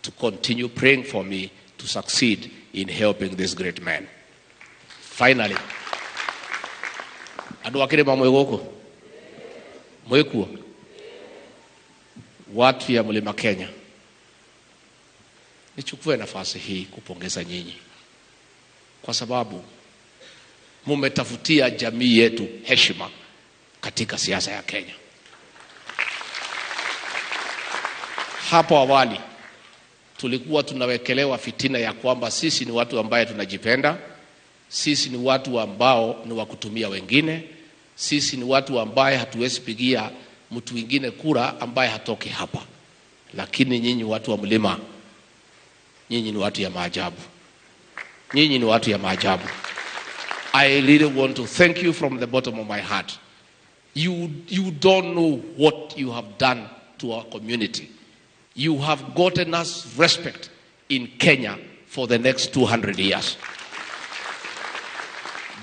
to continue praying for me to succeed in helping this great man. Finally, andũ a kĩrĩma mwĩ gũkũ mwĩkuo watu ya Mlima Kenya, nichukue nafasi hii kupongeza nyinyi kwa sababu mumetafutia jamii yetu heshima katika siasa ya Kenya. Hapo awali tulikuwa tunawekelewa fitina ya kwamba sisi ni watu ambaye tunajipenda, sisi ni watu ambao ni wa kutumia wengine, sisi ni watu ambaye hatuwezi pigia mtu mwingine kura ambaye hatoki hapa. Lakini nyinyi watu wa mlima, nyinyi ni watu ya maajabu. Nyinyi ni watu ya maajabu. I really want to thank you from the bottom of my heart. You don't know what you have done to our community. You have gotten us respect in Kenya for the next 200 years.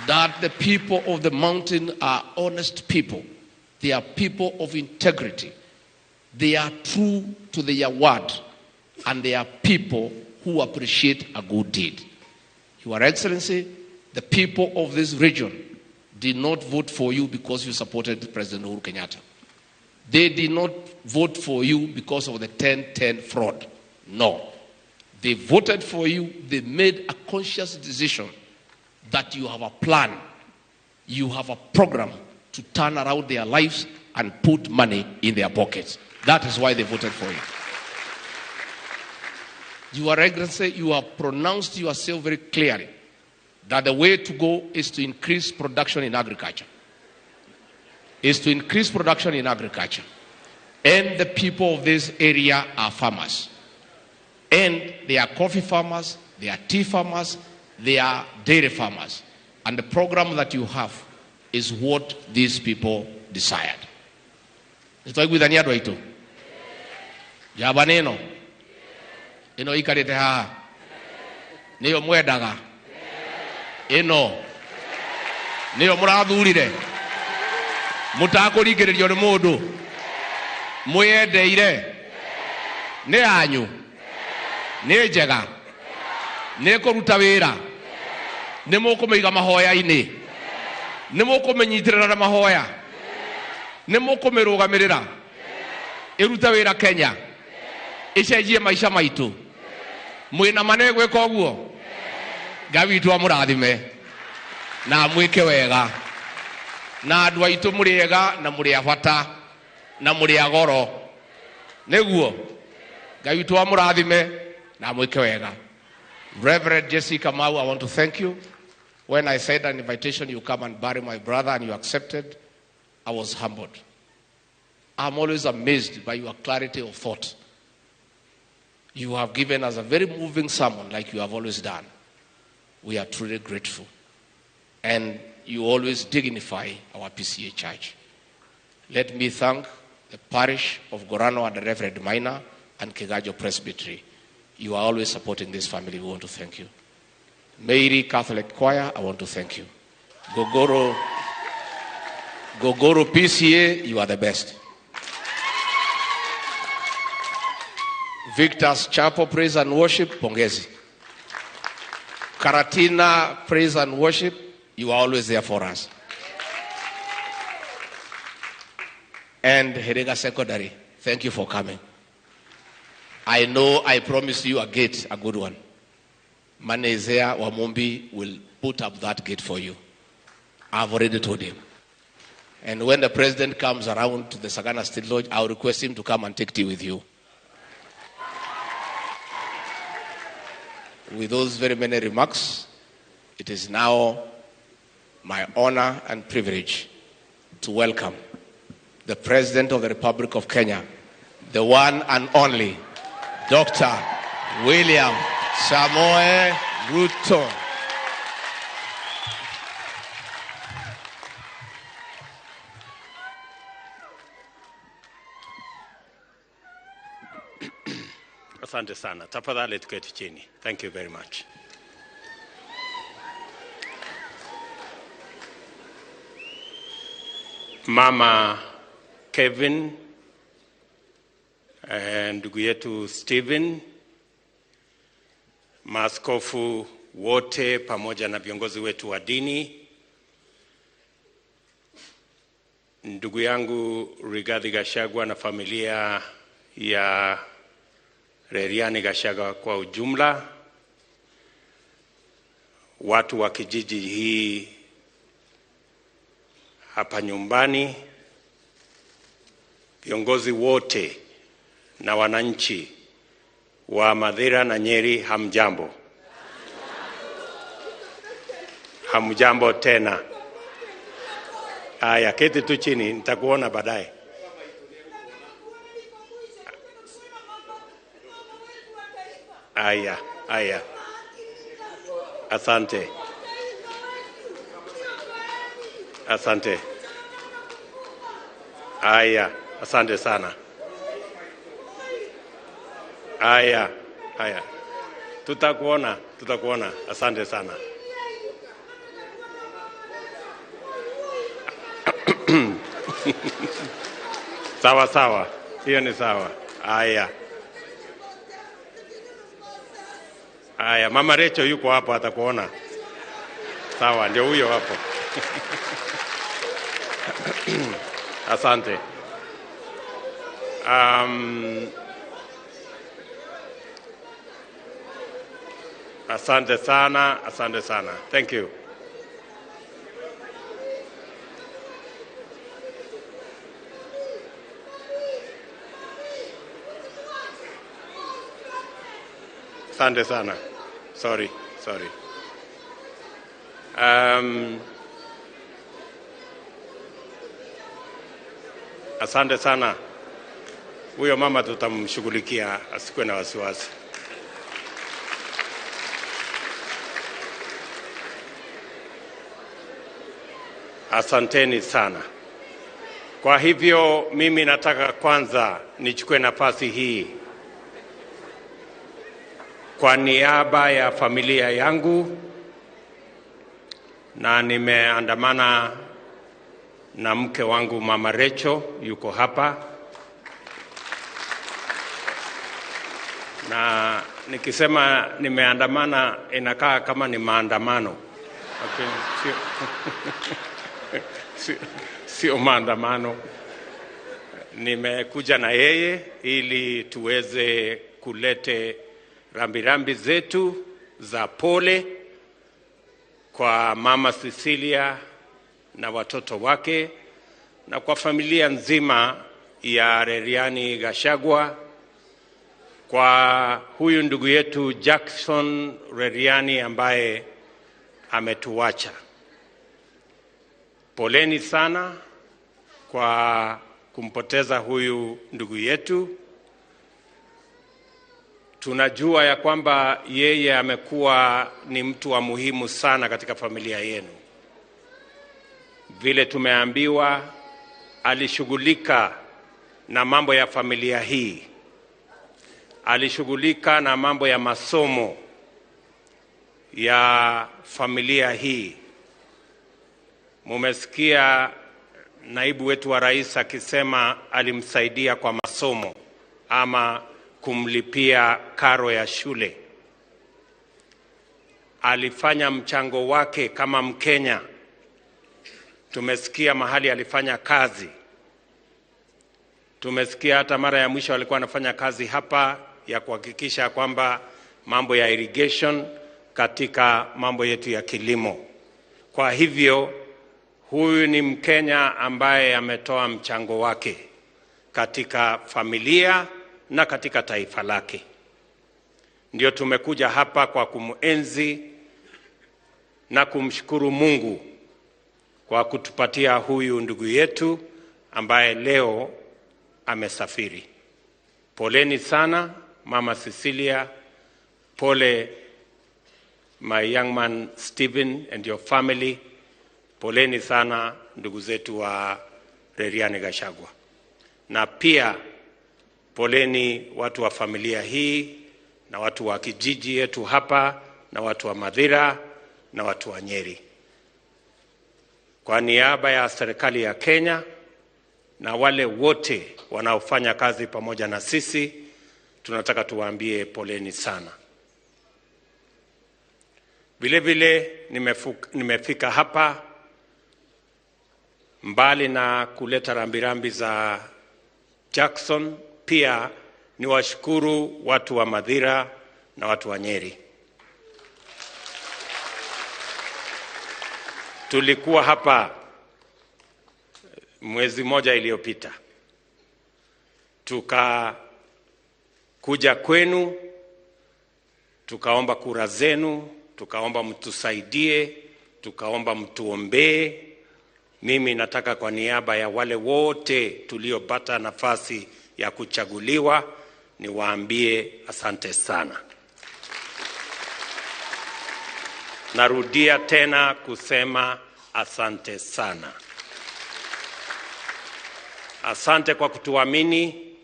That the people of the mountain are honest people. They are people of integrity. They are true to their word. And they are people who appreciate a good deed. Your Excellency, the people of this region did not vote for you because you supported President Uhuru Kenyatta. They did not vote for you because of the 10-10 fraud. No. They voted for you. They made a conscious decision that you have a plan, you have a program to turn around their lives and put money in their pockets. That is why they voted for you. Your Excellency, you have pronounced yourself very clearly that the way to go is to increase production in agriculture. Is to increase production in agriculture. And the people of this area are farmers. And they are coffee farmers, they are tea farmers, they are dairy farmers. And the program that you have is what these people desired. Nĩtwaiguithania andũ aitũ njamba nĩ ĩno ĩno ikarĩte haha nĩyo mwendaga ĩno nĩyo mũrathurire mũtakũringĩrĩrio nĩ mũndũ mwĩyendeire nĩ yanyu nĩ njega nĩ kũruta wĩra nĩ mũkũmĩiga mahoya-inĩ nĩ mũkũmĩnyitĩrĩra na mahoya nĩ mũkũmĩrũgamĩrĩra ĩrute wĩra Kenya ĩcenjie maica maitũ mwĩna ma nĩ gwĩka ũguo Ngai witũ amũrathime na amwĩke wega na andũ aitũ mũrĩ ega na mũrĩ a bata na mũrĩ a goro nĩguo Ngai witũ amũrathime na amwĩke wega. Reverend Jesse Kamau, I want to thank you. When I sent an invitation, you come and bury my brother and you accepted. I was humbled. I'm always amazed by your clarity of thought. You have given us a very moving sermon like you have always done. We are truly grateful. And you always dignify our PCA church. Let me thank the parish of Gorano and the Reverend Minor and Kigajo Presbytery. You are always supporting this family. We want to thank you. Mary Catholic Choir, I want to thank you. Gogoro PCA, you are the best. Victor's Chapel Praise and Worship, Pongezi. Karatina Praise and Worship, you are always there for us. And Herega Secondary, thank you for coming. I know I promised you a gate, a good one. Manezea Wamumbi will put up that gate for you. I've already told him. And when the president comes around to the Sagana State Lodge, I'll request him to come and take tea with you. With those very many remarks, it is now my honor and privilege to welcome the President of the Republic of Kenya, the one and only Dr. William Samoei Ruto. Asante sana. Tafadhali tuketi chini. Thank you very much. Mama Kevin, ndugu yetu Stephen, maaskofu wote pamoja na viongozi wetu wa dini, ndugu yangu Rigathi Gachagua na familia ya Reriani Gachagua kwa ujumla, watu wa kijiji hii hapa nyumbani, viongozi wote na wananchi wa Mathira na Nyeri, hamjambo. Hamjambo tena. Aya, keti tu chini, nitakuona baadaye. Aya, aya. Asante. Asante. Aya, asante sana. Aya, aya. Tutakuona, tutakuona. Asante sana. Sawa sawa. Hiyo ni sawa. Aya. Aya, Mama Rachel yuko hapo atakuona. Sawa, ndio huyo hapo. Asante. Asante sana, asante sana. Thank you. Asante sana. Sorry, sorry. Asante sana. Huyo mama tutamshughulikia, asikuwe na wasiwasi. Asanteni sana. Kwa hivyo mimi nataka kwanza nichukue nafasi hii kwa niaba ya familia yangu, na nimeandamana na mke wangu Mama Rachel yuko hapa. Na nikisema nimeandamana inakaa kama ni maandamano. Okay, sio maandamano. Nimekuja na yeye ili tuweze kulete rambirambi zetu za pole kwa Mama Cecilia na watoto wake na kwa familia nzima ya Reriani Gachagua, kwa huyu ndugu yetu Jackson Reriani ambaye ametuacha. Poleni sana kwa kumpoteza huyu ndugu yetu. Tunajua ya kwamba yeye amekuwa ni mtu wa muhimu sana katika familia yenu. Vile tumeambiwa alishughulika na mambo ya familia hii. Alishughulika na mambo ya masomo ya familia hii. Mumesikia naibu wetu wa rais akisema alimsaidia kwa masomo ama kumlipia karo ya shule. Alifanya mchango wake kama Mkenya. Tumesikia mahali alifanya kazi. Tumesikia hata mara ya mwisho alikuwa anafanya kazi hapa ya kuhakikisha kwamba mambo ya irrigation katika mambo yetu ya kilimo. Kwa hivyo huyu ni Mkenya ambaye ametoa mchango wake katika familia na katika taifa lake. Ndio tumekuja hapa kwa kumuenzi na kumshukuru Mungu kwa kutupatia huyu ndugu yetu ambaye leo amesafiri. Poleni sana Mama Cecilia, pole my young man Stephen and your family, poleni sana ndugu zetu wa Reriani Gachagua. Na pia poleni watu wa familia hii na watu wa kijiji yetu hapa na watu wa Mathira na watu wa Nyeri. Kwa niaba ya serikali ya Kenya na wale wote wanaofanya kazi pamoja na sisi, tunataka tuwaambie poleni sana. Vile vile nimefika hapa mbali na kuleta rambirambi za Jackson, pia niwashukuru watu wa Mathira na watu wa Nyeri. Tulikuwa hapa mwezi moja iliyopita, tukakuja kwenu, tukaomba kura zenu, tukaomba mtusaidie, tukaomba mtuombee. Mimi nataka kwa niaba ya wale wote tuliopata nafasi ya kuchaguliwa niwaambie asante sana. Narudia tena kusema asante sana. Asante kwa kutuamini,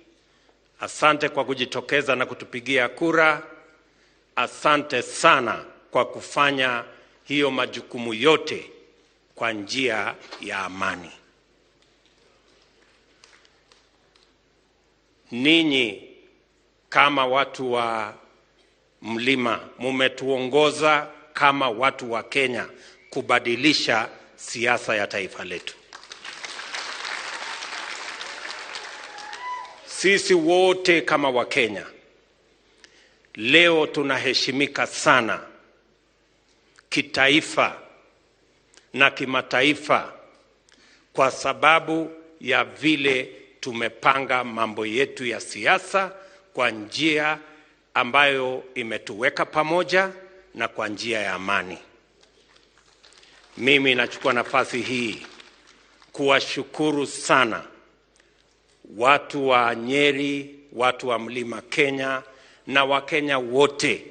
asante kwa kujitokeza na kutupigia kura, asante sana kwa kufanya hiyo majukumu yote kwa njia ya amani. Ninyi kama watu wa mlima mumetuongoza kama watu wa Kenya kubadilisha siasa ya taifa letu. Sisi wote kama Wakenya leo tunaheshimika sana kitaifa na kimataifa kwa sababu ya vile tumepanga mambo yetu ya siasa kwa njia ambayo imetuweka pamoja na kwa njia ya amani. Mimi nachukua nafasi hii kuwashukuru sana watu wa Nyeri, watu wa Mlima Kenya na Wakenya wote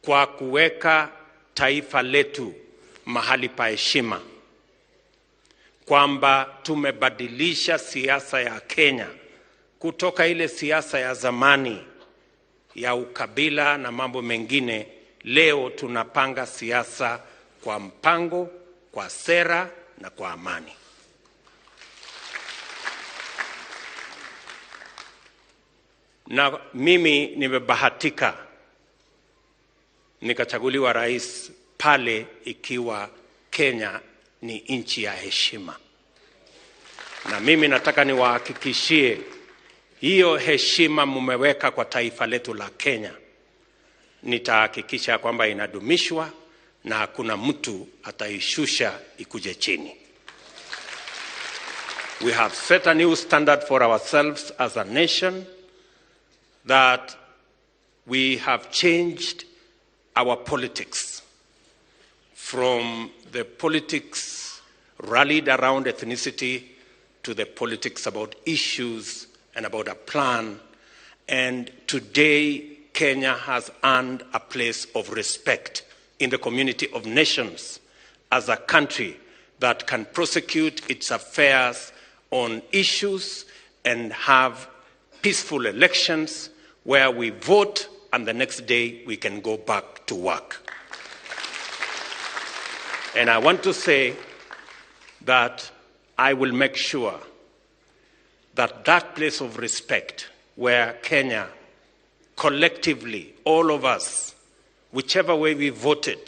kwa kuweka taifa letu mahali pa heshima, kwamba tumebadilisha siasa ya Kenya kutoka ile siasa ya zamani ya ukabila na mambo mengine. Leo tunapanga siasa kwa mpango, kwa sera na kwa amani. Na mimi nimebahatika nikachaguliwa rais pale ikiwa Kenya ni nchi ya heshima. Na mimi nataka niwahakikishie hiyo heshima mumeweka kwa taifa letu la Kenya, nitahakikisha kwamba inadumishwa na hakuna mtu ataishusha ikuje chini. We have set a new standard for ourselves as a nation that we have changed our politics from the politics rallied around ethnicity to the politics about issues and about a plan. And today, Kenya has earned a place of respect in the community of nations as a country that can prosecute its affairs on issues and have peaceful elections where we vote and the next day we can go back to work. And I want to say that I will make sure that that place of respect where Kenya collectively, all of us, whichever way we voted,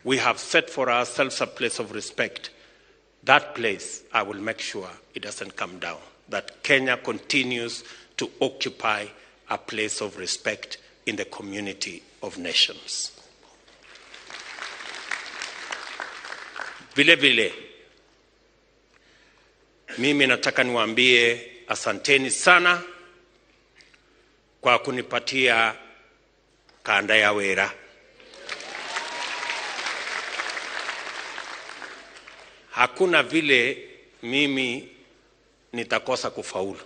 we have set for ourselves a place of respect. That place, I will make sure it doesn't come down, that Kenya continues to occupy a place of respect in the community of nations. Vile vile, mimi nataka niwaambie asanteni sana kwa kunipatia kanda ya wera. Hakuna vile mimi nitakosa kufaulu.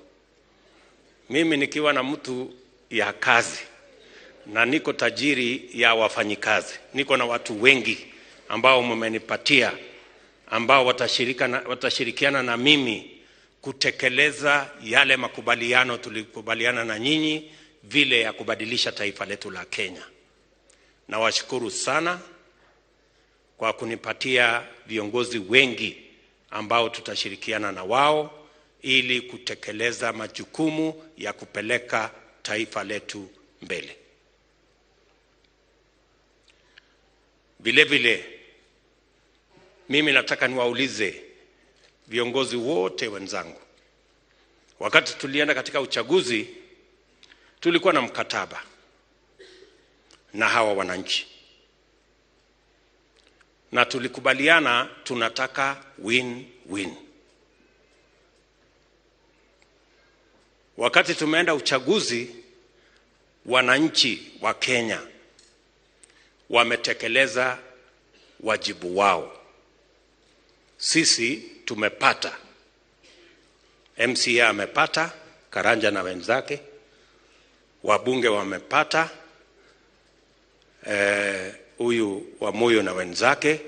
Mimi nikiwa na mtu ya kazi na niko tajiri ya wafanyikazi, niko na watu wengi ambao mmenipatia, ambao watashirikiana na mimi kutekeleza yale makubaliano tulikubaliana na nyinyi vile ya kubadilisha taifa letu la Kenya. Nawashukuru sana kwa kunipatia viongozi wengi ambao tutashirikiana na wao ili kutekeleza majukumu ya kupeleka taifa letu mbele. Vile vile, mimi nataka niwaulize viongozi wote wenzangu. Wakati tulienda katika uchaguzi, tulikuwa na mkataba na hawa wananchi. Na tulikubaliana tunataka win-win. Wakati tumeenda uchaguzi, wananchi wa Kenya wametekeleza wajibu wao. Sisi tumepata. MCA amepata, Karanja na wenzake, wabunge wamepata, huyu wa Moyo na wenzake,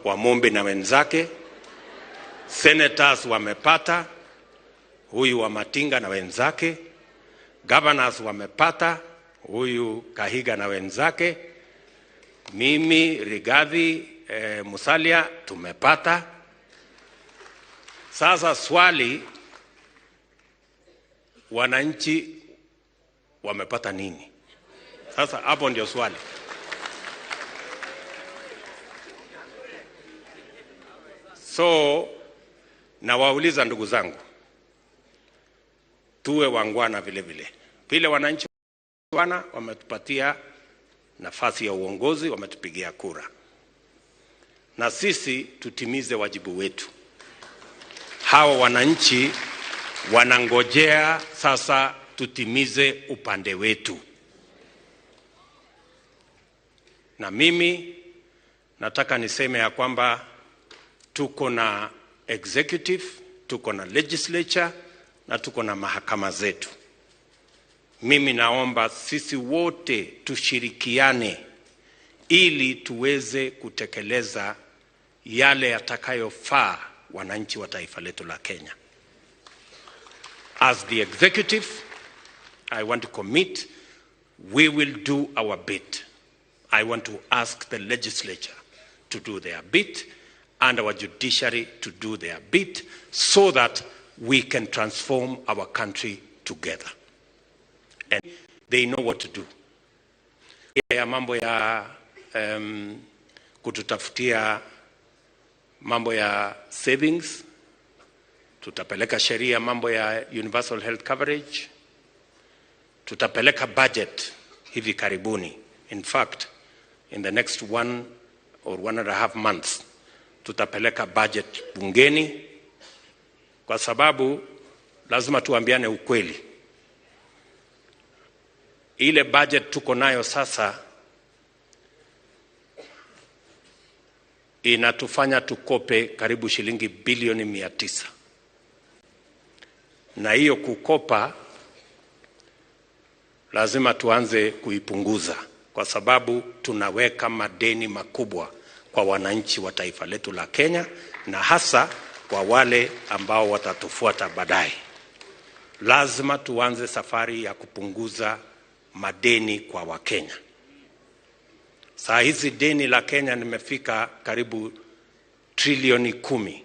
wa Mombe na wenzake, senators wamepata, huyu wa Matinga na wenzake, governors wamepata, huyu Kahiga na wenzake, mimi Rigathi Musalia tumepata. Sasa swali, wananchi wamepata nini? Sasa hapo ndio swali. So nawauliza ndugu zangu, Tuwe waungwana vile vile. Vile wananchi wana wametupatia nafasi ya uongozi, wametupigia kura, na sisi tutimize wajibu wetu. Hawa wananchi wanangojea sasa tutimize upande wetu, na mimi nataka niseme ya kwamba tuko na executive, tuko na legislature na tuko na mahakama zetu. Mimi naomba sisi wote tushirikiane ili tuweze kutekeleza yale yatakayofaa wananchi wa taifa letu la Kenya. As the executive, I want to commit, we will do our bit. I want to ask the legislature to do their bit and our judiciary to do their bit so that we can transform our country together. And they know what to do. Ya mambo ya kututafutia mambo ya savings, tutapeleka sheria mambo ya universal health coverage, tutapeleka budget hivi karibuni. In fact, in the next 1 or 1.5 months tutapeleka budget bungeni, kwa sababu lazima tuambiane ukweli. Ile budget tuko nayo sasa inatufanya tukope karibu shilingi bilioni 900, na hiyo kukopa lazima tuanze kuipunguza, kwa sababu tunaweka madeni makubwa kwa wananchi wa taifa letu la Kenya, na hasa kwa wale ambao watatufuata baadaye. Lazima tuanze safari ya kupunguza madeni kwa Wakenya. Saa hizi deni la Kenya limefika karibu trilioni 10,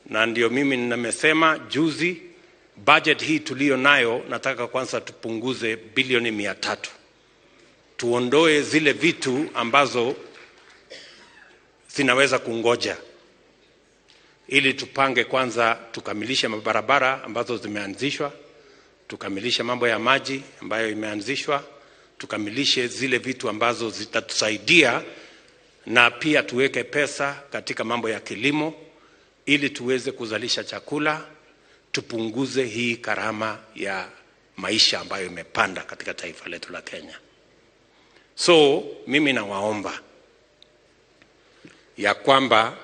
na ndio mimi nimesema juzi, budget hii tuliyo nayo, nataka kwanza tupunguze bilioni 300, tuondoe zile vitu ambazo zinaweza kungoja, ili tupange kwanza, tukamilishe mabarabara ambazo zimeanzishwa, tukamilishe mambo ya maji ambayo imeanzishwa, tukamilishe zile vitu ambazo zitatusaidia, na pia tuweke pesa katika mambo ya kilimo ili tuweze kuzalisha chakula, tupunguze hii gharama ya maisha ambayo imepanda katika taifa letu la Kenya. So mimi nawaomba ya kwamba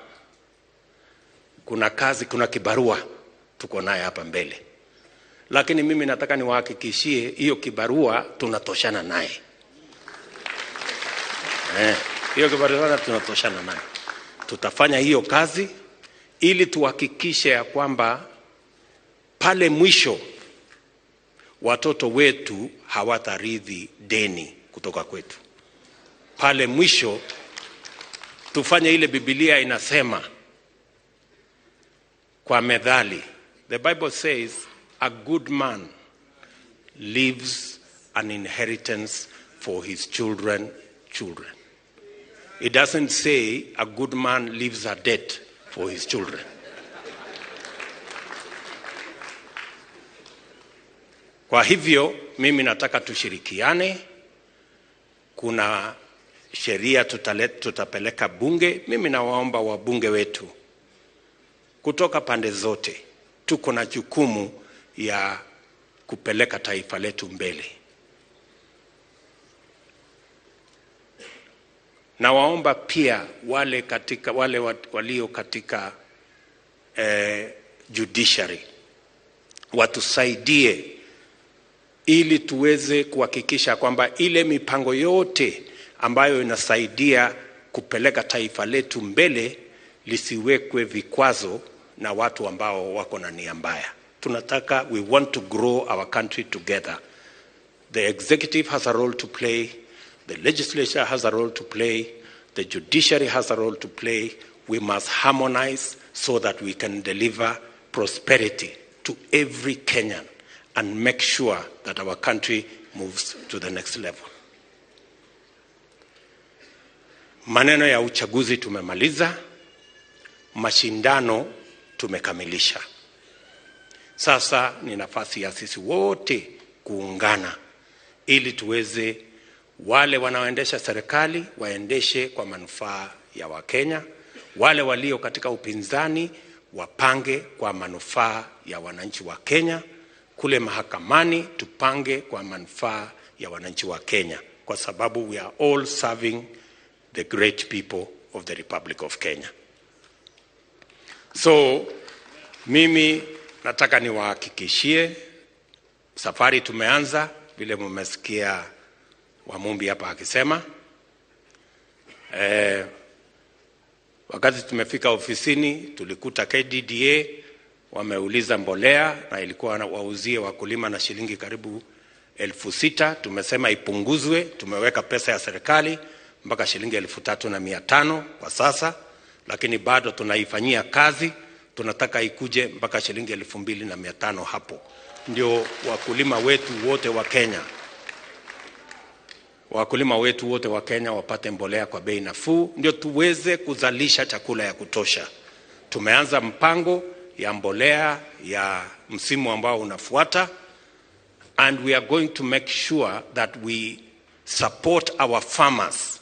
kuna kazi, kuna kibarua tuko naye hapa mbele, lakini mimi nataka niwahakikishie hiyo kibarua tunatoshana naye. Hiyo kibarua tunatoshana naye. Tutafanya hiyo kazi ili tuhakikishe ya kwamba pale mwisho watoto wetu hawatarithi deni kutoka kwetu. Pale mwisho tufanye ile Biblia inasema kwa methali. The Bible says a good man leaves an inheritance for his children children. It doesn't say a good man leaves a debt for his children. Kwa hivyo mimi nataka tushirikiane. Kuna sheria tutapeleka bunge. Mimi nawaomba wabunge wetu kutoka pande zote, tuko na jukumu ya kupeleka taifa letu mbele. Nawaomba pia wale walio katika judiciary watusaidie ili tuweze kuhakikisha kwamba ile mipango yote ambayo inasaidia kupeleka taifa letu mbele lisiwekwe vikwazo na watu ambao wako na nia mbaya. Tunataka, we want to grow our country together. The executive has a role to play, the legislature has a role to play, the judiciary has a role to play. We must harmonize so that we can deliver prosperity to every Kenyan and make sure that our country moves to the next level. Maneno ya uchaguzi tumemaliza, mashindano tumekamilisha. Sasa ni nafasi ya sisi wote kuungana ili tuweze, wale wanaoendesha serikali waendeshe kwa manufaa ya Wakenya, wale walio katika upinzani wapange kwa manufaa ya wananchi wa Kenya, kule mahakamani tupange kwa manufaa ya wananchi wa Kenya, kwa sababu we are all serving the great people of the Republic of Kenya. So mimi nataka niwahakikishie safari tumeanza, vile mmesikia Wamumbi hapa akisema. Wakati tumefika ofisini tulikuta KDDA wameuliza mbolea na ilikuwa wauzie wakulima na shilingi karibu 6,000. Tumesema ipunguzwe, tumeweka pesa ya serikali mpaka shilingi 3,500 kwa sasa, lakini bado tunaifanyia kazi, tunataka ikuje mpaka shilingi 2,500 hapo. Ndio wakulima wetu wote wa Kenya, wakulima wetu wote wa Kenya wapate mbolea kwa bei nafuu, ndio tuweze kuzalisha chakula ya kutosha. Tumeanza mpango ya mbolea ya msimu ambao unafuata, and we are going to make sure that we support our farmers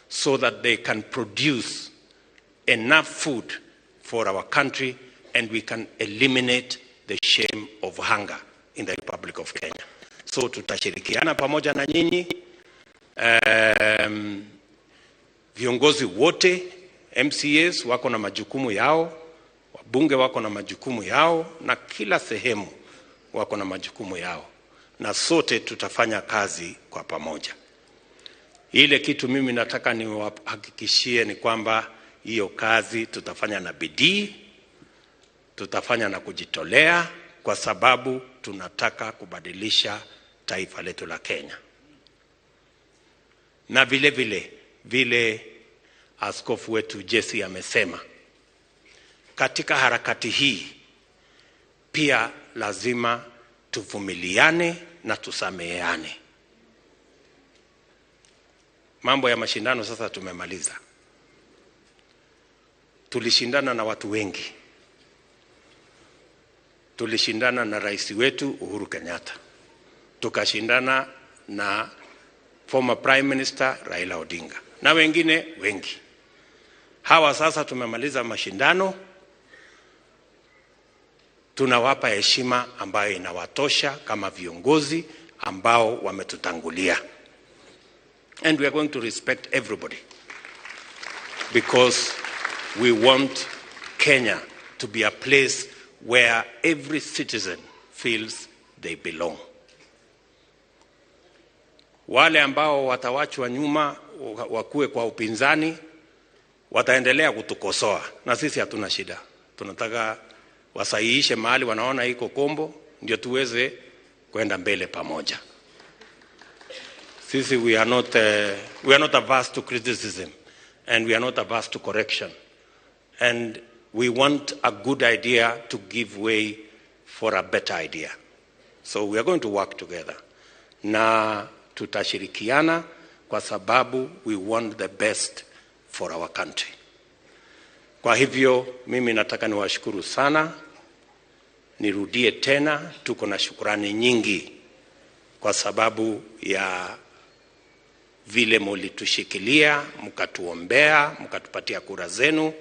so that they can produce enough food for our country and we can eliminate the shame of hunger in the Republic of Kenya. So tutashirikiana pamoja na nyinyi, viongozi wote, MCAs wako na majukumu yao, wabunge wako na majukumu yao, na kila sehemu wako na majukumu yao, na sote tutafanya kazi kwa pamoja. Ile kitu mimi nataka niwahakikishie ni kwamba hiyo kazi tutafanya na bidii, tutafanya na kujitolea, kwa sababu tunataka kubadilisha taifa letu la Kenya. Na vile vile vile askofu wetu Jesse amesema, katika harakati hii pia lazima tuvumiliane na tusameheane. Mambo ya mashindano sasa tumemaliza. Tulishindana na watu wengi. Tulishindana na rais wetu Uhuru Kenyatta. Tukashindana na former Prime Minister Raila Odinga na wengine wengi. Hawa sasa tumemaliza mashindano, tunawapa heshima ambayo inawatosha kama viongozi ambao wametutangulia. And we are going to respect everybody because we want Kenya to be a place where every citizen feels they belong. Wale ambao watawachwa nyuma wakuwe kwa upinzani wataendelea kutukosoa, na sisi hatuna shida. Tunataka wasahihishe mahali wanaona iko kombo, ndio tuweze kwenda mbele pamoja. Sisi we are not averse to criticism and we are not averse to correction, and we want a good idea to give way for a better idea. So we are going to work together na tutashirikiana kwa sababu we want the best for our country. Kwa hivyo mimi nataka niwashukuru sana, nirudie tena, tuko na shukurani nyingi kwa sababu ya vile mulitushikilia, mkatuombea, mkatupatia kura zenu.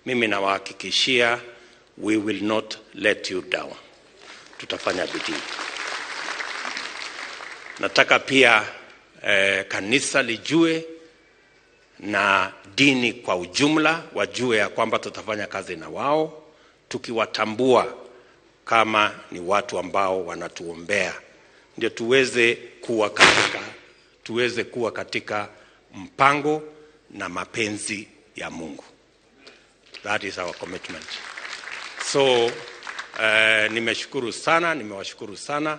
Mimi nawahakikishia we will not let you down. Tutafanya bidii. Nataka pia kanisa lijue na dini kwa ujumla wajue ya kwamba tutafanya kazi na wao tukiwatambua kama ni watu ambao wanatuombea, ndio tuweze kuwa katika mpango na mapenzi ya Mungu. That is our commitment. So nimeshukuru sana, nimewashukuru sana.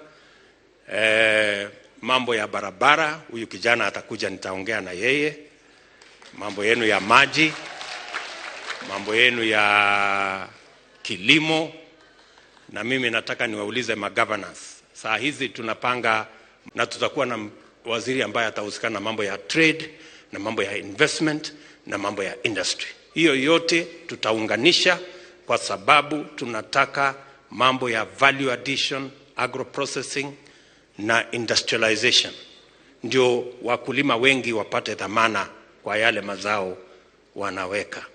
Mambo ya barabara, huyu kijana atakuja, nitaongea na yeye. Mambo yenu ya maji, mambo yenu ya kilimo, na mimi nataka niwaulize magovernors. Saa hizi tunapanga na tutakuwa na waziri ambaye atahusika na mambo ya trade na mambo ya investment na mambo ya industry. Hiyo yote tutaunganisha kwa sababu tunataka mambo ya value addition, agro processing na industrialization, ndio wakulima wengi wapate dhamana kwa yale mazao wanaweka.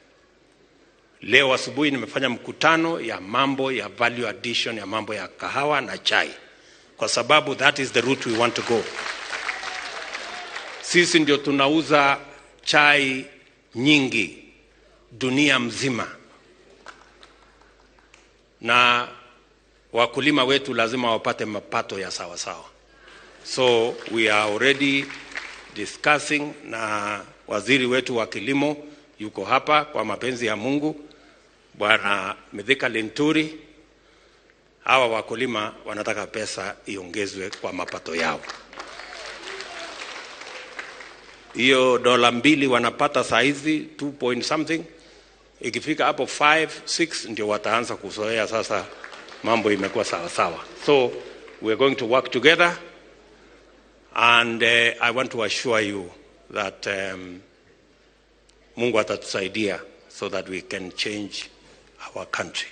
Leo asubuhi nimefanya mkutano ya mambo ya value addition ya mambo ya kahawa na chai, kwa sababu that is the route we want to go. Sisi ndio tunauza chai nyingi dunia mzima, na wakulima wetu lazima wapate mapato ya sawa sawa. So we are already discussing na waziri wetu wa kilimo yuko hapa kwa mapenzi ya Mungu, Bwana Mithika Linturi. Hawa wakulima wanataka pesa iongezwe kwa mapato yao. Hiyo $2 wanapata saa hizi 2 point something, ikifika hapo 5 6 ndio wataanza kuzoea sasa, mambo imekuwa sawa sawa. So we are going to work together and I want to assure you that Mungu atatusaidia so that we can change our country.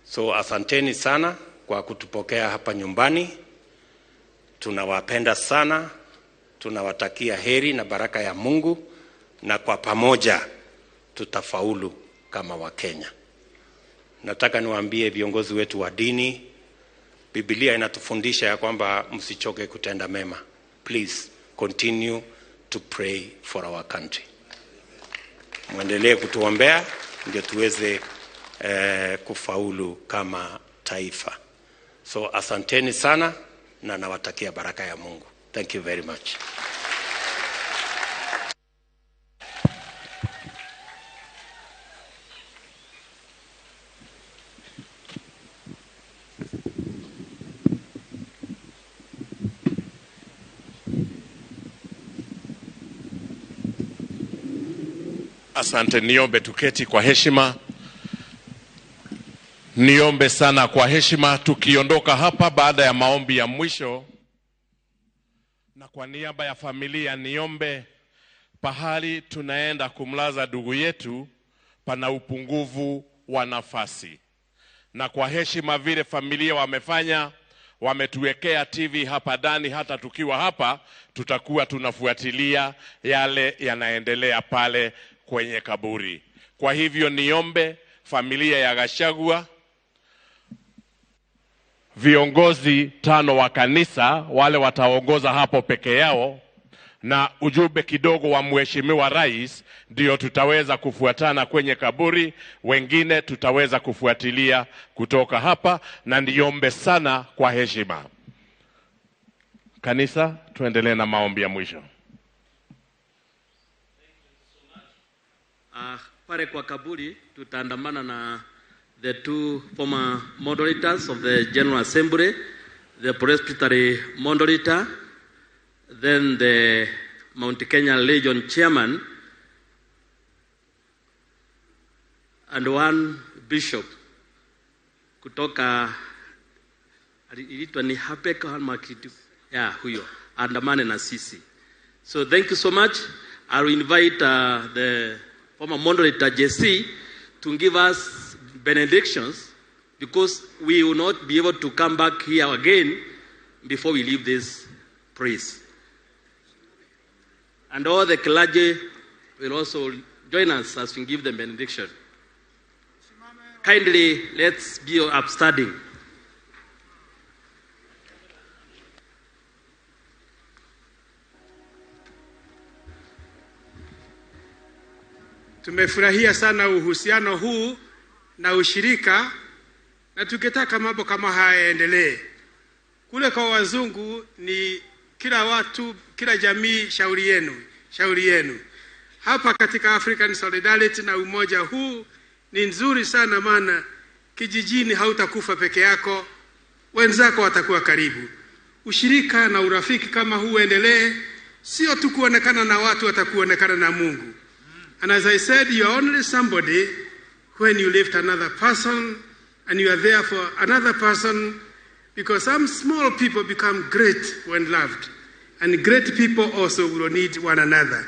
So asanteni sana kwa kutupokea hapa nyumbani. Tunawapenda sana, tunawatakia heri na baraka ya Mungu, na kwa pamoja tutafaulu kama Wakenya. Nataka niwaambie viongozi wetu wa dini, Biblia inatufundisha ya kwamba msichoke kutenda mema. Please continue to pray for our country. Muendelee kutuombea ndio tuweze kufaulu kama taifa. So asanteni sana na nawatakia baraka ya Mungu. Thank you very much. Asante, niombe tuketi kwa heshima. Niombe sana kwa heshima tukiondoka hapa baada ya maombi ya mwisho. Na kwa niaba ya familia niombe, pahali tunaenda kumlaza ndugu yetu pana upungufu wa nafasi. Na kwa heshima vile familia wamefanya, wametuwekea TV hapa ndani, hata tukiwa hapa tutakuwa tunafuatilia yale yanaendelea pale kwenye kaburi. Kwa hivyo niombe familia ya Gachagua, viongozi 5 wa kanisa wale wataongoza hapo peke yao, na ujumbe kidogo wa Mheshimiwa Rais ndio tutaweza kufuatana kwenye kaburi, wengine tutaweza kufuatilia kutoka hapa. Na niombe sana kwa heshima kanisa, tuendelee na maombi ya mwisho. Pale kwa kaburi tutaandamana na the 2 former moderators of the General Assembly, the Presbytery moderator, then the Mount Kenya Legion chairman, and one bishop kutoka iliitwa ni Hapek ama kitu ya huyo, andamane na sisi. So thank you so much. I will invite the former moderator JC to give us benedictions, because we will not be able to come back here again before we leave this place. And all the clergy will also join us as we give them benediction. Kindly, let's be upstanding. Tumefurahia sana uhusiano huu na ushirika, na tukitaka mambo kama haya yaendelee. Kule kwa wazungu ni kila watu, kila jamii, shauri yenu, shauri yenu. Hapa katika African Solidarity na umoja huu ni nzuri sana, maana kijijini hautakufa peke yako, wenzako watakuwa karibu. Ushirika na urafiki kama huu endelee, sio tu kuonekana na watu, watakuonekana na Mungu. And as I said, you are only somebody when you lift another person and you are there for another person, because some small people become great when loved, and great people also will need one another.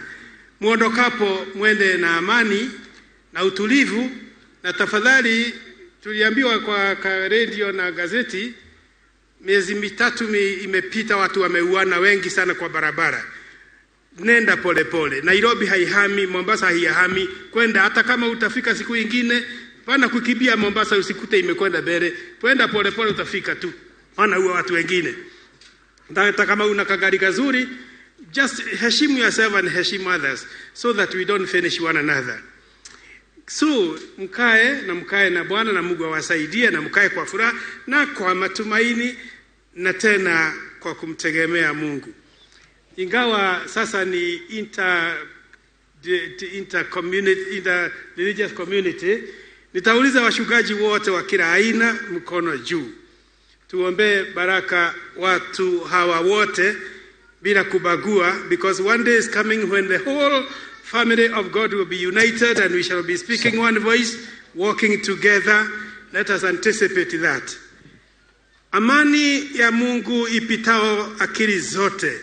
Muondokapo mwende na amani na utulivu, na tafadhali Tuliambiwa kwa redio na gazeti, miezi 3 imepita, watu wameuana wengi sana kwa barabara. Nenda polepole pole. Nairobi haihami, Mombasa haihami, kwenda hata kama utafika siku ingine, pana kukimbia Mombasa usikute imekwenda mbele. Kwenda polepole utafika tu. Maana huwa watu wengine. Hata kama una kagari kazuri, just heshimu yourself and heshimu others so that we don't finish one another. So mkae na mkae na Bwana na Mungu awasaidie, na mkae kwa furaha na kwa matumaini na tena kwa kumtegemea Mungu. Ingawa sasa ni inter religious community, nitauliza wachungaji wote wa kila aina mkono juu. Tuombe baraka watu hawa wote bila kubagua, because one day is coming when the whole family of God will be united and we shall be speaking one voice, walking together. Let us anticipate that. Amani ya Mungu ipitao akili zote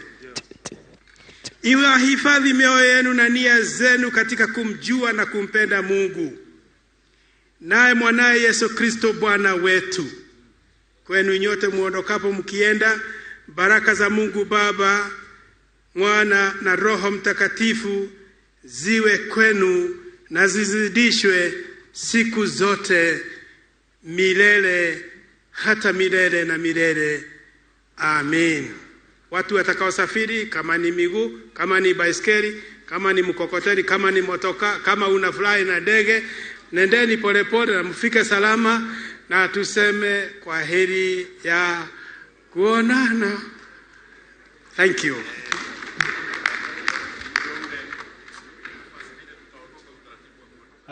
iwahifadhi mioyo yenu na nia zenu katika kumjua na kumpenda Mungu, naye mwanaye Yesu Kristo Bwana wetu. Kwenu nyote muondokapo mkienda, baraka za Mungu Baba, Mwana na Roho Mtakatifu ziwe kwenu na zizidishwe siku zote milele hata milele na milele. Amen. Watu watakaosafiri, kama ni miguu, kama ni baiskeli, kama ni mkokoteni, kama ni motoka, kama una fly na ndege, nendeni polepole na mfike salama, na tuseme kwa heri ya kuonana. Thank you.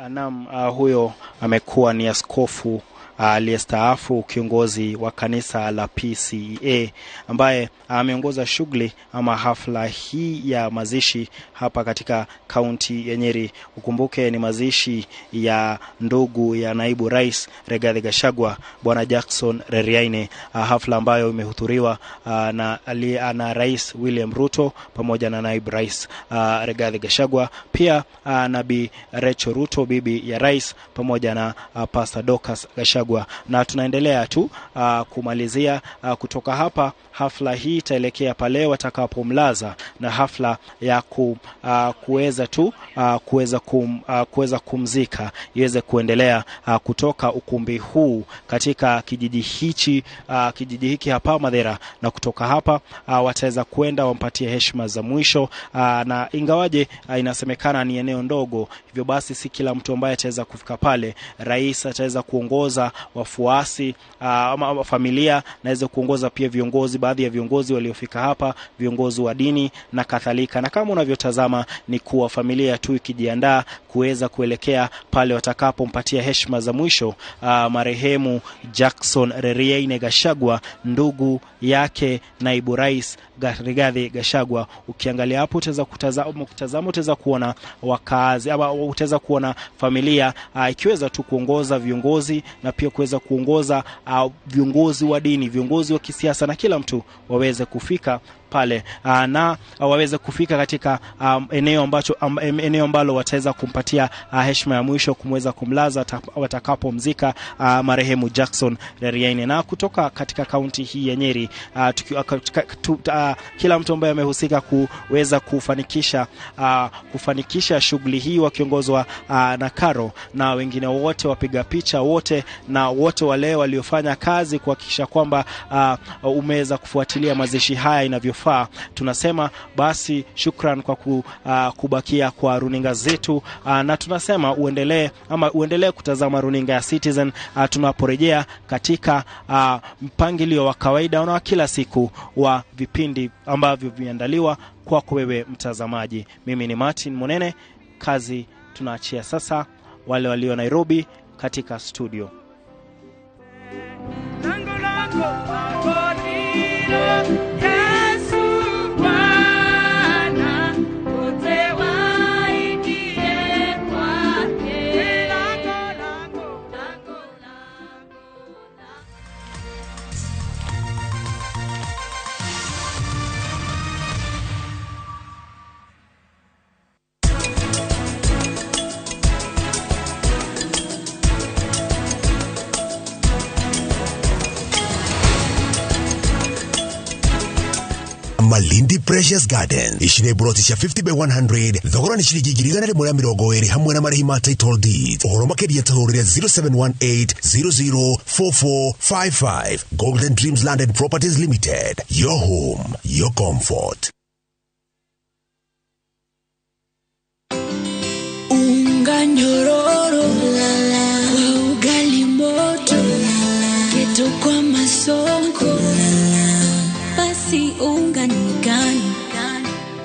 Naam, huyo amekuwa ni askofu aliyestaafu, kiongozi wa kanisa la PCEA, ambaye ameongoza shughuli ama hafla hii ya mazishi hapa katika kaunti ya Nyeri. Ukumbuke ni mazishi ya ndugu ya naibu rais Rigathi Gachagua, Bwana Jackson Reriaine, hafla ambayo imehudhuriwa na Rais William Ruto pamoja na naibu rais Rigathi Gachagua, pia na Bi Rachel Ruto, bibi ya rais, pamoja na Pastor Dorcas Gachagua. Na tunaendelea tu kumalizia kutoka hapa. Hafla hii itaelekea pale watakapomlaza na hafla ya kuweza tu kuweza kumzika iweze kuendelea kutoka ukumbi huu katika kijiji hiki hapa Mathira, na kutoka hapa wataweza kwenda wampatie heshima za mwisho. Na ingawaje inasemekana ni eneo ndogo, hivyo basi si kila mtu ambaye ataweza kufika pale. Rais ataweza kuongoza wafuasi ama familia, naweza kuongoza pia viongozi, baadhi ya viongozi waliofika hapa, viongozi wa dini na kadhalika. Na kama unavyotazama ni kuwa familia tu ikijiandaa kuweza kuelekea pale watakapompatia heshima za mwisho marehemu Jackson Reriaine Gachagua, ndugu yake naibu rais Rigathi Gachagua. Ukiangalia hapo utaweza kutazama, utaweza kuona wakazi ama utaweza kuona familia ikiweza tu kuongoza viongozi na pia kuweza kuongoza viongozi wa dini, viongozi wa kisiasa na kila mtu waweze kufika pale na waweze kufika katika eneo ambalo wataweza kumpatia heshima ya mwisho, kumweza kumlaza watakapomzika marehemu Jackson Reriaine. Na kutoka katika kaunti hii ya Nyeri, kila mtu ambaye amehusika kuweza kufanikisha shughuli hii wakiongozwa na Karo na wengine wote, wapiga picha wote na wote wale waliofanya kazi kuhakikisha kwamba umeweza kufuatilia mazishi haya inavyofaa. Tunasema basi shukran kwa kubakia kwa runinga zetu, na tunasema uendelee kutazama runinga ya Citizen tunaporejea katika mpangilio wa kawaida na wa kila siku wa vipindi ambavyo vimeandaliwa kwako wewe mtazamaji. Mimi ni Martin Munene, kazi tunaachia sasa wale walio Nairobi katika studio. Malindi Precious Garden. Ici nĩ broti cia 50 by 100, thogora nĩ ciringi 120,000 hamwe na marĩhi ma title deed. Ũhoro makĩria tũhũrĩre 0718 004455. Golden Dreams Land and Properties Limited, your home, your comfort. Unga nyororo kwa ugali moto, keto kwa masonko, basi unga ni gani?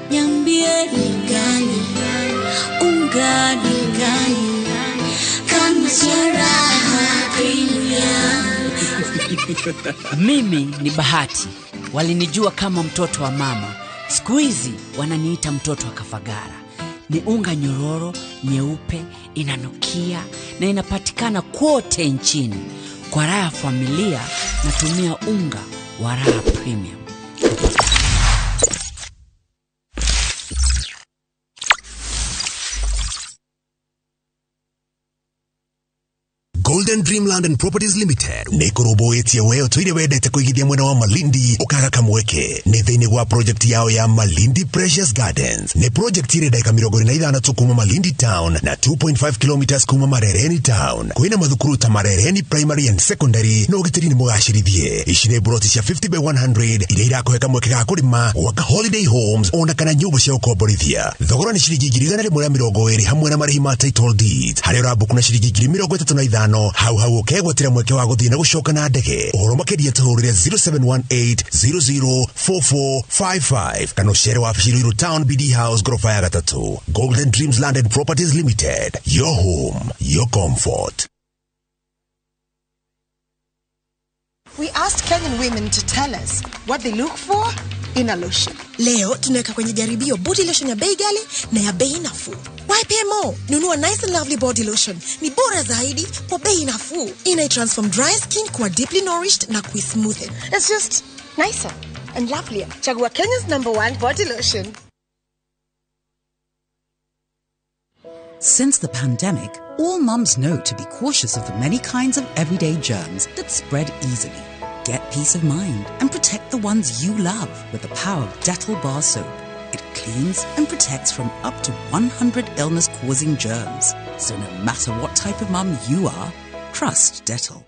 Niambie ni gani? Unga ni gani? Kama Raha Premium. Mimi ni Bahati. Walinijua kama mtoto wa mama. Siku hizi wananiita mtoto wa Kafagara. Ni unga nyororo, nyeupe, inanukia na inapatikana kote nchini. Kwa raha ya familia natumia unga wa Raha Premium. Golden Dreamland and Properties Limited nĩ kũrũmbũĩtie we ũtũire wendete kũigithia mwena wa Malindi ũkaga kamweke. Nĩ thĩinĩ wa project yao ya Malindi Precious Gardens. Nĩ project ĩrĩ ndagĩka 45 tu kuma Malindi Town na 2.5 kilometers kuma Marereni Town. Kwĩna mathukuru ta Marereni Primary and Secondary na ũgitĩri nĩ mũgacĩrithie. Ici nĩ broti cia 50 by 100 iria irakũhe kamweke ga kũrĩma, gwaka holiday homes ona kana nyũmba cia gũkomborithia. Thogora nĩ ciringi 120,000 hamwe na marĩhi ma title deed. Harĩa ũrabuku na ciringi 35,000 hau hau ũkegwatĩra mweke wa gũthiĩ na gũcoka na ndege. Ũhoro makĩria tũhũrĩre 0718 004455 kana ũcere wabici Ruiru Town BD House ghorofa ya 3. Golden Dreams Land and Properties Limited, your home, your comfort. We asked Kenyan women to tell us what they look for in a lotion. Leo tunaweka kwenye jaribio body lotion ya bei ghali na ya bei nafuu. YPMO, nunua Nice and Lovely body lotion. Ni bora zaidi kwa bei nafuu. Ina transform dry skin kuwa deeply nourished na kuismoothen. It's just nicer and lovelier. Chagua Kenya's #1 body lotion. Since the pandemic, all mums know to be cautious of the many kinds of everyday germs that spread easily. Get peace of mind and protect the ones you love with the power of Dettol Bar Soap. It cleans and protects from up to 100 illness-causing germs. So no matter what type of mum you are, trust Dettol.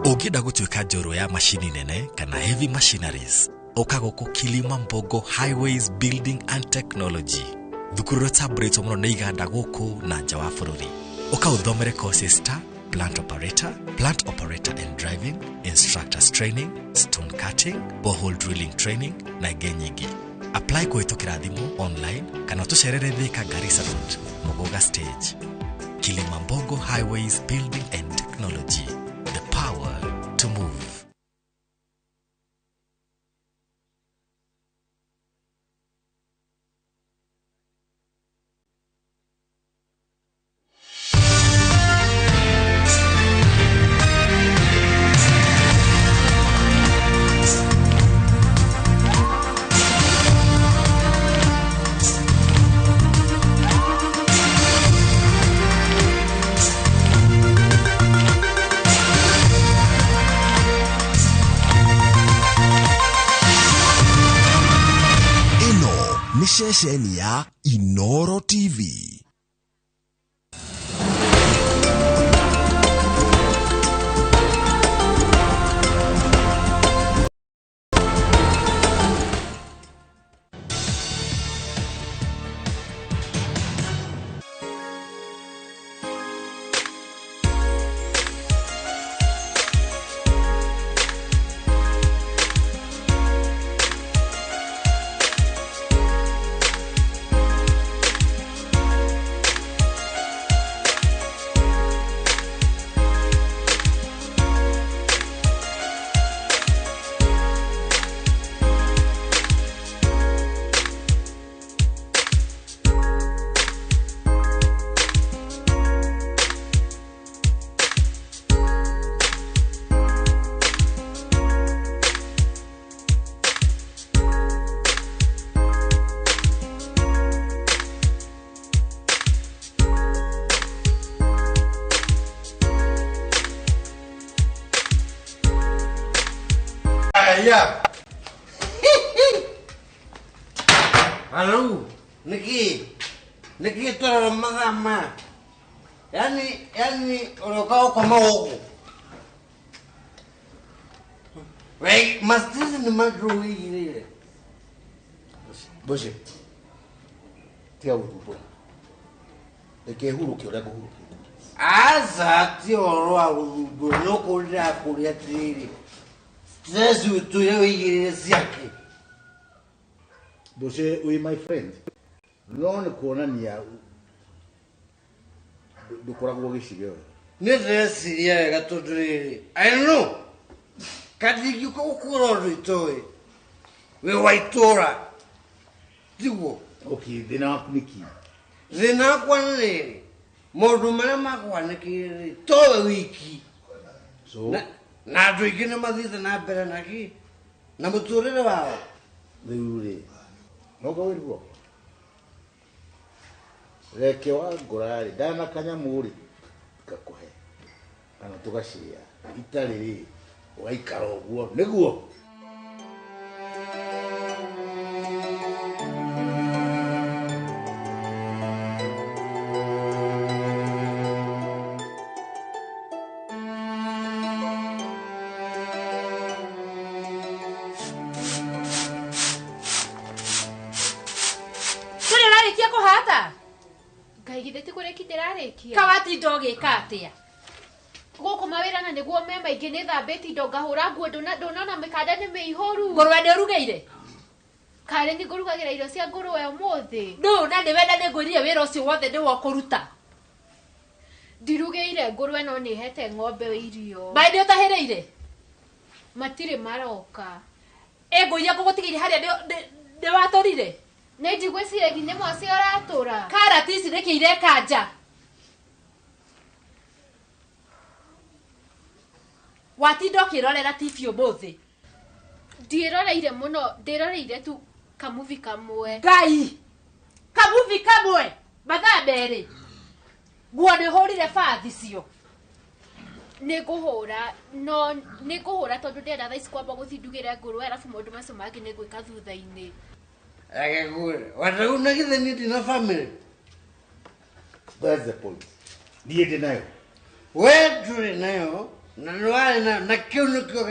Ũngĩenda gũtuĩka njorua ya macini nene kana heavy machineries, ũka gũkũ Kilimambogo Highways Building and Technology. Thukuru ũrĩa ũtambũrĩtwo mũno nĩ iganda gũkũ na nja wa bũrũri. Ũka ũthomere courses ta plant operator and driving, instructors training, stone cutting, borehole drilling training na ingĩ nyingĩ. Apply kũhĩtũkĩra thimũ online kana ũtũcerere Thika Garissa Road, Muguga Stage. Kilimambogo Highways Building and Technology, the power to move. Ceceni ya Inoro TV. Aya. Halo, niki. Niki tara magama. Yani uroka kwa maogo. Wei, masters ni madru ile. Boje. Tia urupo. Reke huruke uria nguhuruke. Aza ti oro wa urupo no kuria kuria tiriri. Stress utuire wigirire ciake. Boje, we my friend. No nĩ kuonania ndũkoragwo gĩcigo. Nĩ ndĩreciria wega tondũ rĩrĩ I know kandi ingĩũka gũkũra ũndũ itoĩ wĩ wa itũra tiguo. Okay, thĩna waku nĩ kĩ? Thĩna wakwa nĩ rĩrĩ maũndũ marĩa makwanĩkĩire rĩ towe wiki. So na andũ aingĩ nĩ mathiĩte na mbere na kĩ na mũtũrĩre wao. Rĩu rĩ no ngawĩrwo reke wa ngora rĩ ndana kanyamũ rĩ ngakũhe kana tũgacĩa itarĩ rĩ ũgaikara ũguo nĩguo. Tũrĩ ũrarĩkia kũhata? Ngai githĩ ti kũrĩki ndĩrarĩkia. Kawatinda ũgĩka atĩa? Gũkũ mawĩra na nĩguo me maingĩ nĩ thambĩtie indo ngahũra nguo ndũnona mĩkanda nĩ mĩihũru. Ngũrwe nĩ ũrugĩire? Karĩ nĩ ngũrugagĩra irio cia ngũrwe ũmũthĩ. Ndũ na nĩ wenda nĩ ngwĩrire wĩra ũcio wothe nĩ wokũruta. Ndirugĩire ngũrwe no nĩ hete ng'ombe irio. Maĩ nĩ ũtahĩrĩire? Matirĩ maroka. Ĩ ngũ iria ngũgũtigĩire harĩa nĩ watũrire? Nĩ ndigwĩciragia nĩ mwaci ũratũra. Karati ici nĩkĩ ireka nja? Watinda ũkĩrorera TV ũmũthĩ? Ndiĩroreire mũno, ndĩroreire tu kamuvi kamwe. Ngai! Kamuvi kamwe! Mathaa merĩ. Nguo nĩ ũhũrire bathi cio. Nĩ ngũhũra, no nĩ ngũhũra tondũ ndĩrenda thaa ici kwamba gũthiĩ ndugĩre ngũrwe arabu maũndũ macio mangĩ nĩ ngwĩka thutha-inĩ. Reke ngwĩre, watau na githĩ niĩ ndina family? That's the point. Niĩ ndĩ nayo. We ndũrĩ nayo na nĩ warĩ nayo na kĩu nĩkĩo